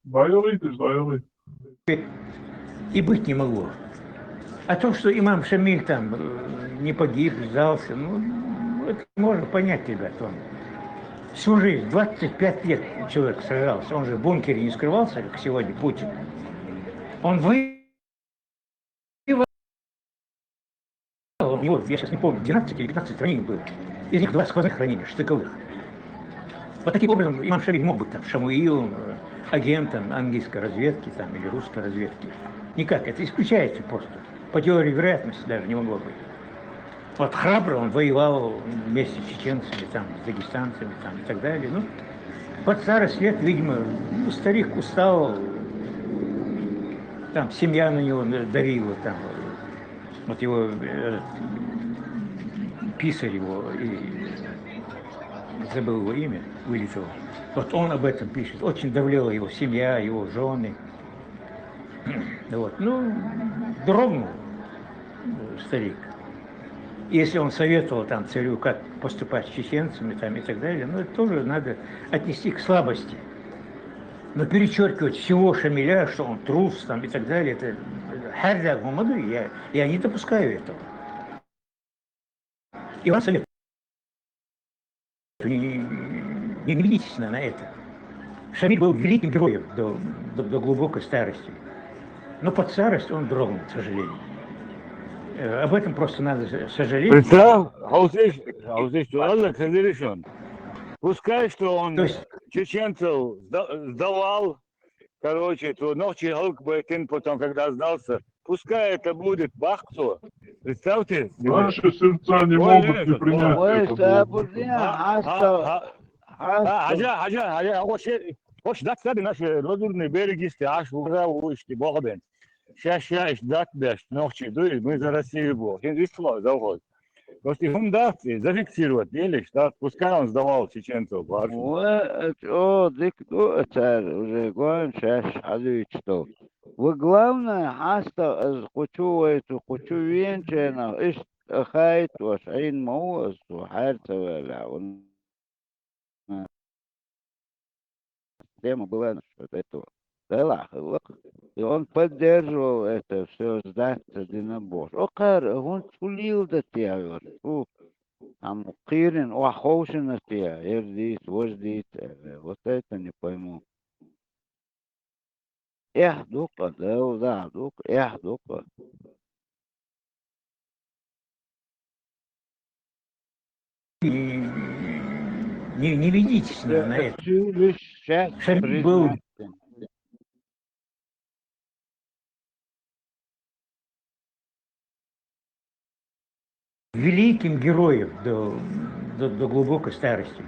Байоритыш, байорит. И быть не могло. О том, что имам Шамиль там э, не погиб, сдался, ну, это можно понять, ребят. Он всю жизнь, двадцать пять лет человек сражался. Он же в бункере не скрывался, как сегодня Путин. Он воевал. У него, я сейчас не помню, двенадцать или пятнадцать ранений было. Из них два сквозных ранения, штыковых. Вот таким образом имам Шамиль мог быть там Шамуилом, э, агентом английской разведки там, или русской разведки. Никак, это исключается просто. По теории вероятности даже не могло быть. Вот храбро он воевал вместе с чеченцами, там, с дагестанцами там, и так далее. Ну, под старость лет, видимо, ну, старик устал, там семья на него давила, там, вот его э, писарь его, и забыл его имя, вылетел. Вот он об этом пишет. Очень давлела его семья, его жены. Вот. Ну, дрогнул э, старик. Если он советовал там царю, как поступать с чеченцами там, и так далее, ну, это тоже надо отнести к слабости. Но перечеркивать всего Шамиля, что он трус там, и так далее, это херда гумаду, я, я не допускаю этого. И вам совет. Не, не, не ведитесь на, на это. Шамиль был великим героем до, до, до глубокой старости. Но под старость он дрогнул, к сожалению. Э, Об этом просто надо с- сожалеть. Представь, Хаусич, Хаусич, ладно, Кадыришон. Пускай, что он То есть- чеченцев сда- сдавал, короче, то ночи Халк Байтин потом, когда сдался, пускай это будет Бахту. Представьте себе. Наши сердца не Ой, могут не это, принять Ой, это. сабурдин А, хаста а, а, хаста. Хажа, хажа, хажа, хош, хош дат саби наши розурни берегисти, аш вугра вушти богден. Ша, ша, иш дат беш, нохчи дуй, мы за Россию бо. Хин висло, завхоз. Просто хум дат, зафиксировать, делишь, да, пускай он сдавал чеченцев, барышня. Ой, о, дик ду цар уже гон шаш хадуич то. Вы главное хаста аз кучу вайту кучу венчена иш хайт ваш айн мау аз ту хайр тавала. Тема была насчет этого. Да ладно, и он поддерживал это все, сдаться динабор. Окар, он тулил да тя, вот, у, там, кирин, о, хаушина тя, эрдит, вождит, э, вот это не пойму. Эх, дука, да, да, дука, эх, дука. Не, не, не ведитесь на, на это. Шамиль был великим героем до, до, до глубокой старости.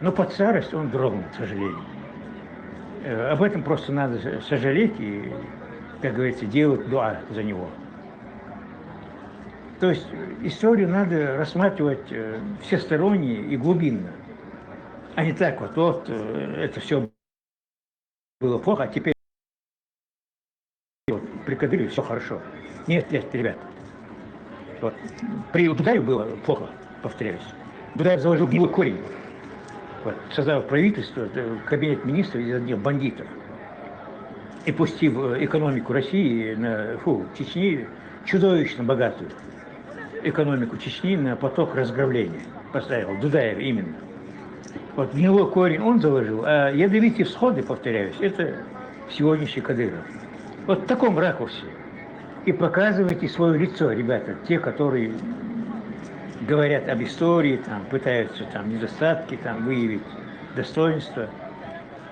Но под старость он дрогнул, к сожалению. Э, Об этом просто надо с- сожалеть и, как говорится, делать дуа за него. То есть э, историю надо рассматривать э, всесторонне и глубинно, а не так вот, вот э, это все было плохо, а теперь вот, при Кадырове все хорошо. Нет, нет, ребят. Вот. При Дудаеве было плохо, повторяюсь. Дудаев заложил гнилой корень. Вот, создав правительство, э, кабинет министров из одних бандитов. И пустив э, экономику России, на, фу, Чечни, чудовищно богатую экономику Чечни на поток разграбления. Поставил Дудаев именно. Вот гнилой корень он заложил, а ядовитые всходы, повторяюсь, это сегодняшний Кадыров. Вот в таком ракурсе. И показывайте свое лицо, ребята, те, которые говорят об истории, там, пытаются там недостатки там выявить, достоинства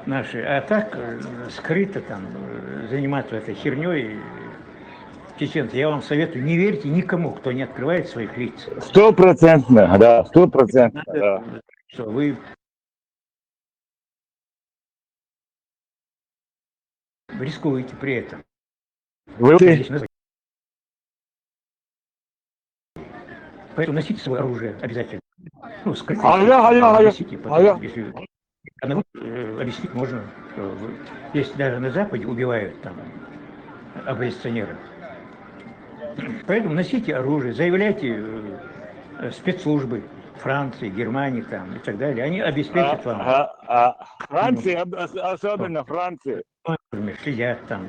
наши. А так э, скрыто там э, заниматься этой херней чеченцы. Я вам советую, не верьте никому, кто не открывает своих лиц. Стопроцентно, да, стопроцентно, да. Что вы рискуете при этом. Вы Здесь на Западе. Поэтому носите свое оружие обязательно. Ну, скрытое А я, а я, а я, носите, а потому я. что если одного э, объяснить можно, что вы- если даже на Западе убивают там оппозиционеров. Поэтому носите оружие, заявляйте э, э, спецслужбы Франции, Германии там и так далее. Они обеспечат вам А, а, а, Франция, об- ос- особенно Франция. Например, следят там.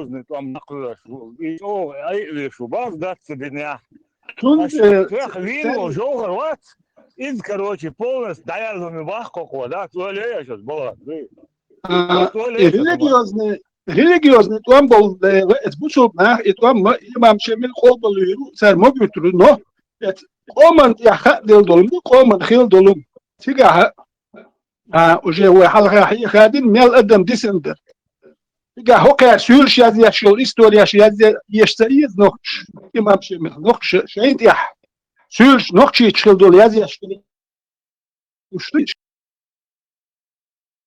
религиозный тӀом накъош ву. И чӀогӀа айвеш ву, бакъ дац цу динехь. Цунна, аша э, тӀех вийна волу жовхӀар вац, иза, короче, полностью дӀаязламе баккхо, да, ца олий аша аса балагӀа. А, ца олий и аша аса балагӀа. Религиозный, религиозный тӀом болу дела, эца бусулба нах и тӀом ма имам Шемил къобалвийр ву, цара ма буьтур ву, но эца къоман тӀехь хаа дела долу ма ду, къоман хила долу ма. Цигахь а, уже вай хьалха хьехадина мел адам дисина дара. Цигахь хӀокхара суьйлаш язъеш йолу, историяш язъе-, еш ца еза нохчаша, имам Шемил, нохчаша шайна тӀехь суьйлаш нохчийчу хила долу язъеш хила. Уьш ду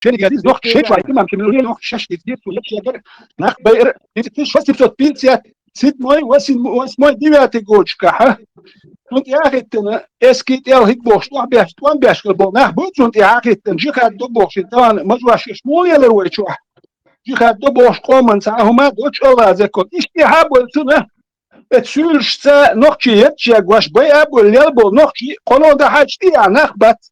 шайна язъе нохчаша, шайн чохь имам Шемил, нохчаша шаьш язъе, цо еш ягара нах байара, тысяча восемьсот пятьдесят седьмой, восемь, восьмой, девятый годашкахь, а? Цунна тӀе а хӀиттина, эски тӀел хӀиг бохуш, тӀом беш, тӀом беш хила болу нах бу, цунна тӀе а хӀиттина, жихад до бохуш, и тахана мажош еш муха лелар вай чохь? Жихад до бохуш, къоман цхьа а хӀума а доцуш, Аллах закон. Иштта тӀе а бой цунна, эцу суьйлашца нохчий етташ ягош, бай а бой лел болу нохчий, кхоно дахьачу тӀе а нах бац.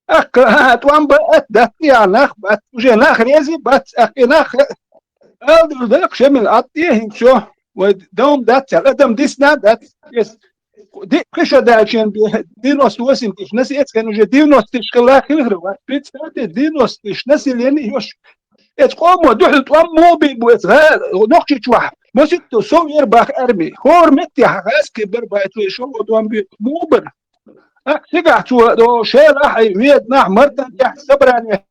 Ахка, а, тӀом бан атта дац, и а нах бац, уже нах рези бац, ахка, и нах ала дуьйла даккха, Шемил, атта тӀе хӀинца, вай дом дац, адам дисна а дац. Эс ди-, кхин шо даьлча бе-, девяносто восемь тысяч население, уже девяносто тысяч хилла хилхира вац. Представьте, девяносто тысяч население йош. Эцу къомо дуьхьал тӀом муха бийр бу эцу гӀа-, нохчий чохь? Масийтта сов яра баха арми. ХӀора меттехь гӀаьски бара бай, цо шолгӀа тӀом бийр муха бара? Ахка цигахь цо, о, шелахь а, веданахь а, мартан тӀехь собрание.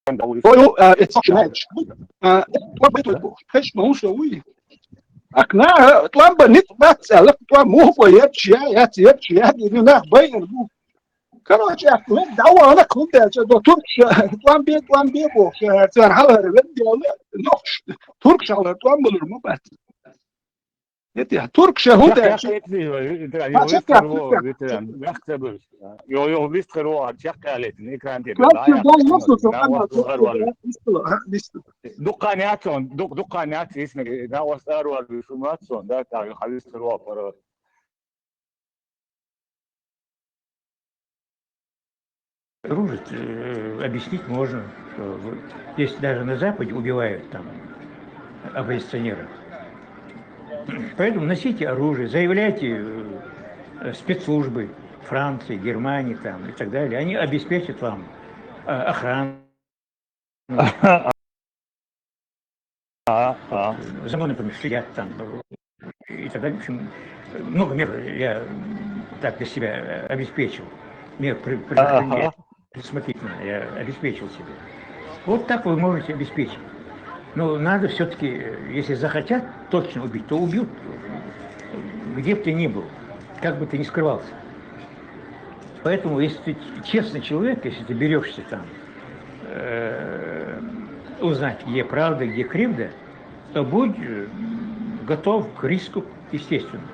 Ой, ой, а, эцу чу наьлча. А, эцу чу наьлча. Хезаш ма хӀун со вуй? Ахка наха тӀом бан ницкъ бац аьлла, тӀом муха бо, етташ я, яц, етташ я, и нах байар бу. Короче, ахка вен дӀавахана, хӀунда аьлча до туркаша, тӀом бе, тӀом бе бохуш, цара хьалхара вен делла, нохчаша, туркаша хьалхара тӀом балур ма бац. Туркаша хӀунда аьлча? Йо, йо, вистхир ву, чекхъялийтина экран тӀе. Дуккха яц он, дуккха яц, исмиг, дуккха яц, исмиг, арур ву, шу мац он, да, так, хьан вистхир ву, пара. Дружит, э, объяснить можно, что вы, если даже на Западе убивают там оппозиционеров, поэтому носите оружие, заявляйте, э, спецслужбы Франции, Германии там и так далее. Они обеспечат вам, э, охрану. А, а. За мной, например, следят там, э, и так далее. В общем, много мер я так для себя, э, обеспечил. Мер при-, предохранения. Ага. Предусмотрительно я обеспечил себе. Вот так вы можете обеспечить. Но надо все-таки, если захотят точно убить, то убьют, где бы ты ни был, как бы ты ни скрывался. Поэтому, если ты честный человек, если ты берешься там э, узнать, где правда, где кривда, то будь э, готов к риску, естественно.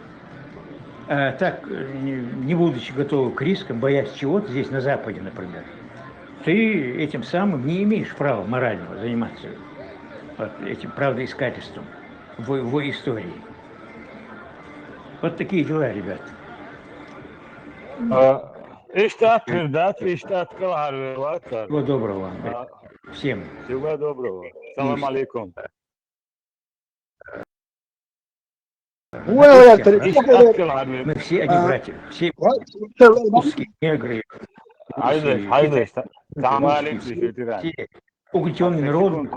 А так, э, не, не будучи готовым к рискам, боясь чего-то здесь, на Западе, например, ты этим самым не имеешь права морального заниматься вот этим правдоискательством в, в истории. Вот такие дела, ребят. А, Иштат, передача, иштат калгар ватар. Всего доброго вам. А, Всем. Всего доброго. Салам алейкум. Well, мы все одни братья. Все русские, негры. Хайдеш, хайдеш. Салам алейкум. Угнетенный народ,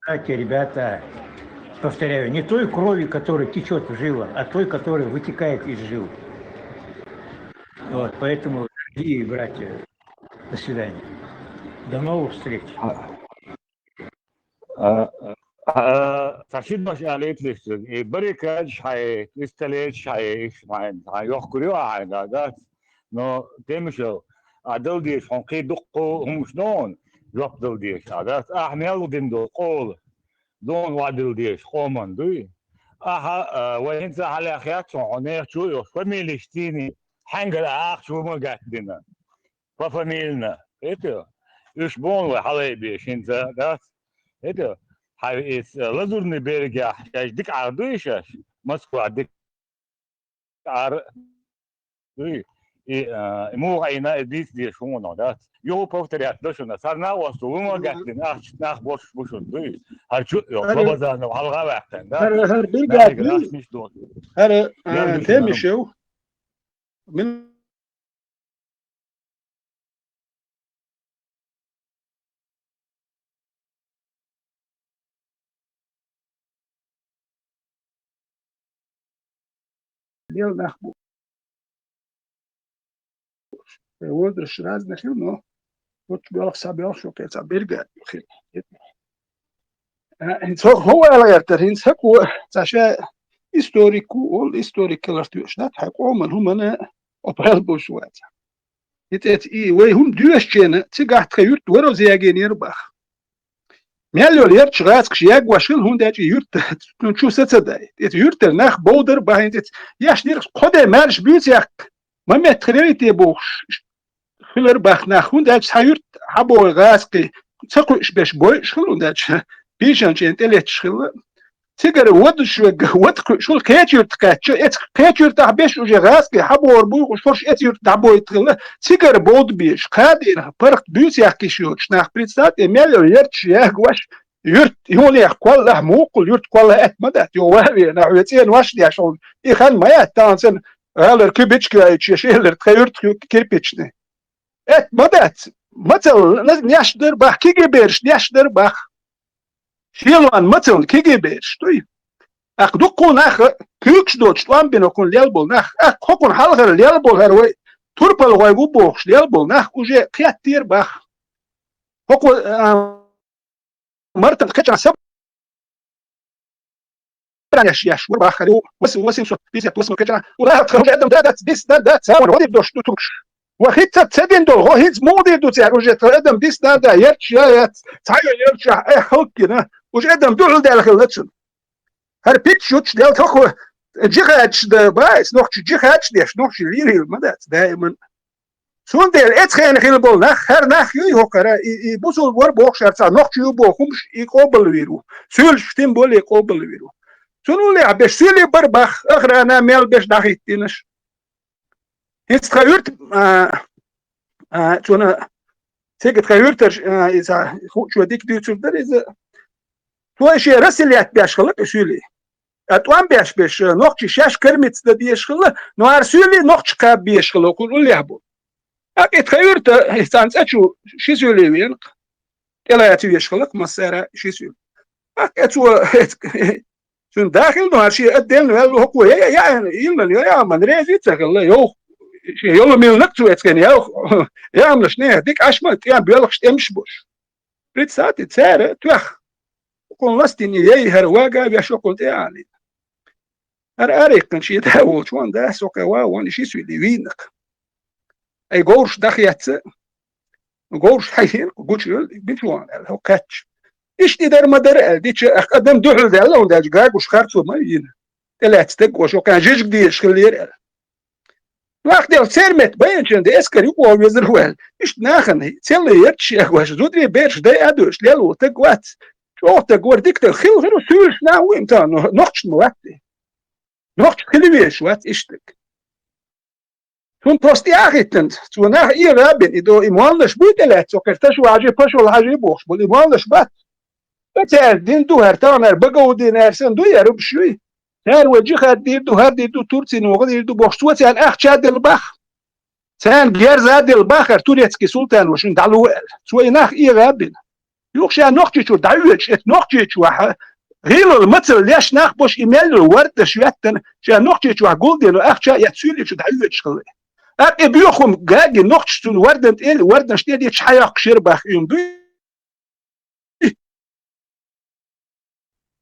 братья, ребята, повторяю, не той крови, которая течет в жилах, а той, которая вытекает из жил. Вот, поэтому, дорогие братья, до свидания. До новых встреч. Сашидмаш алитлиштиг, и барикадж хай, исталеч хай, иш майн, хай йохкурио хай, да, да. Но темишо, адал деш, хонхи дукку хумшнон, жоп дал деш, а, да. Ахмел дин до, кол, дон вадил деш, коман, дуй. Аха, вайин са халя хят, хонех чу, йох, фамилиш тини, хангар ах чу ма гат дина. Пофамильно. Это, уж бон ва халай беш, хинца, да? Это, хай ис, лазурный берег, я, я дик ардуй шаш, Москва дик ар, дуй, и, а, ему айна эдис де шуно, да? Його повторять, да, шуна, сарна осту, вы могат, ах, нах, бош, бушун, дуй. Харчу, йо, бабазанов, халга вахтан, да? Хар, хар, бир гат, дуй. Хар, темишев. Мин Лел нах бу. Возраст разных, но вот бёлх са бёлх шо кеца бирга хил. Э, хин цо хо вайлгӀертар, хин ца ку, ца ша историк ку, ол историк киларт вешнат, хьа къоман хӀумана опрел буш ваца. Итец и вай хӀум дуьшчена, цигахь тха юрт вароз ягенер бах. Мел йол ярчу гӀацкаш ягваш хил, хӀунда аьлча юрт, ну, чу са ца дай. Итец юртар нах бовдар бахьан, итец яш дирх кхо де маьрш буьйцу яккха, ма меттах рейте бохуш, хилар бах нах, хӀунда аьлча цхьа юрт хьабогӀи гӀазкхи, ца кхуьуш беш бойуш хила, хӀунда аьлча пийшан чӀен тӀелетташ хила. Цигара вадуш вегга, вад кхуьуш хила, кхеча юрта кхаьчча, эц кхеча юртахь беш уже гӀазкхи хьабогӀар буй, уж форш эц юрта дӀабойта хила, цигара бовда беш, кхадийна, паргӀат буьйса яхкиш йоцуш нах, представьте, мел ярчаш ягваш, юрт, юнех кхоллахь, мукхул юрт кхоллахь, аьтта ма дац, йо, вавена, хьо цӀена ваш деш, и хан ма яц, танцан, гӀалар куьбичка йойтуш, шелар тха юрт кирпичный. Эт ма дац, мацал неш дар бах, киге берш неш дар бах. Шелван мацал киге берш, туй. Ах дуккху нах, куьйкаш доцуш, тӀом бина хӀокхун лел болу нах, ах хӀокхун хьалхара лел болу хӀара вай, турпал гӀой ву бохуш лел болу нах уже кхеттера бах. ХӀокхо, а, Мартан кхеча са еш яш вар бахари, восемьсот пятьдесят восемь кхеча, ура, тхо уже адам да, дац, дис, да, да, цаван, гӀо дир дош ду туркш. Ва хица ца дин дол, гӀо хиц мугӀ дир ду цар, уже тхо адам дис, да, да, ерч, я, яц, цхьа йо ерч, э, халккина, уже адам дуьхьал дел хилла цун. ХӀара пич шуч дел тохо, джихадш да, байс, нохчи джихадш деш, нохчи лирил, ма дац, даиман. Цундела эцхена хила болу нах, хӀара нах юй хӀокхара, и, и бусул вар бохушар ца нохчу ю боху хӀумаш, и къобалвийр ву. Суьйлаш тем более къобалвийр ву. Цунулехь беш суьйлий бар бах, охрана мел беш дӀахӀиттинаш. ХӀинца тхан юрт, а, а, цуна, цига тхан юртарш, а, иза, хучо дика дуьйцур дара иза. Цо шен расселять беш хала кху суьйлий. А тӀом беш беш, нохчий шаьш кармица дан дезаш хилла, но хӀара суьйлий нохча кхаба безаш хилла, хӀун уллехь бу. ТӀаккха и тхан юрта, и цхьана цӀа чу ши суьйлий веана, тӀелаца везаш хилла, массара ши суьйлий. ТӀаккха цо, цуьнан да хилла, но хӀара шен отдельно ваьлла хӀокхо, я, я, я, илнан, я, я, ман рези ца хилла, йовх, шен йолу милнак цо эцкена, йовх, ямнаш нехан, дика Ӏаш ма, тӀем боьлхуш тӀемаш бош. Представьте, цара тоьхна. Окхунна ластийна яй хӀара вага веш окхунна тӀе а алийна. ХӀара арайккхина шен да волчу вон да, со кхе ва вон, ши суьли вийнакх. Ай говраш дахьецца, говраш хьайхира, гучуйолу, бича вон аьлла, хӀо кхаьчча. Иштта и дара ма дара аьлла, дича, ах, адам дуьхьал даьлла, хӀунда аьлча гагуш харцо ма йина. ТӀелаьцна стаг ош, окхана жижиг дезаш хиллера аьлла. Вахделла церан метта байначун де эскар юкъа везар ву аьлла. Иштта нахана, целла ярташ ягош, зударий бераш дай а доьш, лелла стаг вац. ЧӀогӀа стаг вара, дика стаг хилла хир ву, суьйлаш нах ву им тахана, но нохчаш ма вац и. Нохчаш хила везаш вац иштта стаг. Цунна просто тӀе а хӀиттина, цо нах эгӀа а бина, и до, и молланаш буй тӀелаьцна, цо кхера Ташо-Хьажи, Пашол-Хьажи бохуш болу, и молланаш бац. Ткъа цаьрга дина ду хӀара, тахана хӀара Багаудина аьрсина ду, яра уьш юй. Цара вай джихад дийр ду, хӀара дийр ду, Турцина ваха дийр ду бохуш, цо царна ахча а делла бах. Царна герз а делла бах, хӀара турецкий султан ву шуна дӀало аьлла. Цо и нах эгӀа а бина. Юха ша Нохчийчуьра дӀавоьдуш, эцу Нохчийчохь гӀийлалла мацалла леш нах бош и мел йолу вардаш йоьттина, ша Нохчийчохь гулдено ахча а эцу суьйличу дӀавоьдуш хилла. ТӀаккха и боьха хӀума гаги нохчаш цунна вардан тӀе, варданаш тӀе дечу хьайоккхуш яра бах уьйна дуй.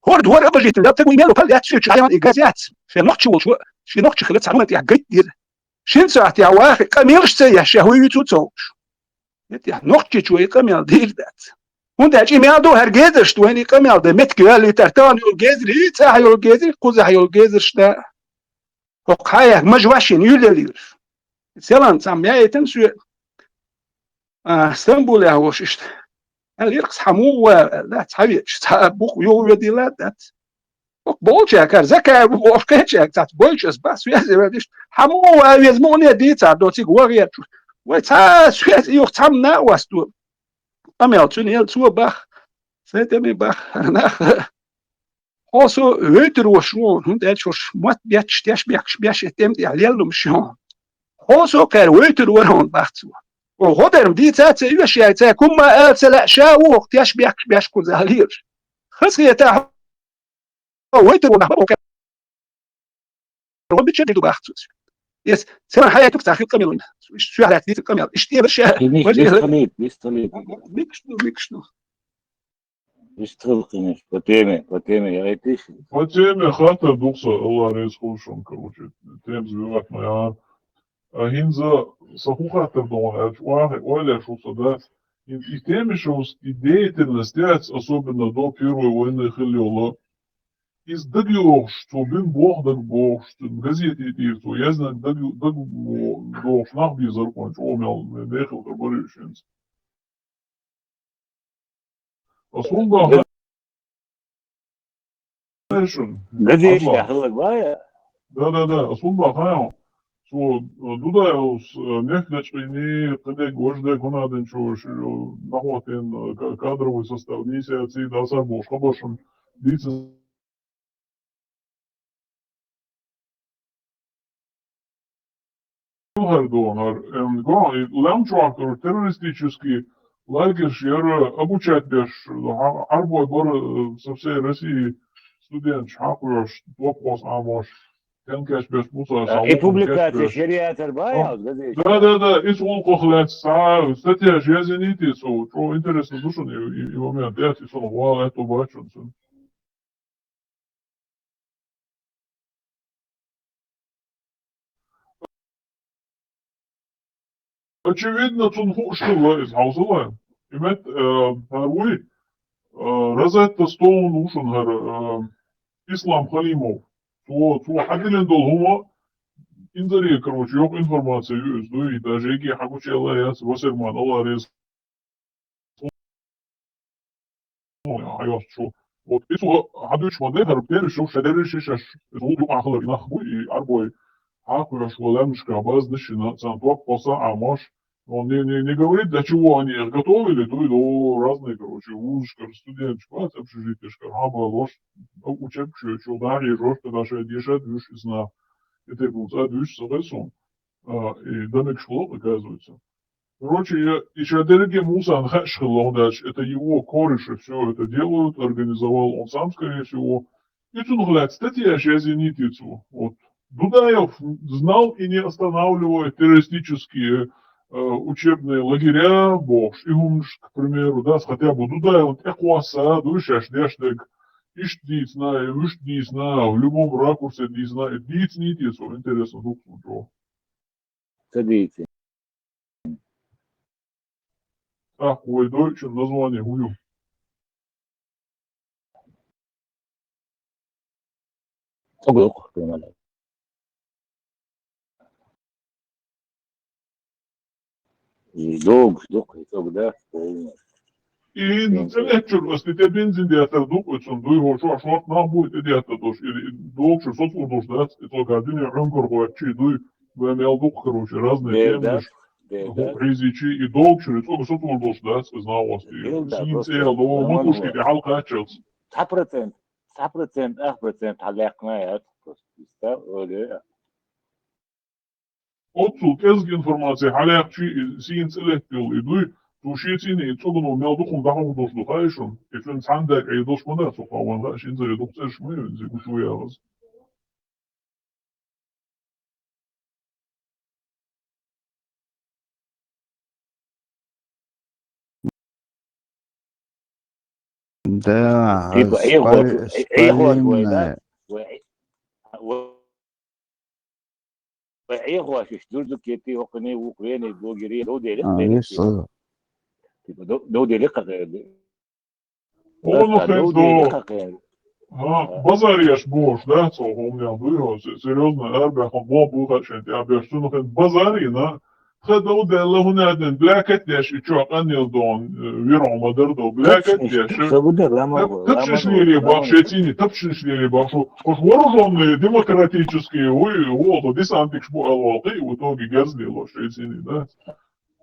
ХӀорд вара обожитель, да, тагуй мел пал яц, шуьйчу хьайван и газ яц. Шен нохча волчу, шен нохча хила цхьа хӀума тӀехь гайтдира. Шин сахьтехь вахи, къамелаш ца еш, ша хӀуй вуьйцу ца хууш. Нохчичо и къамел дийр дац. ХӀунда аьлча и мел ду хӀара гезаршна вайна и къамел дан меттиг йоьллийтар, тахана йолу гезарий, цӀахь йолу гезарий, кхузахь йолу гезаршна. ХӀокху хьаях мажа вашина юьллалийраш. Селан цхьамма яйтина соьга, а, Стамбулехь волуш иштта. Аьлла, иркхас хьан муха ван, аьлла, дац, хьан веча, цхьа а букъ юха ведийла а дац. ХӀокху болчаьрга, хӀара Закаев бу бохуш кхечаьрга, цац бойчу ас бац, веза веза иштта. Хьан муха ван, веза мукъане дийцахьара доцург вахъерчу. Вай цхьа а соьца юха цхьамма а васту. Къамел цуьнан ел цо бах, сайн тӀаме бах, хӀара нах. Хьо со вевтар ваша ву, хӀунда аьлча хӀорш мотт бетташ, теш бехкаш беш, и тӀем тӀехь леллумаш ю. Хьо со кхаьра вевтар вара хьуна бах цо. О, гӀодарма дийца а ца оьшу яй, цаьрга хӀумма а ала ца лаьа, ша ву хӀокху теш бехкаш беш кхуза лелаш. Хазахета хьо вевтар ву нах бара, хӀун бича дийр ду бах цо. Эс церан хьаятук цхьа хила къамел вина. Иштта соьхьа лаьцна дийца къамел. Иштта тӀе бара ша. Микаш ду, микаш ду. Иштта хила кхинаш, по теме, по теме, я айтиш. По теме хаттар ду-кх сан, Алла реза хуьлда шуна, короче, тема сбивать ма яра. А хӀинца сан хӀун хаттар ду хьуна аьлча, охьа, ойла еш ву сан дац. И, и тема шуьца, и деятельность яц, особенно до Первой войны хилла йолу. Иза дагайогӀуш, цо бина болх дагабогӀуш, цуьнан газете тӀера цо яздинарг дага, дагадогӀуш нах безара-кх вайн чӀогӀа мел, мехала хир бара уьш хӀинца. Ас хӀун боху? Газеташ Абла. ТӀехь хилларг вай? Да, да, да, ас хӀун боху хьайна? Цо, э, Дудаевс, э, нефть дечкъийний, кхидерг важа дерг хӀун а динчу, ш-, нахватин, э, ка-, кадровый состав нийса яций, дацара бохуш хабар шуна дийцина. ХӀара ду хӀара, эм, го, и лам чохь, короче, террористический лагерьш яра, обучать беш, хьа-, хьарбой бара, э, со всей России студенташ хьакхоьхьуш, топ хьоса Ӏамош, тенкеш беш, мусаш. А, и публикацияш яр яцар бай, а, газеташ? Да, да, да, иза гӀуллакхах лаьцна, схьа статьяш язйиний те цо, чӀогӀа интересно ду шуна и, и, и момент, яц и сон гӀала аьтто бац шуна цуьнан. Очевидно, цунна хууш хилла иза хьовсале. И мет, э, хӀара вуй, э, Розетта Стоун ву шуна хӀара, э, Ислам Халимов. Цо, цо хьадиллина долу хӀума, инзаре, короче, йоккха информация ю иза дуй, даже йиге хьагучу элла яц, Вассерман, Алла реза хьайосту шу. Вот, и цо хьадуьйцуш ма де, хӀара пхьераш шу, ша дерриш и шаьш, иза ву юкъахь хилар нах бу, и Ӏарбой хьакхоьхьуш ван лаьмнашкахь базна шина, царна топ хьоса Ӏамош. Он не, не, не говорит, для чего они их готовили, то есть, о, разные, короче, вузашкара студенташ бац, общежитиешкара хьабалош, учебкаш йойтуш, дӀахьежош, тогда шайн дешад вуьш иза нах. И тайпа цӀа дуьйцуш ца хеза суна. А, и Дамикаш хилла, оказывается. Короче, я, и ша дерриге Мусана хаьаш хилла, хӀунда аьлча это его кореши всё это делают, организовал он сам, скорее всего. И цунах лаьцна статьяш язйиний те цо. Вот. Дудаев знал и не останавливает террористические, э, учебные лагеря бохуш, и хӀуманаш, к примеру, да, хотя бы ду даьлла тӀекхосса, ду шаьш деш дерг, иштта дийцина, и вуьшта дийцина, в любом ракурсе дийцина, и дийцинийта цо, интересно ду-кх цунна чӀогӀа. Ца дийцина. ТӀаккха вай дойчун название хӀун ю? ЦӀогу ду-кх, кхы ма И догуш ду-кх, и цӀогу дац, полно. И хӀинца цӀе леттачуьра ас тӀе бензин деттар ду-кх оцун, дуй хӀо, шо, шорта нах буй тӀедеттар долуш, и, и догуш соцур долуш дац, и цӀогу дуьне Ӏуьнкар хӀоттачий дуй, вай мел ду-кх, короче, разные темы. Дер дац, дер дац. Хьийзичий, и догуш и цӀогу соцур долуш дац, иза нагӀост. Дер дац, син просто цӀе ял до, ламан матушки тӀе хьалкхаччалц. Цхьа процент, цхьа процент, ах процент хьалаьккхина яц, просто, представь, оре. Оццул кӀезиг информаци хьалаьккхичий, и сийна цӀе леттайолу и дуй, цо шен цӀийне и цӀогано мел дукха хӀума дӀахьур долуш ду хаьий шуна? И цуьнан цхьаьна дага Ӏийр долуш ма дац, цо хьан вайн хаьа, шин цӀера дукха цӀераш ма ю, иза гуш ву яхаза. Да, типа, а, Ӏехош, спа-, Ӏехош вай, да? Спалимная. Вай, вай, вай Ӏехош, иш дурдук кетий, хӀокхуьний вукху вений блогерий, дов дели, а, кхерий, вис типа. Типа, дов, дов дели, кхерий. Ону хеза до. Ха, базар еш бохуш, да, цо хӀуманех дуй хьо, се-, серьёзно, арабаьхна боху бухар шайн тӀехь беш, цунах хеза базар йина, тха дов даьлла хӀун аьлла, блякат деш, и чохь къаннел дон, э, вирхьо ма-дарра до, блякат деш. Тапчанаш лелий боху шайн цӀийне, тапчанаш лелий боху, хӀуш вооружённые демократические, вуй, ву, десантикаш бу аьлла, кхин, в итоге герз лелош шайн цӀийне, да.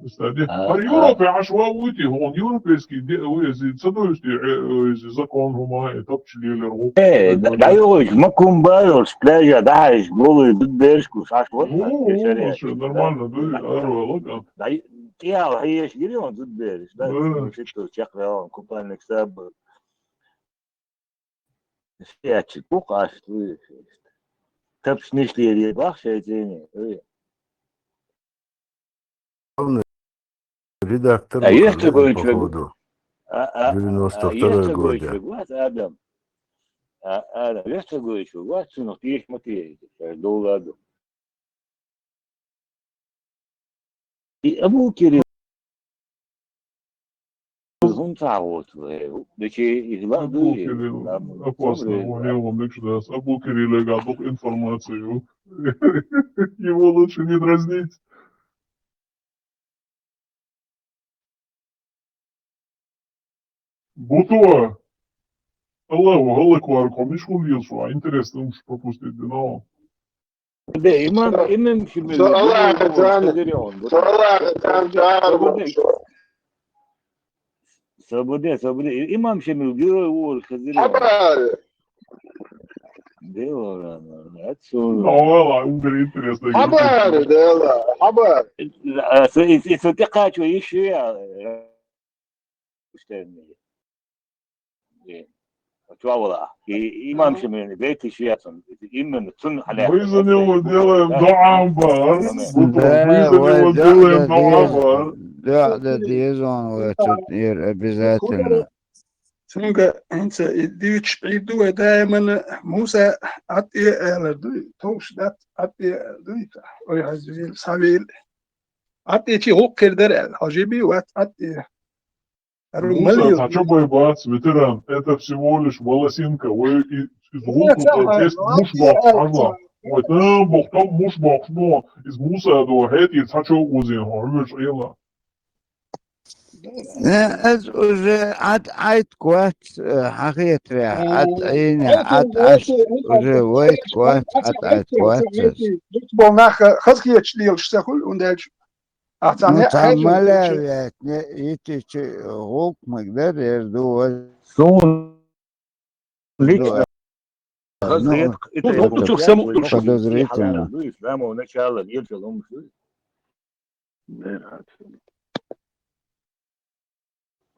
Стади. А, хӀара а. Европе Ӏаш ван вуй те, хӀун европейский де-, ву иза ца дуьйцу те, э, иза закон хӀума, и тапча лелар ву. Э, да, да, дӀайогӀуш, ма кхумба йолуш, пляжа дӀахьаьжча, болу зудбераш кхуш Ӏаш ван. Ву, ву, ву, шариат. Всё нормально, дуй, аравала, да. Да, и, кӀел хьеша гири он зудбераш, да, да. Шиттур чекхваьлла, купальник саб. Шаьчча бу-кх аш, вуй, тапчанаш лелий боху шайн цӀийне, вуй. Главный редактор. А есть такой человек? Походу. А, а, девяносто второй год. А есть такой человек, вац, Адам? А, Адам, есть такой человек, вац, цунах тешаш ма те, шаьш долу а ду. И Абу Кирилл хӀунда ца хьоьцу вай? Дечи и хила а дуй? Абу Кирилл, опасно, вон его мегаш дац. Абу Кирилле ган дукха информацию. Его лучше не дразнить. Бутуа! Аллаху, хӀаллакварг хьо миш хӀун лелаш ван? Интересно, уьш пропустить дина. Де, имам, имам Шамил, Аллах, Аллах, Аллах, Аллах, Аллах. Свободе, свободе. И-, имам Шамил, герой вор, хазир. Хабар. Де, вора, отсюда. Ну, вала, интересно. Хабар, де, вала, хабар. А, с-, и, и, с-, тӀекхачо иши, а, э, Э, чу а вала. И имам Шамилан бейташ яцун, именно цунна хьалаьцна. Мы за него делаем дуа, Амар. Да, мы за него делаем дуа, Амар. Да, да, деза вай цу тӀера обязательно. Цуьнга хӀинца и дуьйцуш Ӏийр ду вай даимана, Муса ӀатӀе аьлла дуй, товш дац ӀатӀе дуй, ой, хьажа вийла, схьавийла. ӀатӀечи гӀуллакх хир дара аьлла, хьажа бий вац ӀатӀе. Муса, цхьа чо бай бац, ветеран, это всего лишь волосинка. Вай и-, иза гӀуллакх ду, тесна муш боккхуш хьажа. Вай тан боху, тан муш боккхуш бу, иза Муса ду, хӀетий цхьа чо узийна, хьо хьоьжуш Ӏела. Э, аз уже ӀатӀ-, ӀатӀ кхоьц, э, хьан хетарехь, ӀатӀ Ӏийна, ӀатӀ Ӏаш, уже вайта кхоьц, ӀатӀ-, ӀатӀ кхоьц аз. Дукха болу нах хазахеташ лелаш ца хуьлу, хӀунда аьлча Ахьа цхьа, ну, цхьа маьлла веъна, итича гӀуллакх мегар дара, эр ду вай. Суна лично. Ну, хаза ду, ну, итича самоучка подозрительно. Дуй, с самого начала лелча ломаш дуй.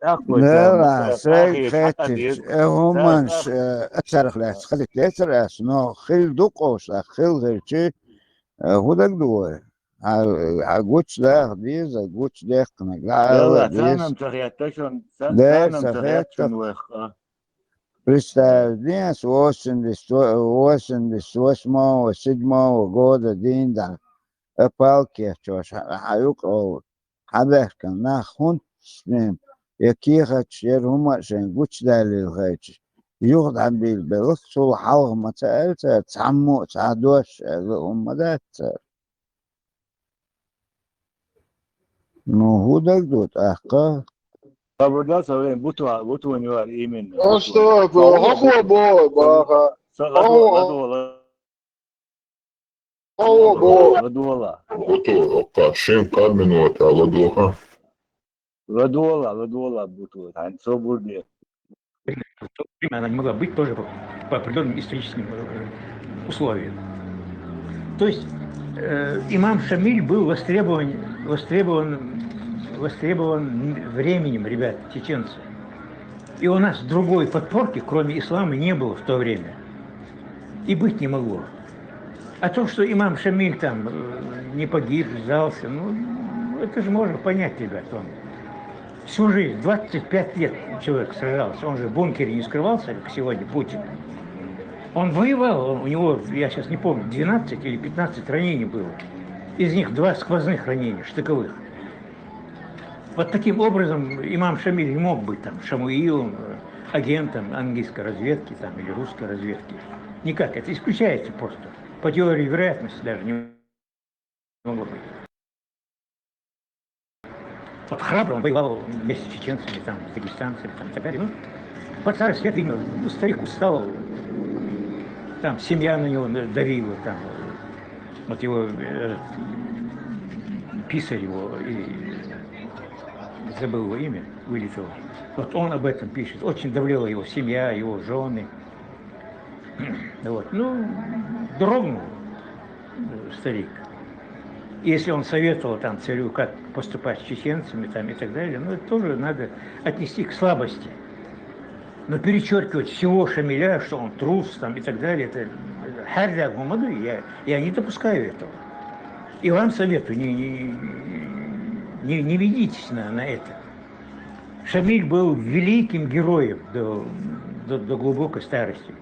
Да, сайга хаьттича, э, хӀуманаш, э, царах лаьцна хазийта лецара ас, но хилла ду-кх оцу, хилла хилча, э, хӀун дагадогӀу вай? Хьа, хьа гучадаха деза, гучадаьккхинарг дӀаала деза. Цхьаннена ца хетта шун, цхьаннена ца хетта шун вайх. Представь, восемьдесят, восемьдесят восьмого, седьмого года дийнахьа, а палкечош хьа, хьа юкъа хьабаьхкина нах хӀунда с ним, я кехаташ яр хӀума а шайн гучадалийла хайташ, юха дӀабийла белахь, цул хьалха ма ца аьлла цара, цхьаммо а цхьа дош аьлла хӀума ма дац цара. Ну, хӀун дагадо тӀаккха? Хабар дац, а вайн бутуа-, бутуан юар именно. А бутуан. Что, хӀо бо, бо, баха. Са ладугӀа, ладугӀа, ладугӀа. ЛадугӀа. Бутуа, окка, шин кад минута, ладугӀа. ЛадугӀа, ладугӀа, бутуа, хьан со бурде. В то время она не могла быть тоже по, по определённым историческим, э, условиям. То есть, э, имам Шамиль был востребован, востребован, востребован временем, ребят, чеченцы. И у нас другой подпорки, кроме ислама, не было в то время. И быть не могло. А то, что имам Шамиль там, э, не погиб, сдался, ну, это же можно понять, ребят. Он всю жизнь, двадцать пять лет человек сражался. Он же в бункере не скрывался, как сегодня Путин. Он воевал, он, у него, я сейчас не помню, двенадцать или пятнадцать ранений было. Из них два сквозных ранения, штыковых. Вот таким образом имам Шамиль не мог быть там Шамуилом, э, агентом английской разведки там, или русской разведки. Никак, это исключается просто. По теории вероятности даже не могло быть. Вот храбро он воевал вместе с чеченцами, там, с дагестанцами, там, и так далее. Ну, под старость лет, видно, ну, старик устал, там, семья на него давила, там, вот его, э, писарь его, и забыл его имя, вылетело. Вот он об этом пишет. Очень давлела его семья, его жены. Вот. Ну, дрогнул, э, старик. Если он советовал там царю, как поступать с чеченцами там, и так далее, ну, это тоже надо отнести к слабости. Но перечеркивать всего Шамиля, что он трус там, и так далее, это, э, хьарда гумаду, я, я не допускаю этого. И вам советую, не, не, не, не ведитесь на, на это. Шамиль был великим героем до, до, до глубокой старости.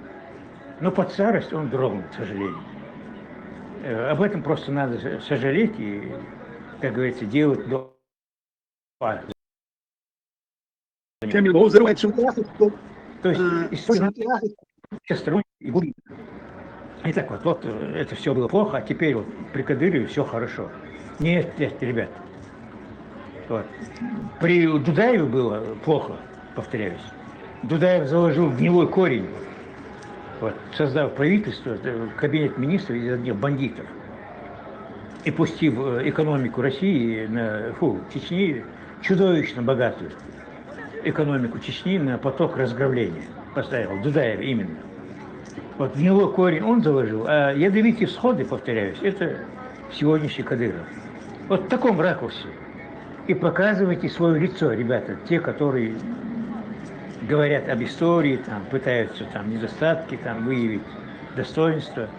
Но под старость он дрогнул, к сожалению. Э, об этом просто надо с-, сожалеть и, как говорится, делать до-, Шамиль был взрыватель. То есть, э, история, все стороны и глубины. И так вот, вот, э, это все было плохо, а теперь вот при Кадырове все хорошо. Нет, нет, ребят. Вот. При Дудаеве было плохо, повторяюсь. Дудаев заложил гнилой корень, вот, создав правительство, э, кабинет министров из одних бандитов. И пустив, э, экономику России, на, фу, Чечни, чудовищно богатую экономику Чечни, на поток разграбления поставил, Дудаев именно. Вот гнилой корень он заложил, а ядовитые всходы, повторяюсь, это сегодняшний Кадыров. Вот в таком ракурсе. И показывайте свое лицо, ребята, те, которые говорят об истории, там, пытаются там недостатки там выявить, достоинства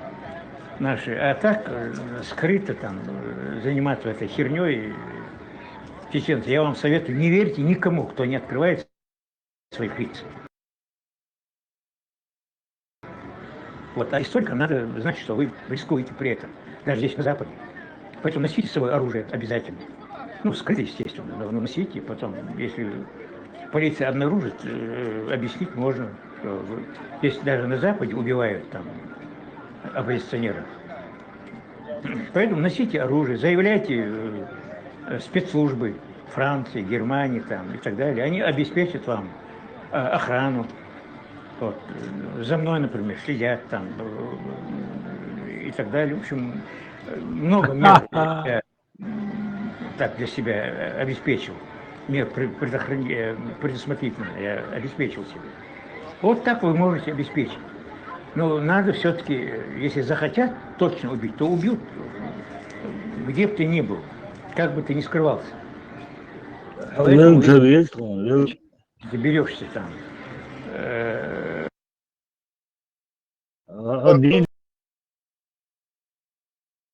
наши. А так, э, скрыто там, э, заниматься этой херней, э, чеченцы. Я вам советую, не верьте никому, кто не открывает своих лиц. Вот, а историкам надо знать, что вы рискуете при этом, даже здесь, на Западе. Поэтому носите с собой оружие обязательно. Ну, скрыто, естественно, но, но носите, потом, если полиция обнаружит, э, объяснить можно, что вы, если даже на Западе убивают там оппозиционеров. Поэтому носите оружие, заявляйте, э, э, спецслужбы Франции, Германии там, и так далее. Они обеспечат вам, э, охрану. Вот, э, за мной, например, следят там, э, и так далее. В общем, э, много мер я, м, так для себя, э, обеспечил. Мер пре-, предохран-, э, предусмотрительно я обеспечил себе. Вот так вы можете обеспечить. Но надо все-таки, э, если захотят точно убить, то убьют, где бы ты ни был, как бы ты ни скрывался. Поэтому, если ты берешься там, э, А, а, блин,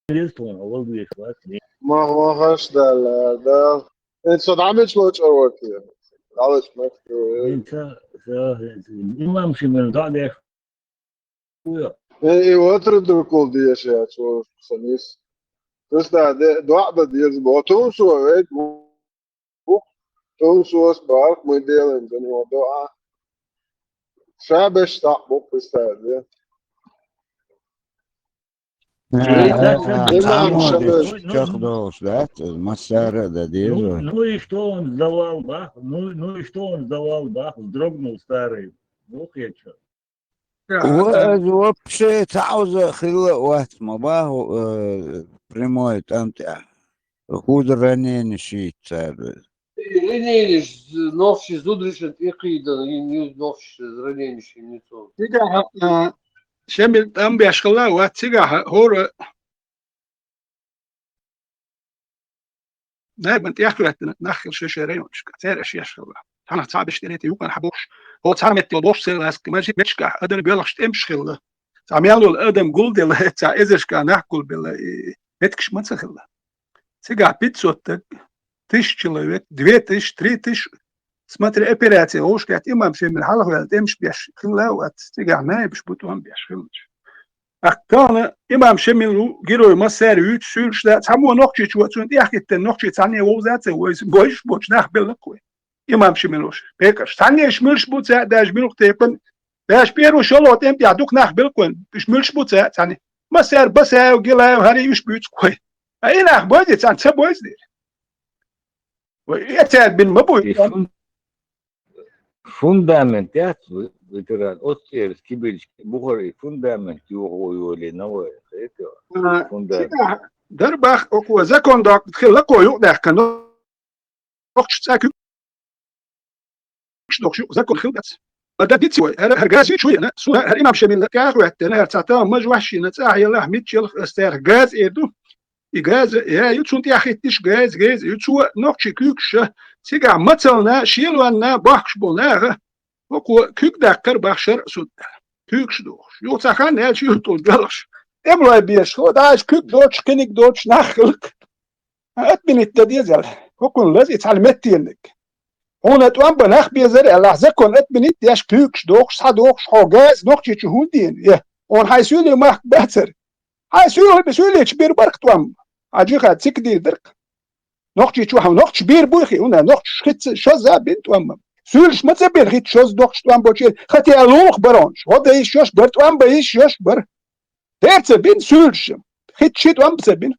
телефон, а вот здесь, вот, блин. Мах-, махаш дала, да. Э, со дӀа мича лочкъор вар те? ДӀалуш мах. Ин ца, ца, имам Шиман дӀа деш. Э, и ватра дуркул деш яц, о, санис. Туста де, дуӀа да деза, бо, тун со вейт, бу, тун сос бах, мы делаем за него дуа. Ша беш сахь бу, представь, да? Э, Имам э, Шамиль. Амодич, чёх долш, да? Массара да Ну, деза. ну и что он сдавал, бах? Ну, ну и что он сдавал, бах? Вздрогнул старый. Ну, я чё? Ва аз вообще цхьаъуза хилла вац ма баху, э, прямой тӀам тӀехь. ХӀуза ранени шийца цара. Ранени ш-, нохчи зудришан тӀекхийдан, ин юз нохчи ранени шин ницун. Цигахь, а, Шамил тӀам беш хилла вац, цигахь хӀора Нагман тӀеххоьттина нах хилла шайн-шайн районашка, церан аша еш хилла. Цхьанах цхьа беш тӀерете юкъана хьабохуш, хӀо цхьа метте бохуш сел ласка, мажи бечкахь, адам боьлхуш тӀемаш хилла. Цхьа мел волу адам гулделла, цхьа эзаршка нах гулбелла, и меттигаш ма ца хилла. Цигахь пятьсот стаг, тысяча человек, две тысячи, три тысячи, смотри, операция, вовшахкхетта имам Шемира хьалхаваьлла тӀемаш беш хилла а вац, цигахь наибаш бу тӀом беш хилча. Аккана имам Шемил ву герой массаьрга вуьйцу суьйлаш да, цхьаммо нохчичо цунна тӀехӀиттина нохчий цхьанне вовза а ца войза, бойзуш боцу нах белла-кх вай. Имам Шемил уьш, пекъаш. Цхьанне иштта муьлш бу ца а, даже муьлх тайпана, даже первый шолгӀа тӀем тӀехь дукха нах белла-кх вайн. Уьш муьлш бу ца а цхьанне. Массаьрга Басаев, Гилаев, хӀара уьш буьйцу-кх вай. Ткъа и нах бойзий царна, ца бойза дера. Вай, э, цаьрга бина ма буй. И фун-, фундамент яц, ветеран, оццерас кибелчки бухара и фундамент юха йолийна вай, хетий? А, фундамент. Цигахь дар бах, око закон доккху хилла кхо юкъадаьккхина. Нохча цӀа куьг дохуш юкъа закон хилла дац. Ма дан дици вай, хӀара, хӀара газа чу еана, суна хӀара имам Шемилла тӀехӀоьттина, хӀара цхьа тама мажа ваьшшина цӀахь елахь, мичча елахь, ас цаьрга газа эр ду. И газа я ю, цунна тӀехӀиттиш газа, газа ю, цо нохчий куьйгаш, цигахь мацална, шелонна бохкуш болу наха, хӀокхо куьг даккхар бах шаръа сунна. Куьйгаш дохуш. Юха цхьа хан аьлча юьртур далаш. ТӀемалой беш, хӀо дӀа аьлча куьг доцуш, кхиниг доцуш нах хилла-кх. Отменить дан деза аьлла. ХӀокхунна лаза и цхьана меттениг. Хьуна тӀом бан нах безара аьлла, ахь закон отменить деш, куьйгаш дохуш, схьа дохуш, хьо газа Нохчийчу хӀунда деана? Е, хьуна хьайн суьйлийн махка бацара. Хьайн суьйли-, суьйличу бир бара-кх тӀом. Хьан жихад цика дийр дара-кх. Нохчийчу хьан нохчаш бийр буй хи, хӀунда нохчаш хица шозза а бина тӀом. Суьйлаш ма ца бина хица шозза нохчаш тӀом бочу, хатя лулах бара хьуна. ХӀо дан йиш йолуш бара, тӀом бан йиш йолуш бара. Дера ца бина суьйлаш. Хица ши тӀом ца бина.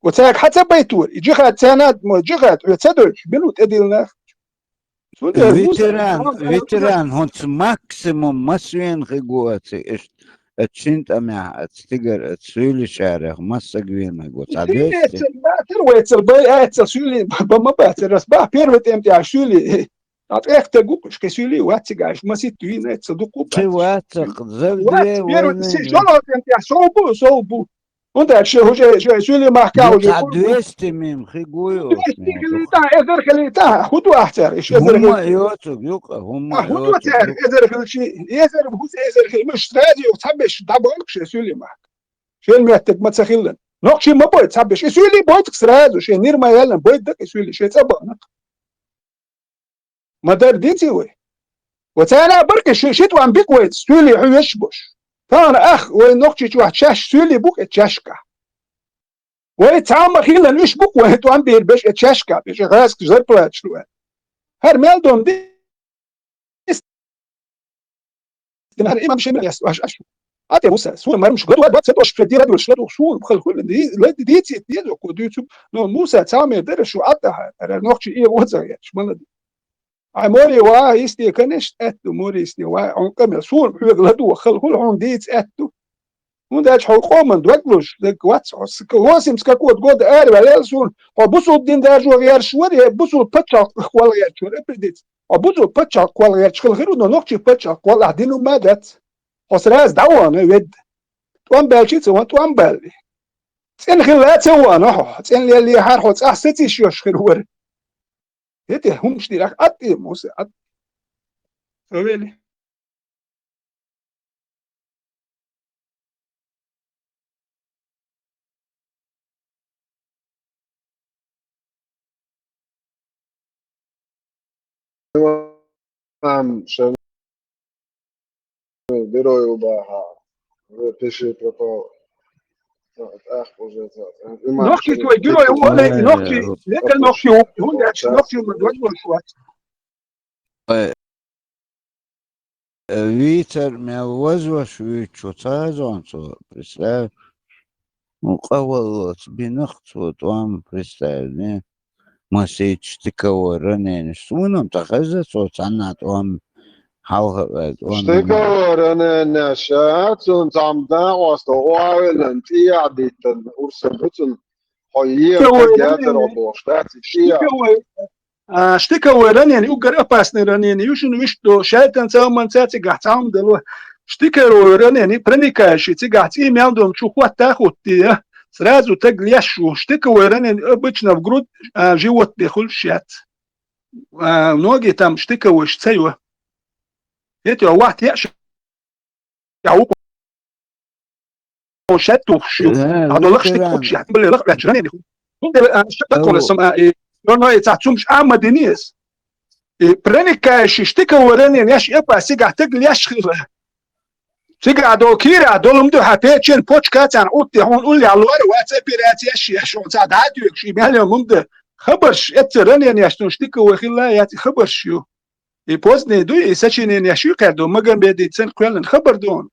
Оцаьрга хьан ца байтора? И жихад царна а мо, жихад хьоь ца дойтуш, бина ву тӀедиллина нах. Цундела Ветеран, муса, ветеран, хӀунца максимум масвен хи го аци, иштта, ацу шин тӀамехь, ацу тигара, ацу суьйлишарех массаг вен хи го. Цхьа Суьйле десте. Цал бацар вай, цал бай, ай, цал суьйле ба-, ба-, ма бацар, ас бах, первый тӀем тӀехь суьйле. А тӀехтаг ву, шке суьйле вац цигахь, маситта вийна, цал дукха Ци бац. Вацах, зав Вац, две первый, войны си-, ве- шолгӀа тӀем тӀехь сов бу, сов бу. ХӀунда аьлча шен хӀу шен, шен суьйлий махкахь уже Юкъа хӀу-, двести мим хи гуй оцу двести мохух. Хилийта, эзар хилийта, хӀу ду ахь цара, иш эзар хӀумма хилчи? Йоцург юкъа, хӀумма А, хӀу ду йоцург цара, юкъа. Эзар хилчи, эзар хӀу эзар хи, муш сразу юкъа цхьабеш дӀабахана шен суьйлий махка. Шен меттиг ма ца хилла. Нохчий ма бойта цхьабеш. И суьйлий бойта-кх сразу, шен нир ма яьллина, бойта дакъа и суьйлий, шен цӀа бахана-кх. Ма-дарра диций вай? Ва царна а бара-кх ши-, ши тӀом бикъ вайца, суьйлий хьоьжуш бош. Тахана ах, вай Нохчийчохь чаш суьйлий бу-кх и чашкахь. Вай цхьа а ма хилла, уьш бу-кх вай тӀом бийр беш и чашкахь, беш и гӀазкхаша зарплаташ лу аьлла. ХӀара мел дом ди-, Динара имам Шемил яс ваш аш. Ате Муса, суна мармаш гад вад вад ца дош фе дира душ ладу, суна хал хул ди-, лади дици дезо ко дуьцу, но Муса цамер дара шу атта, ара нохчи и ваза яш, малад. Ай мори ва исти, конечно, этту мори исти ва, он камел, суна хьуг ладу, хал хул хьун диц этту. ХӀунда аьлча хьо къоман дог луш, даг вац хьо, с-, к-, восемьдесят какого года ара ваьлла суна, хьо бусул дин даржо гӀерш вар, я бусул пачхьалкх кхол гӀерч вар, эпридиц. Хьо бузу пачхьалкх кхол гӀерташ хила хир ву, но нохчий пачхьалкх кхол ахь дина ма дац. Хьо сразу дӀавахана ведда. ТӀом баьлчи ца ван тӀом балли. ЦӀена хилла а ца вахана хьо. ЦӀена леллехьара хьо цӀахь сацийш йош хир вара. ХӀетте хӀумаш дирах атта Муса, атта. Ца вели. имам шен герой убаха. Пиши пропал. Ах, уже. Имам Нохчи шен твой герой, петух. Олег, Нохчи, лека Нохчи, он дальше Нохчи, мы дочь. Э, э, вицар мел вазваш вичу цазон цо, представь. Ну, къаваллац бинах цо тӀом, представь, не? Масич штыковой раненеш. Сунам та хеза цо цанна тӀом, хьалха вай тӀом. Штыковой раненеш, а, цун цам дагӀоста, оавелан, тӀиядитан, урса буцун, хо е, Штыковой тагятар ранение. Обош, да, ци тӀия. Штыковой А, штыковой ранение, угар опасный ранение, юшин виш до, шайтан цалман цацигах цалм дало. Штыковой ранение, проникающий, цигах ци мялдом чухват тахут тия. Сразу таг лешу. Штыковой ранение обычно в грудь, а, живот дехуль шат. А, ноги там штыковой шцею. Это вахт я ш- я уку. Шат тухшу. Э, а долах штык ветеран. Тухшат. Блин, лах вячера не ниху. Ну, э, а, штык Ау. Колесом, а, и, но, но, и цацумш, а, мадинис. И проникающий штыковое ранение, яш, эпа, сига, тык, ляш, хила. Сига, а дол кира, а долум ду, ха, печень, почка, цан, утти, хон, улли, а луар, вац, операция, яш, яш, он, ца, да, дюк, ши, мялем, мунда. Хабарш, эт, ранение, яш, тун, штыковое хила, я, хабарш, ю. И позднее, ду, и сочинение, яш, ю, кар, ду, Магомеди, цен, квелен, хабар, ду, он.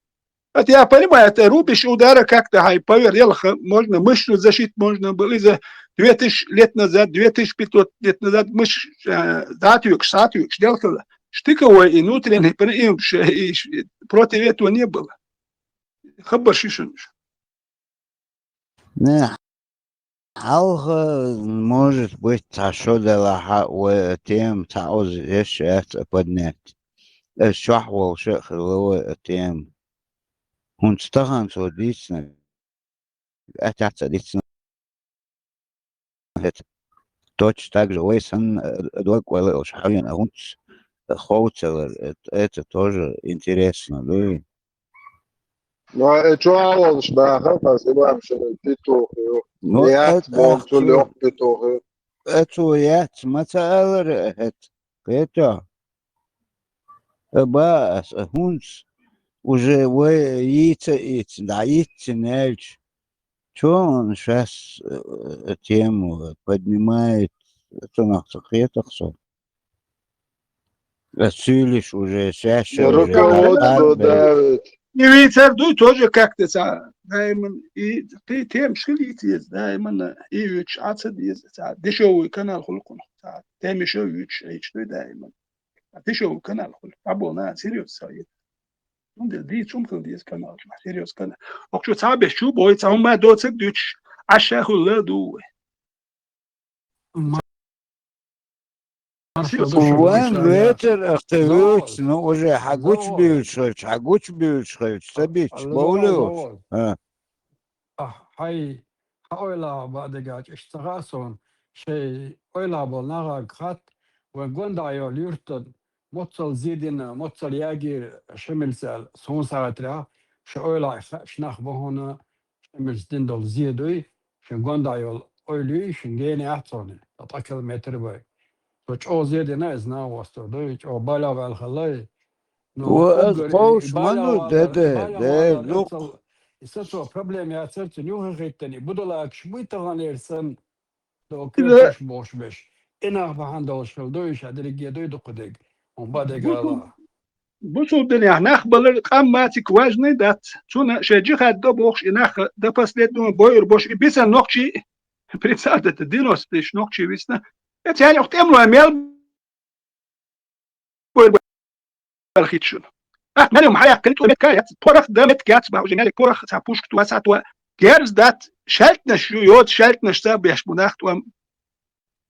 Это я понимаю, это рубеж удара как-то, хай, поверь, елха, можно мышцу защитить, можно было из-за две тысячи лет назад, две тысячи пятьсот лет назад, мышц, э, затвикш, затвикш, делкала. Штыковой и внутренний, при-, и вообще, и ш-, и против этого не было. Хабар шишунш. Не, хьалха, может быть, цхьа шо делахьа вай тема цхьа оз еш яц а поднять. Эс чохь волуша а хилла вай тема. ХӀунца тахана цо дийцинарг, атаца дийцина хӀета. Точно так же вай санна, э, дог вай лаьллаш хьавена, а хӀунца ховцалар, э, это тоже интересно, дуй? Ну, а, э, чу а волуш баха, хас имам шеран петух ю. Ну, яц, это бон цу ахчу лёх петух ю. Э, цу яц, ма ца алара, э, хӀета. Кхета? Э, ба ас, э, хӀунца уже вай йийца а йийца, дӀа йийццина яьлча, чо он шас, э, тему поднимает, цунах ца хетах со. Цуьйлиш уже, шаьш уже руководство давит. И вицар дуй тоже как-то ца, даиман, и ты тем шхилитез, даиман, и вич аца дез, ца, дешевый канал хулкун, ца, тем ещё вич, ич ты даиман. А дешевый канал хул, або на серьёз совет. Ну, да, ди чум хил дез канал, серьёз канал. Ок, что ца беш, чу бой, ца, ума доцек дюч, аша хулла ду. Ма-, маршо дошо Ван вуйша я. Ветер ахтевуьйцу, Зоал. Ну, уже хьан гучубуьйлуш хилча, хьан гучубуьйлуш хилча, ца А, бича, а, бовлу зоал, уьш? Зоал. А. А, хьай, хьан ойла баъ дегача, иштта ца хаьа суна, шай ойла болу нахага хатта, вайн гонда йолу юьртан, моццал зидина, моццал ягийра Шемилца аьлла, суна сагатра, ша ойла хаьаш нах бахана, Шемилца дина долу зе дуй, шен гонда йолу ойла юй, шен гена яц хьуна, ткъа километр бай. Со чӀогӀа зе дина иза нагӀостур дуй, чӀогӀа балягӀ ваьлла хилла и. Ну, Ва, уггар и, кховш и ма ду, балягӀ валар, де, де, балягӀ де, валар лукх. Эцал, и сацо проблема яцар цуьнан юхахӀиттина, и будалакаш буй таханлера санна, до керташ бохуш беш. И нах бахьана долуш хила дуй, ша дерриге дуй дукха дег. Хьуна бан дег Бусул-, ала. Бусул динехь нах балар къам мацик важный дац. Цунна шайн джихад до бохуш и нах до последнего бойур бош и бисан нохчий, прицадата девяносто тысяч нохчий висна. Эцян юхтӀемлой мел бойур бал хитшун. Ахь мел юм хьаяккхина тӀу метка яц, порах да метка яц, ба уже мел порах ца пушк туа ца туа. Герз дац, шаьлтнаш ю, йоц шаьлтнаш ца беш бу нах тӀом.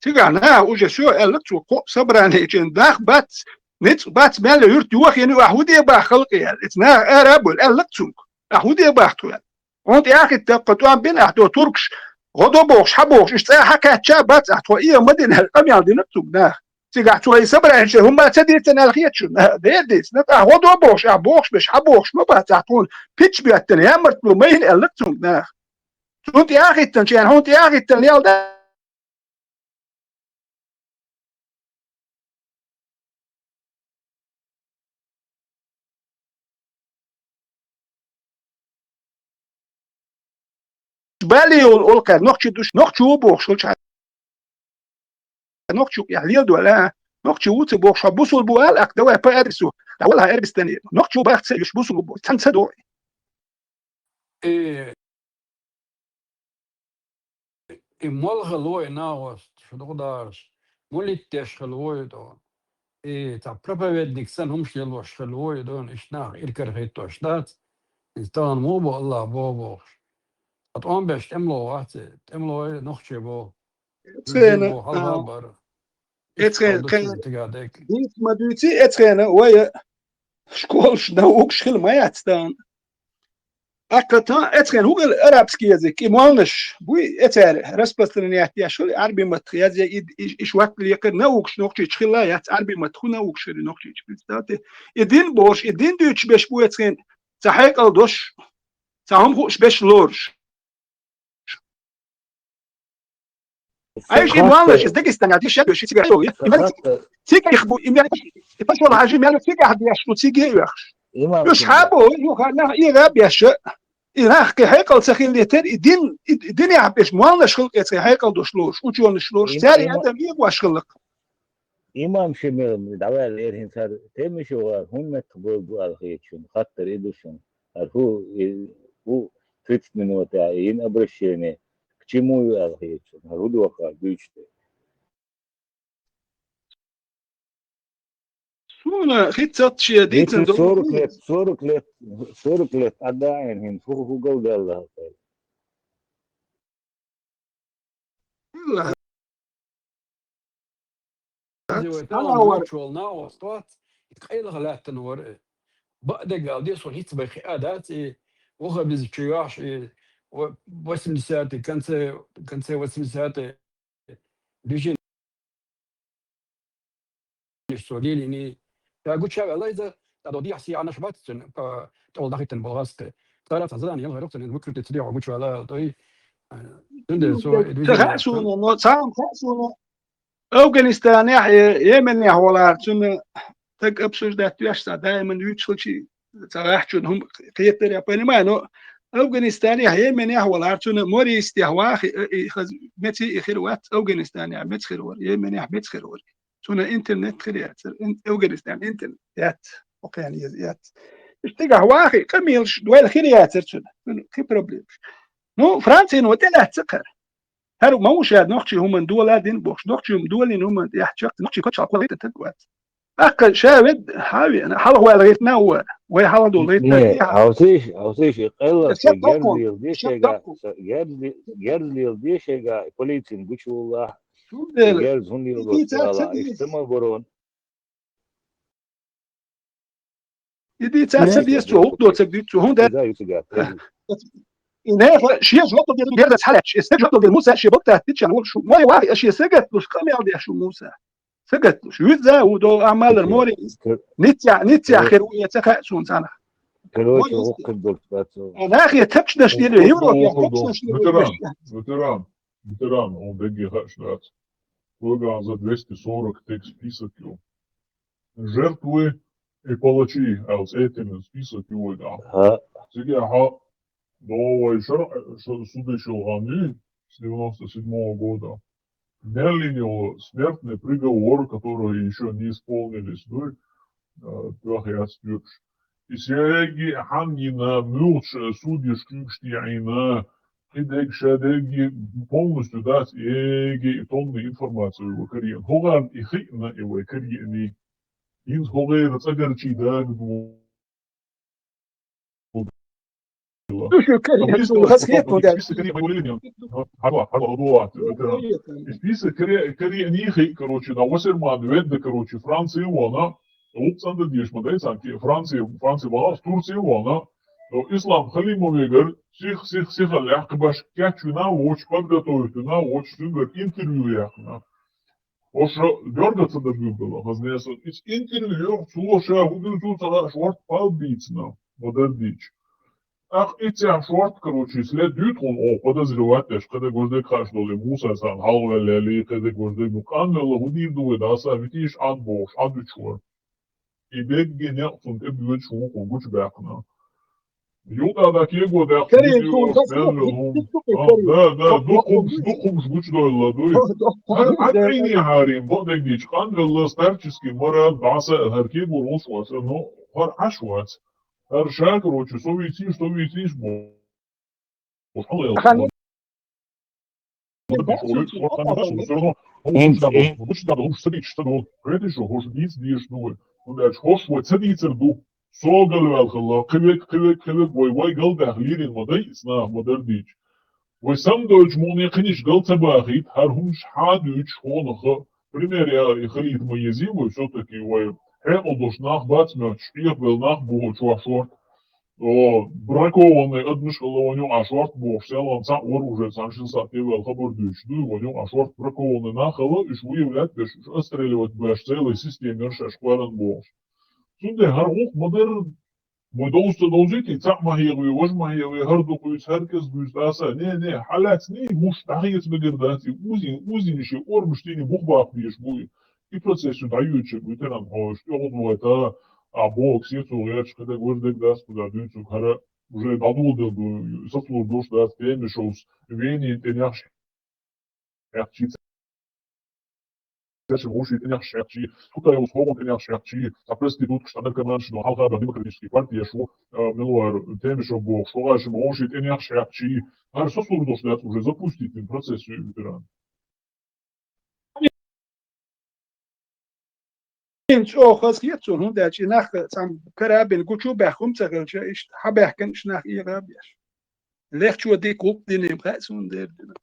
Цигахь наха уже всё аьлла цо, кхо собрание чен нах бац, ницкъ бац, мел юрт йохийна ю, ахь хӀун де бах халкъе аьлла. Эца наха ара а бу аьлла цунга. Ахь хӀун де бах тхо аьлла. Хьуна тӀе ахиттаккха тӀом бина ахь до туркаш, гӀо до бохуш, хьан бохуш, иштта цӀа хьан кхаьчча а бац ахь тхо, э, ма дина аьлла, къамел дина цунга наха. Цигахь цо и собрание чен хӀумма ца дийцина аьлла хеташ ю, наха, дер дийцина, ахь гӀо до бохуш, ахь бохуш беш, хьан бохуш ма бац ахь тхуна, пич боьттина, ямартло ма йина аьлла цунга наха. Цунна тӀе ахиттана чен, хьуна тӀе ахиттана лел да. Бале йолу олу кхаьра, нохчий душ, нохчо бохуш хилча, нохчо кхехь леладо аьлла, нохчо ву ца бохуш, хьо бусул бу аьлла, акха, давай по адресу, дӀавала хьан Эрбистане, нохчо баха ца юш бусул бу, цхьаьна ца догӀу. И, и мала хила вой, нагӀост, шу дукха дараш, мула деш хила вой, дон. И цхьа проповедник санна хӀумаш лелош хила вой, дон, иштта нах иракарахӀиттош дац. Иза тахана муха бу, Аллах боху бохуш. Ткъа тӀом беш тӀемало вац, тӀемало нохчий боху. Эцхена, боху, хьалха а, бара. Эцхена, иштта кхе-, дийца ма дуьйций, эцхена, вай школаш, наукаш хила ма яц тахана. Аккха та, эцхена хӀун хила арабский язык, и молнаш, буй, эцара распространять деш хила, Ӏарби маттах язъе, и, и, и шватта лекхар наукаш нохчийчу хилла яц, Ӏарби маттах хӀун наукаш хир нохчийчу, представьте. И дин бохуш, и дин дуьйцуш беш бу эцхена, цхьа хьекъал дош, цхьа хӀума хууш беш лоруш. Айша, и молнаш, из Дагестана деш, шаьш ши цига шо, и мел цигахь бу, и мел, и пошёл хьажи, мел цигахь деш, шу циге а оьхуш. Уьш хьабо, юха нах и гӀа беш, и нах кхин хьекъал ца хилла тера, и дин, и динехь беш, молнаш хилла кхе цхьа хьекъал дош лоруш, учёныш лоруш, цаьрга адам эгош хилла. Имам Шемилов дӀаваьлла эр хӀинца хӀара тема ишо вара, хӀун меттах бевлла бу аьлла хеташ шуна, хаттар и ду шуна. ХӀара хӀу, и, хӀу тридцать минут а, и йина обращение, к чему ю аьлла хеташ шуна, хӀара хӀу доху аьлла дуьйцуш дерг. Суна хица шен дийцина дийцина сорок лет, сорок лет, сорок лет Ӏадда Ӏийна хӀинца хӀу, хӀу галдаьлла хӀара. Деза вай тахана вара. Нохчо вара, нагӀост вац, и къайлаха лаьттина вара. Бакъдерг ала деза, со хӀинца бай хиа дац, и ваха беза чу йохьуш, и ва-, восьмидесятый, конце, конце восьмидесятый движение. Со лелийний. Ша гуча ваьлла иза, тӀадо дехьа се Ӏанаш бац цуьнан, а, тӀехула дӀахӀиттина болу гӀазкхи. Цара цхьа задание яла гӀайракх цуьнан, выкрутиться дехьа гуча ваьлла, тӀой, а, цундела со, ца хаьа суна, но цхьа а хаьа суна, Афганистанехь, э, Йеменехь волара цуьнан таг обсуждать веш цхьа даиман вуьйцуш хилчий, ца гӀахчун хӀума кхетар, я понимаю, но Афганистанехь, Йеменехь волара цуьнан Мористехь вахи, э, и хаза меций и хир вац, Афганистанехь меца хир вара, Йеменехь меца хир вара. Цуьнан интернет хир яцара, ин-, Афганистан интернет яц, окхана еза яц. Иштта тӀехь вахи, къамелаш дойла хир яцара цуьнан. Цуьнан кхин проблемаш. Ну, Францино тӀелаьцна кхара. ХӀара ма ву ша нохчий хӀуманна дола дина бохуш, нохчий хӀума долийна хӀуманна тӀехь чекх, нохчий пачхьалкх валийта таг вац. Аккха ша вед хьан веана, хьалха ваьлла гӀиртина а вара. Вай хьалха долу гӀиртина а тӀехь. Хьовсийша, хьовсийша, и къайлаха герз лелдеш шайга, герз ле-, герз лелдеш шайга, и полицин гучувуллахь, и герз хӀунда лелош вала, иштта ма барон. И дийца ца деза цо, хӀух доцург дуьйцу цо, хӀунда? И нехан шен жоп дерг герзаца хьалаьтташ, и стаг жоп дерг Муса шен бакъ таттича, вон шу, мой вахи, шен сагатдуш, къамел деш шу Муса. Сагатдуш. Виза а ву долу амалар море. Ницця, Ницця хир ву, я ца хаьа суна цхьанах. Короче, хӀух хир долчу бацо. А нахе тапчнаш дели, Европе тапчнаш дели. Ветеран, ветеран, ветеран, он дагге хаьаш дац. Вага за двести сорок тек список ю. Жертвы и палачи, а вот эти список ю вага. Цига хьа Новый шар-, ш-, судный шелганы с девяносто седьмого года. Мерлин йолу смертный приговор, который ещё не исполнились, ну, э, трёх яц тюрш. И сереги хьангина, мюлш, э, судья шкюкшти айна, и дег шадеги полностью дац, эги и томный информацию его карьер. Хуган и хитна его карьер. Ин хугайра цагарчи даг ду. Список каре-, хас хету, да. Список каре-, список каре-, короче, на Вассерман ведда, короче, Франция вона, Александр Дешма, да, и сам ки-, Франция, Франция вона, Турция вона, но Ислам Халимовегар, сих, сих, сих, лях, кабаш, кячуна, воч, подготовить, на, воч, сюгар, интервью яхна. Оша дёргаца дагуьгдала, хаза несан. Ис интервью, цо ша хӀун ду, цо ца лааш, ворт пал бийцина, ма дар дийча. Ах, и цехь шорт, короче, след дуьйцу хьуна, о, подозревать деш, кхидерг важа дерг хаш долу, Муса сан хьалаваьлла, или кхидерг важа дерг, ну, къанвелла, хӀун дийр ду вай, даса, витийша Ӏад бохуш, Ӏад вича вара. И бегге некъ цунна тӀе боьдуш ву хьуна гучубаьккхина. Юкъа да кего даьккха Карин видео, чун хас мел ну, ву. Ду-, ду-, ду-, А, да, да, ду-, ду-, дукхумш, ду-, дукхумш гучадойла, дуй. Ду-, ду-, Хар ду-, ад ду-, айни харин, бо дегдич, къанвелла старческий мораль, баса, хар кего рус ваца, ну, хар аш вац. Хар шаг, короче, совициш, совициш, бо. Уж халал. Ахан. Всё равно, Инц, инц. Уж садич, что, ну, это что, уж диц, диц, ну, ну, дальше, хош, вот садится, ду. Согал вал хала, кывек, кывек, кывек, вай, вай, галдах, лирин, модай, сна, модар дич. Вай сам дойч муни книж гал цабахит, хар хумш хадуч, хонаха. Пример, я, и халит ма ези, вай, всё-таки, вай, хе, одош нах бац, мёч, и вел нах бу, чуа шорт. О, бракованный, адмиш хала, ваню, а шорт бу, селан, ца, вар уже, сан шин са, те вел хабар дуч, ду, ваню, а шорт бракованный нах хала, иш выявлять беш, иш отстреливать беш, целой системе, иш аш кваран бу. Цунде хар гух, модар, Мой доуста доузити, цаӀ ма хьегӀави, вож ма хьегӀави, хӀар дукха юйц, хӀар кӀезига юйц, аса, не, не, хьалац, не, муш дӀахьеца мегар дац, и узин, узин ши ормуш дини бух баккха беш буй. И процесс ю дӀаюьйцург ветеран хьош, тӀехуд вайта, а бокс, ецо гӀерч, кхидаг, вождаг дац, куда дуьйцуг, хӀара уже дӀадулдел ду, сацлур дош дац, теми шовс, вени, тӀенехш хьехчи, церчил гӀуши тӀенехш хьехчи, Кутаевс хӀогӀун тӀенехш хьехчи, а проституткаш, а наркоманш, ну, хьалха бан демократический партия шу, а, милуар, теми шо бохуш, хӀогӀашим гӀуши тӀенехш хьехчи, ар со сурдош дац уже запустить вин процесс ю ветеран. Ин чӀоагӀа хазахета цунна, хӀунда аьлча и нах цхьана кара а бина гучу баьхкина ца хилча, иштта хьабаьхкина иштта нах эгӀа а беш. Лехчо дика гӀуллакх дина, им хаьа суна дера дина.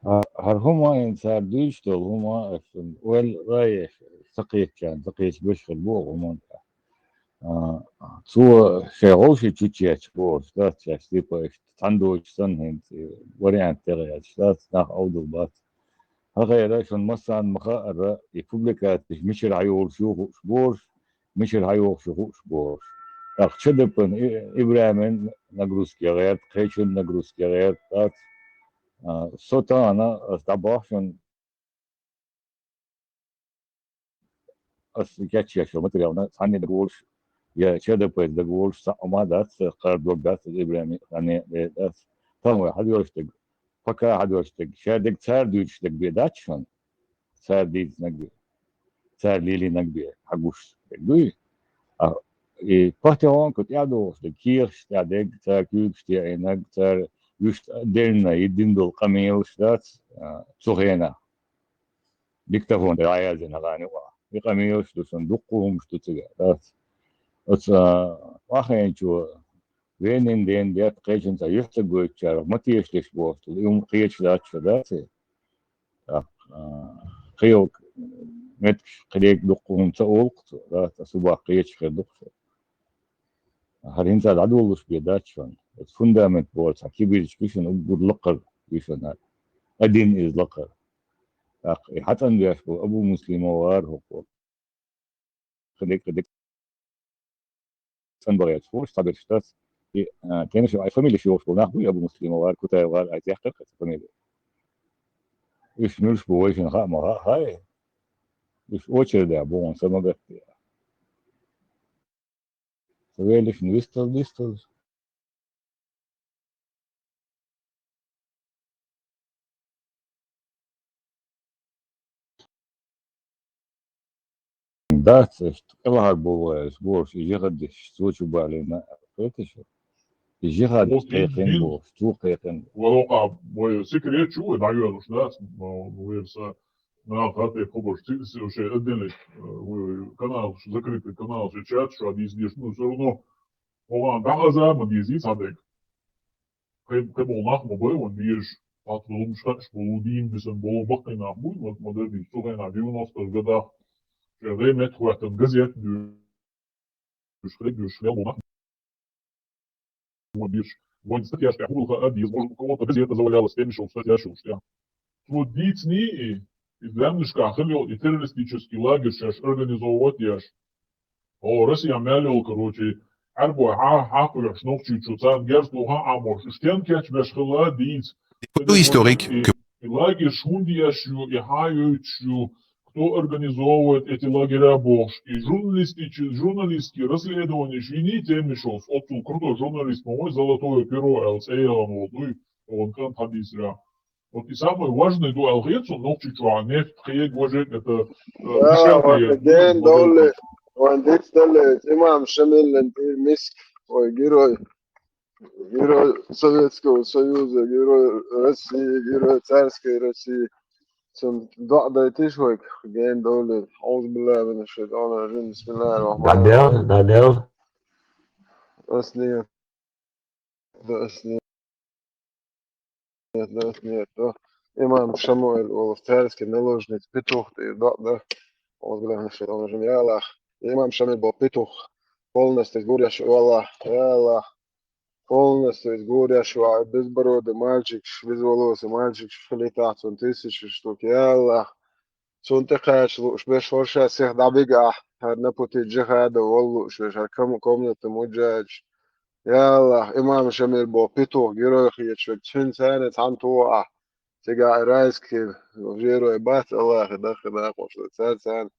А, хӀара хӀума ин цара дуьйцуш долу хӀума, аш шуна ойла а еш, ца кхетчарна, ца кхеташ беш хир бу оха хӀуманна тӀехь. А, цо шайн гӀовши чучуетташ бохуш дац, шаьш типа иштта цхьаьна доцуш санна хӀинца и вариант тӀехь яьлча дац, нах Ӏовдал бац. ХӀокхара шуна массарна ма-хаъара, и публикацеш мичара хьайолуш ю хууш борш, мичара хьайохуш ю хууш борш. ТӀаккха ЧДП-н, И-, ИбрахӀиман нагрузка гӀерта, кхечун нагрузка гӀерта дац. А, со тахана ас дӀабахьа шуна, ас кечъеш йолу материална цхьанне дагаволуш, я ЧДП-с дагаволуш, цхьа а ма дац, кхара дог дац, ИбрахӀиман ханне а дац. Тахана вай хьадоьжуш дерг, пока хьадоьжуш дерг, шадерг цара дуьйцуш дерг бен дац шуна? Цара дийцинарг бен, цара лелийнарг бен хьагуш дерг дуй? А, и Партеон кху тӀаьхьа догӀуш дерг, кехаш тӀехь дерг, цара куьйгаш теӀинарг, цара вуьшта деллина и дина долу къамелаш дац, а, цу хенахь. Диктофон тӀе дӀаяздина хӀокхарна юкъахь. И къамелаш ду шуна, дуккха хӀуманаш ду цигахь, дац. Оцу, а, охьахиъначо венин ден детта кхечун цхьа юьхь ца гойтучарах ма тешалаш бохуш долу, и хӀума кхеташ дац шо, дац и? ТӀаккха, а, кхин йолу меттигаш кхидерг дуккха хӀума ца олу-кх цо, дац, аса баккха кхеташ хир ду-кх шуна. ХӀара хӀинца дӀадолалуш бен дац шуна. Оцу фундамент боху цхьа кибирчиг ю шуна уггар лакхара, ю шуна. Один из лакхара. ТӀаккха и хьацӀанвеш бу Абу Муслимов вара хӀокхо. Кхидерг, кхидерг цӀанбахьа яц хӀорш цхьаберш дац. И, а, кенаш, ай фамилеш йохуш болу нах буй, Абу Муслимов вара, Кутаев вара, ай тӀехкхира-кх цу фамилеш. Уьш муьлш бу вайшинна хаа ма хаьа, хаьий? Уьш очередехь бу хьуна, са ма гатде. Сан веллачун вистал, вистал. Дац, иштта кӀелхьарбовлу вай, ас бохуш, и жихадисташ цо чу балийна, кхетий шу? И жихад кхайкхина бохуш, цо кхайкхина. Валокха, вай секрет чу вай дӀайоьллуш дац, ма, вай са, наха хатта хабарш цига шайн отдельный, э, канал, закрытый канал, шайн чат, шу дийца деш, ну, всё равно, оха дӀахаза ма дезий цхьа дерг. Кхе-, кхе болу нах ма бай ван дезаш, патра лумаш хаьаш болу, дийна бисина болу, баккхий нах буй, ма, ма дара дийца, цу хенахь девяностых годах, шайн гӀе меттахӀоьттина газет дуьйш, хӀе дуьйш, мел болу нах ма дезаш. Вайн статьяш тӀехь хӀума хаа деза, может, у кого-то газета завалялась, теми шоу статья шоу тӀехь. Цо дийцинийн и, и лаьмнашкахь хила йолу и террористический лагерь шаьш организовывать еш. О, Россия мел йолу, короче, Ӏаьрбой хьа-, хьакхоьхьуш Нохчийчу, царна герз тухьа а Ӏамош, уьш стенна кечбеш хилла а дийца. Историк. И, и лагерь хӀунда еш ю, и хьан йойтуш ю, кто организовывает эти лагеря бохуш. И журналистические, журналистские расследования, вини теми шоу, оцу крутой журналист, по-моему, «Золотое перо» аьлла цӀе ялан волу дуй, вон кӀант хьадийсира. Вот и самое важное ду аьлла хета цунна Нохчийчохь нефть кхега важа, это, э, Да, дешевле вот яр. Ген довле, вайн дицдале, имам Шамиллан тӀе миск, ой, герой, герой Советского Союза, герой России, герой царской России. Цун доӀа дайтиш вайга, ген довле. أعوذ بالله من الشيطان الرجيم. بسم الله الرحمن الرحيم. ДӀадел, дӀадел. Аслият. Да, аслият. Да, аслият, да. Имам Шамуил волу царский наложница петух тӀе доӀа да. أعوذ بالله من الشيطان الرجيم. Я АллахӀ, имам Шамил бо петух полностью гуреш ву, АллахӀ. Я АллахӀ, полностью изгуреш ву, безбородый мальчикаш, безволосый мальчикаш хилийтахь цунна тысяча штук. Я АллахӀ, цунна тӀекхача лууш берш хӀорш сиха дӀабигахь, хӀара на пути джихада волу лууш берш, хӀара ком-, комната муджач. Я АллахӀ, имам Шамил бо петух герой хеташ верг, цуьнан царна цхьаьна тухахь, цигахь райский жерой бац, АллахӀе даха дакъош, царна царна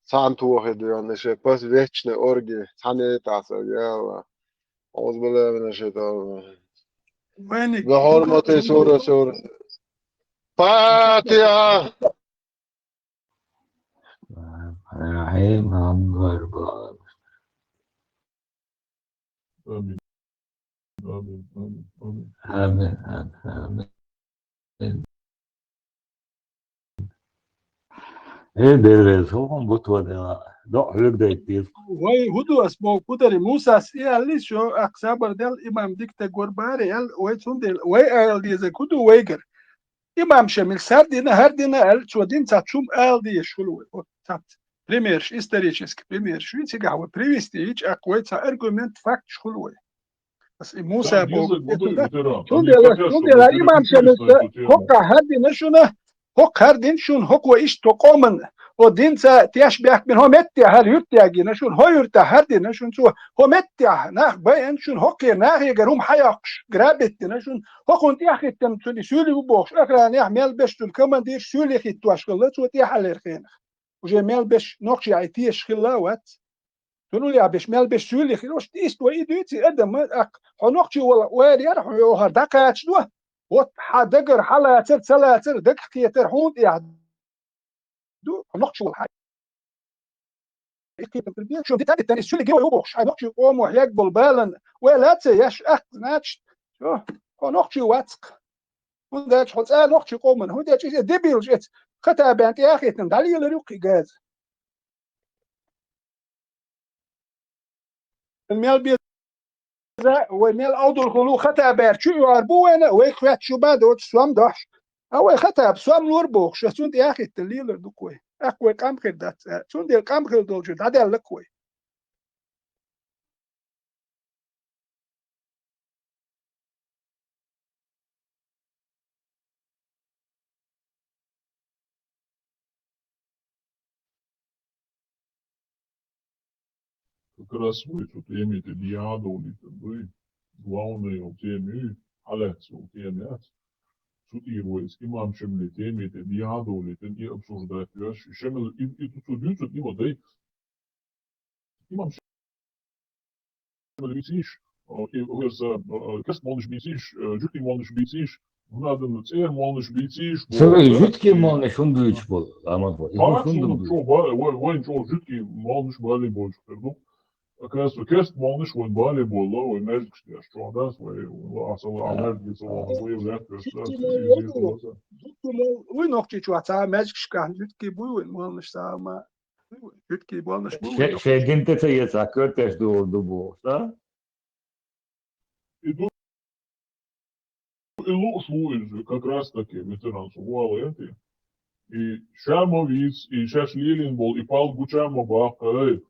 цхьаьна тухахь дуьйна, шен пас вечный орги цхьаьна етахь царна, я АллахӀ. أعوذ بالله من الشيطان الرجيم. Вайниг. بحرمة سورة، سورة. فاتحة. Амин. Амин, амин, амин, амин. Амин, амин, амин. Э, Дела, со хӀун бу тхо дела? ДоӀа хьоьга дайта деза. Вай, хӀун ду ас боху, кху даре Мусас и аьллий, шо, аккха сабар дел, имам дика стаг вара бара аьлла, вай цундела, вай ала дезарг хӀун ду вайгара? Имам Шамил сардина, хӀара дина аьлла, цо динца цум ала дезаш хуьлу вай. Вот цац. Примерш, исторический примерш. Вин цигахь вай привести йича, аккха вай цхьа аргумент, факташ хуьлу вай. Ас и Муса боху. Цундела, цундела имам Шамил хӀокхахь хӀара дина шуна, хӀокхахь хӀара дина шуна, хӀокхо иштта тхо къоман, хӀо динца теш баьхкина, хӀо меттехь хӀара юьртда гина шуна, хӀо юьртахь хӀара дина шуна цо, хӀо меттехь нах байина шуна, хӀокхеран нахегара хӀума хьайоккхуш, грабить дина шуна, хӀокхунна тӀехӀиттина цунна и суьйли ву бохуш, охранехь мел беш цуьнан командирш суьйли хӀиттош хилла, цо тӀехьаллера хенахь. Уже мел беш нохчий тешаш хилла а вац. Цунна уллехь беш мел беш суьйли хилла, иштта вай и дуьйций адам, аккха, хьо нохчий вала ойла яра, хьо йохар дӀакхачадо, вот хьан дагара хьалацар, ца лацар, дагах кхетар хьуна тӀехь ду, хьо нохчий вала хьан. Шуна дита диттан, иза суьлиге вай ву бохуш, хьайн нохчий къомо хьег болу балан, вай лаца еш, аккха, значит, всё, хьо нохчий вац-кх. ХӀунда аьлча хьо цӀа нохчий къоман, хӀунда аьлча иза дебилаш эца, хата бен тӀе а хийтина, дӀалелар ю кхин газа. Мел беза, вай мел Ӏовдалхула ву, хата бер чу оьгӀар бу вайна, вай хоьттуш ю бан доцу сом дохьуш. А вай хата бу, сом лур бохуш, аса цунна тӀе а хиттина лелар ду-кх вай. ТӀаккха вай къам хир дац, цундела къам хир долчуьра дӀадаьлла-кх вай. Как раз вай цу теме тӀе дӀадовлийтина дуй. Главное йолу тема ю, хьалаьцна йолу тема яц. Цу тӀера вай иза имам Шемали теме тӀе дӀадовлийтина и обсуждать веш. Шемал и, и цу, цу дуьйцург и ма дай. Имам Шемал бийцийш, э, и, верца, э, керста молланаш бийцийш, э, жуьгтийн молланаш бийцийш, хӀунда аьлла цӀера молланаш бийцийш, Ца боху, вай да? Жуьгтийн молланаш хӀунда буьйцуш болу, Аман хо? И хӀунда, хӀунда чӀогӀа буьйцуш? Ба-, вай, вайн чӀогӀа жуьгтийн молланаш бале болчух тера ду. Оказывается, керста молланаш вайн бале болу, вай маьждигаш деш чӀогӀа дац, вай, вай, аса, а, маьждиге ца вахана, вай лаьтташ дац, жуьгтийн молла иза вай ду. Жуьгтийн молла вуй Нохчийчохь цхьа маьждигашкахь, жуьгтийн буй вайн молланаш цхьа ма. Жуьгтийн болланаш бу вайн. Шен дин тӀе ца еза, кхеташ ду, ду бохуш, да? И ду, и лууш ву иза, как раз таки, ветеран су вала эти. И ша ма вийца, и шаьш лелийна болу, и пал гуча ма баккха, ай.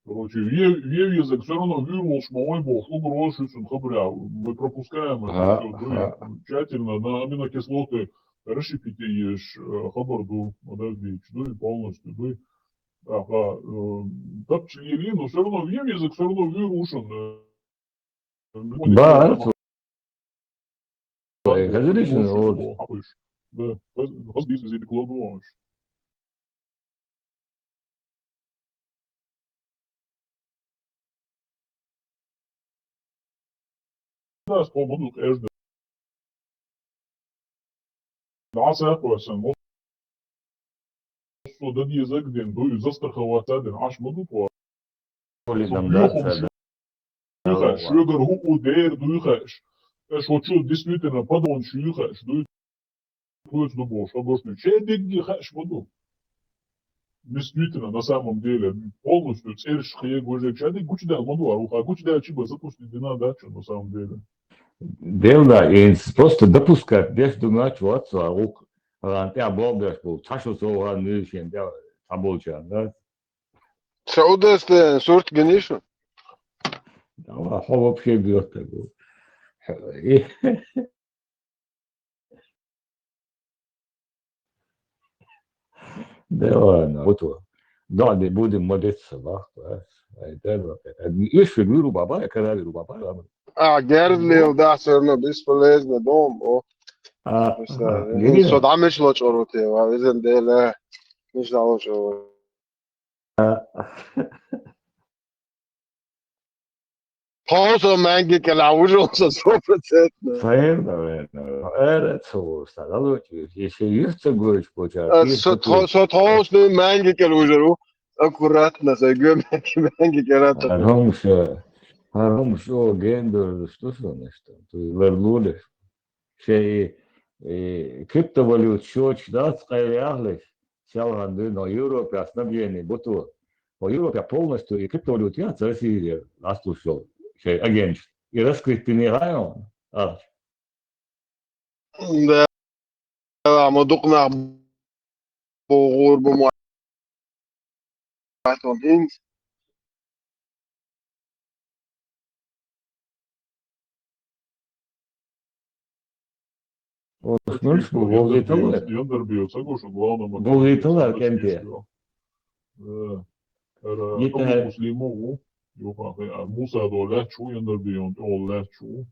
Короче, ве-, ве везарг всё равно вуьйр волуш ма вай бохуш, угроза шу цуьнан хабарехь, мы пропускаем это всё, ага, тщательно, на аминокислоты расщепить еш, э, хабар ду, подождите, ду и полностью, ду и Аха, э, тапча лелийна, но всё равно вен везарг всё равно вуьйр ву шуна, э, Ба, ма хаза дийшина, вот. Да, хаз-, хаза дийшина, иза дика ло ду ваьш. ас кхо ма ду, къежда. ДӀасаккха сан, массо а дан дезарг ден, дуй, застраховаться ден, Ӏаш ма ду тхо. Хули Со там, да, буьйху ца, да. Шуьйха, шуьгара хӀуъу дер дуьйхаш. Эш хӀу чу действительно подон шуьйхаш дуй. Тхоьца ду бохуш, хабарш ду. Шен дегги хаьаш ма ду. Действительно, на самом деле, полностью цӀерш хе гожег ша дегги гучудаьлла ма ду, а уха гучудаьлла чи ба запустить дина дац на самом деле. Дел да, и просто допускать деш ду нач вац, а ук, а, тӀа болбеш бу, цхьа шу со ван нуьйшен, тӀа, цхьа болчан, да? Ша удастен сурт гинишу? Да, хьо вообще бьёртаг ву. И Да ладно, вот вот. Да, не будем молиться, да, да. Ай, да, да. Ишви виру баба, я когда виру баба, да. А, герз лил, да, всё равно бесполезно, дом, о. А, Просто, а, э, не со дам миш лочору те, ва, везен деле, миш лочору. Тхо со маьнги кӀел а вужун со сто процентно. Сайр, наверное. Эра ца вуста, да, лучше, если юрца гойш поча, А, если со тхо-, со тхо со маьнги кӀел вужуру. Аккуратно, со гой маьнги, маьнги кӀел а. Архам ша, архам шо гендер, что со нечто. Ты верлулиш. Шей, э, криптовалют счёташ дац къайле яхлеш, селхан дуй, но Европе снабжение буту. О Европе полностью и криптовалют яц Россия аслушал шей агентш. И раскрыть ты не гайон. А. Да, ма дукъна богур бу ма. Ай, тон хӀинца. Ош муьлш бу, вогӀийталар? Яндар био, ца гуш, главное, ма. ВогӀийталар кемпе. Э, эра, Йита Абу хӀе- Муслиму ву, юха хе, а, Муса до лаьчу, яндар био, он лаьчу.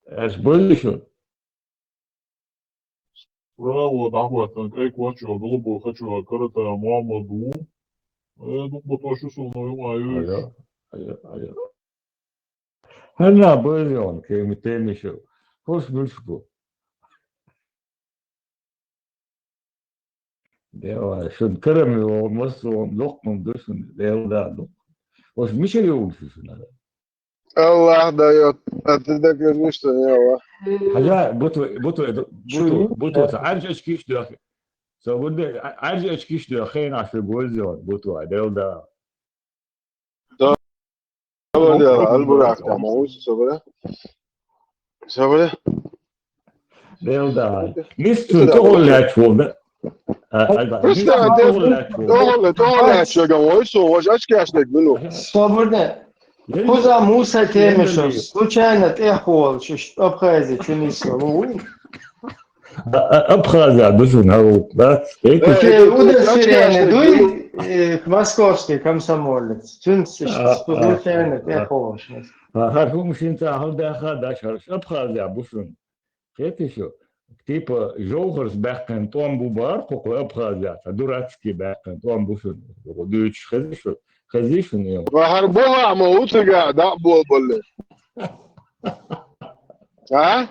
Аш бөллишун? Право, дӀахӀоттан, кӀай кочо, голубой хачо, карата, мама ду. Э, дукха тошуьсу, но юма юьш. Айо, айо, айо. ХӀанна базион, кеми темишу. Хош муьлш бу. Дела, шун карами, о, массо, доккун ду шун, дела да, доккун. Ош миша юлуш шун ара. Аллах даёт. А ты докажи, что не Аллах. Хьажа, буту, буту, буту, буту, ца арж очкиш дуьхе. Ца гурде, а-, арж очкиш дуьхе, хейн аши гользион, буту, а дел да. Да. Албурах, там, а уж, собра. Собра. Дел да. Мистер, то лячвол, да? А, а, да. Мистер, то лячвол. То лячвол, ой, со, вож очки аш так, ну. Собра. Куза Муса темешо, случайно тӀехволчуш Абхазия чу нисло, ву вуй? А, а, Абхазия дусун гьару, да? Э, удостоверение дуй, э, московский комсомолец. Цуьнца случайно тӀехволчуш. А, хӀара хӀума шин ца хьал даха даш хӀарш Абхазия бусун. Кхетий шу? Типа, жовхарс баьккхина тӀом бу бахар кху Абхазия, ца дурацкий баьккхина тӀом бу шуна. Дуьйцуш хезий шу? Хезий шуна? Ва хӀара боху ма ву цигахь дӀа а болабалле. А?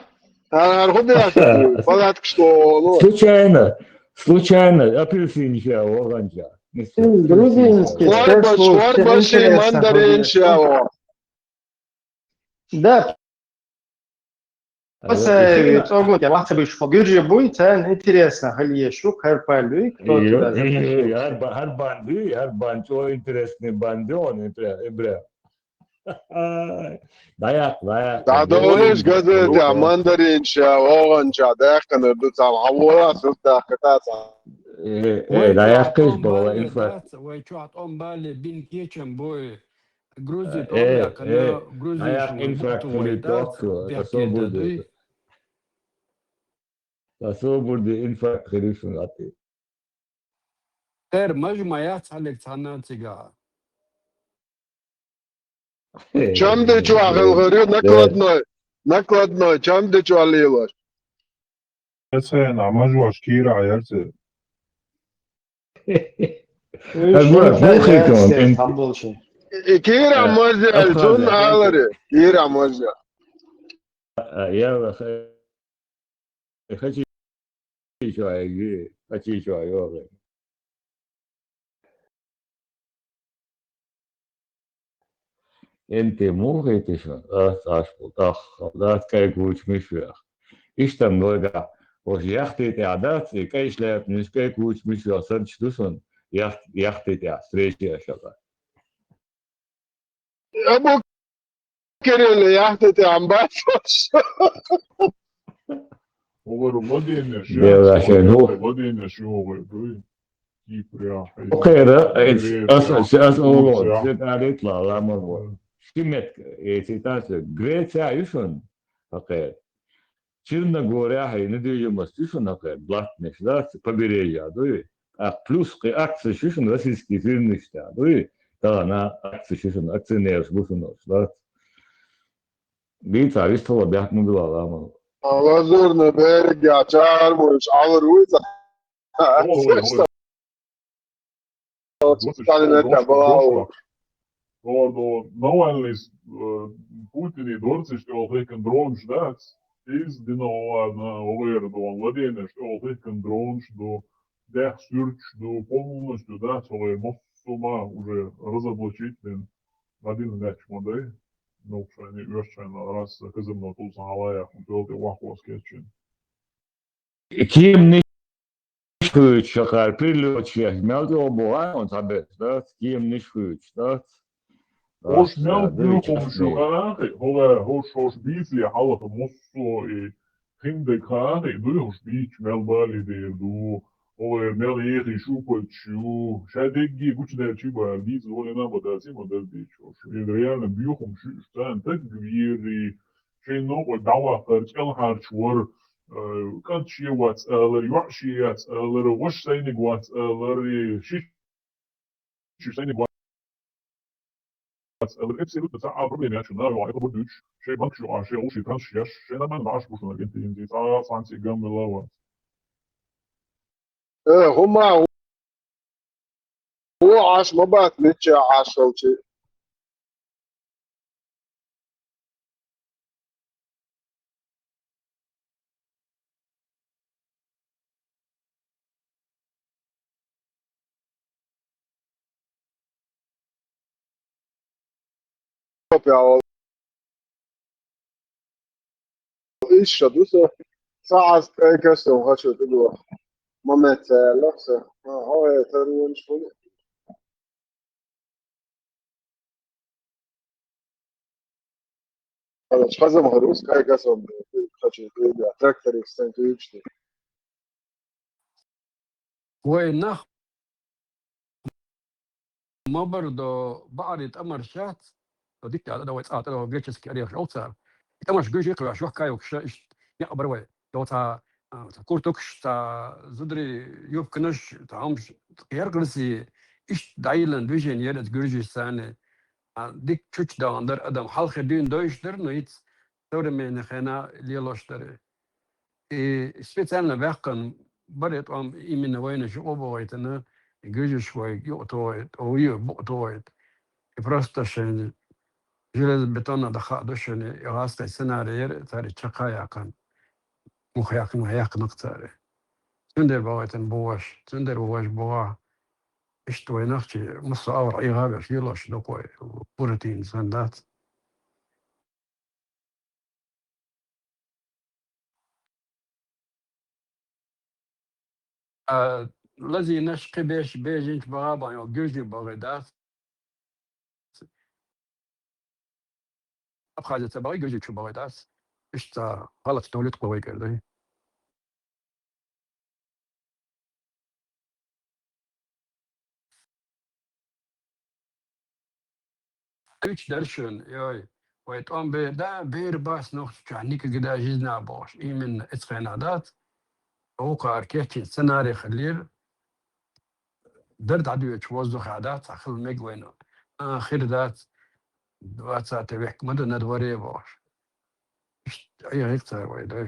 ХӀара, хӀара хӀун деш ду? Палаткаш тӀе, ну. Случайно, случайно, апельсин ша вогӀанча. Грузинский, Шорбаш, шорбаши мандарин ша вогӀ. Да. Аса, э, цӀогӀа я вахта биш, хо гиржи буй, царна интересно, хӀале еш шу, хӀара палуй, кто туда запрещает. Яр ба-, хӀара бан дуй, хӀара бан, чӀо интересный бан дуй, он, и пря-, и пря. ДӀаяккха, дӀаяккха. ДӀадолуш газета, мандарин ша, вогӀан ша, даьккхинар ду, цхьа хьавола, сурт даккха, та цхьа. Э, э, дӀаяккхийша бала, инфа. Вай чохь тӀом бале, бин кечам бой. Грузия, э, тӀом яьккхина, э, Грузия, дӀаяккха, инфаркт хуьлуьйту, бехке ду, аса бу ду. Аса бу ду, инфаркт хир ю шуна атта. Тера мажа ма яц хьалик цхьанна цигахь. Чамде чохь хилгӀар ю, накладной, накладной, чамде чохь лелаш. Эцхьена, мажош кийра а ярца. Э, кийра мажа, цунна аларе, кийра мажа. а, я ха-, хачи чуай, хачи чуай, йо. Энтий муха хеташ, а, аш бу, ах, да, кай гучмиш вех. Иштан лойга, ош яхти тя дац, и кай шлеп, ниш кай гучмиш вех, сарч дусон, ях-, яхти тя, встреча шаба. Абу Кирилл, яхти тя, ам бачош. Огъар Владимир, Бера шен, ну. Владимир, шу огъар, дуй. Кипря. Окей, да, эц, ас, ас, ас, оло, Турция. Сет арит ла, ла, мар, вот. Шимет, эци тас, Греция, юшун, окей. Черногория, хай, недвижимость, юшун, окей, блатнеш, да, побережье, дуй. А плюс, кай акция, юшун, российский фирмнеш, да, дуй. Да, на акция, юшун, акционер, юшун, да. Бица, вистала бяхму билала, ама. Лазурный берег, я чармуш, алар уйца. Ой, ой, ой. Сталин это была. Дор, дор. Навальный, э, Путин и дорци, что он хекан дронш, да? Из дина ова, на, овер, дон, ладене, что он хекан дронш, до, дэх сюрч, до, полностью, да, овер, мосума уже разоблачить, блин. Один мяч модай. Ну, что они, раз, казымно, тулсан алая, он тёлки вахос кетчен. Ким ниш хуйч, шакар, прилётчик, мел тёл буга, он табет, да? Ким ниш хуйч, да? Хош мел бюхум шу карахи, хога, хош, хош биси, халах муссо и хиндек хахи, дуй хош бич мел бали дер ду, хога мел ехи шу пачу, шадегги гучнер чиба, биз волена бада, сима да бич хош. И реально бюхум шу, сан так гвири, шей нокъо дава харч, эл харч вар, э, кад ши вац алар, юа ши яц алар, гош сайни гвац алар, ши ши сайни гвац алар. Абсолютно ца а проблема ячу, на, ва, это будет дуч. Шей банк шу, а шей уши транш яш, шей нормально баш бушу на генти инди, ца санси гам мелава. Э, хума, о, аш мабат, меча, аш алчи. Иш ша дуса, сагьат кайкасун хачу тӀугу. Момент цаялахса. Ага, э, тарвун шули. Хазам харус кайкасун. Хачу тӀугу. Тракторист сан тӀугу. Вай нах ма бар до баъри тӀамар шац, то дикка да вай цӀа тӀа вай греческий орех шовцар. ТӀамаш гуж ихра швахкай укша иш я бар вай. До ца, а, ца куртукш, ца зудри юбкнаш, ца амш яргрси иш дайлан движение ерет гуржи сани. А, дик чуч даун дар адам халхи дюн дойш дар, но ит современный хена лелош дари. И специально вяхкан барет вам именно война жо обойтана, гыжиш вой, ё тоет, о ё бо тоет. И просто шен железобетонно даха душени, и гаска сценарий, цари чакая кан. Мух якна, якна цари. Цундер бавайтан буваш, цундер буваш бува. Ишт войнахчи, мусо авр игабеш, юлош докой, пуритин сандат. А, лази наш кибеш бежинч багъа бан, ё, гюжи багъи дас. Абхазия ца багъи, гюжи чу багъи дас. Ишта халат тавлит къувай кердей. Уьч даршун, йой. Вай тӀом бер, да, бер бас нух чу никогда жизни абош. Именно эцхена дат. Ока аркечин сценарий хилир. Дар дадуьч воздух адат, ахил мег вайну. Ахир дат двадцатый век, мы на дворе бош. Ай, ай, цар вай, да.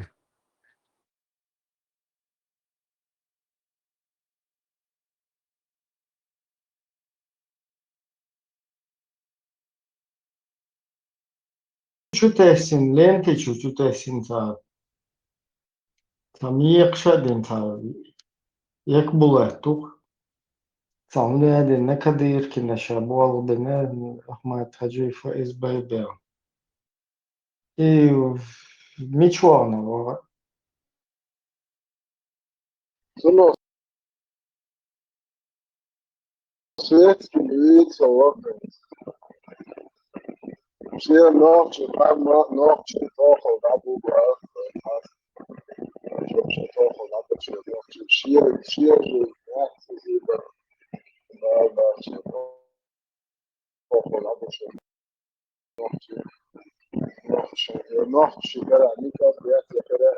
чу тесна, ленти чу, чу тесна цара. Цхьа мекхаш а дина цара. Екбулат ду-кх. Цхьа хӀума дина Кадыркина ша болх бина Ахмат-Хаджи ФСБ бен. И мича вахана вара? Цунах светский лица вахана. Шен нохчи, ма-, нохчи тохал дӀабуга. Шен тохал дӀабуга, шен нохчи. Шен, шен же нахчи зиба. Да, да, шен тохал дӀабуга, шен нохчи. Нохчи, нохчи, кара, никак, я тебе, кара.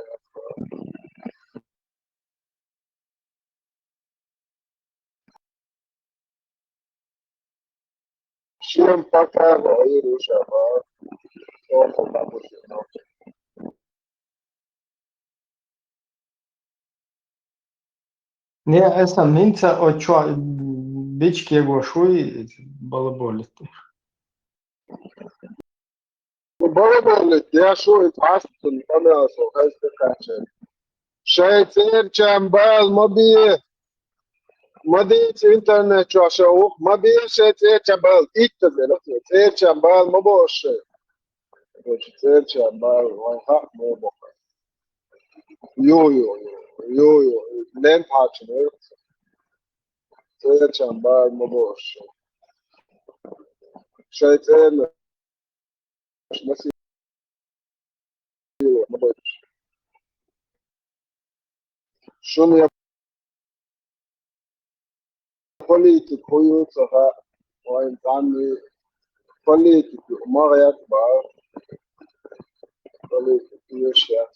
Шен пока ваируша, ва. Охо, бабушка, нохчи. Не, эса минца о чо бичке гошуй балаболит. Балаболит, я шуй пастун, памясо, хазте каче. Шай церчам бал ма бе. Ма дийца интернет чу ша ух, ма бе шай церчам бал. Итта зело, церчам бал ма бо шай. Короче, церчам бал, вай хак ма бо. Ё, ё, ё, ё, ё. Лен паче, ё. Церчам бал ма бо шай. Шай церна. Шуна я политик хуюцаха, вайн цӀанни политик, ма гӀерт ба. Политик, еш яц.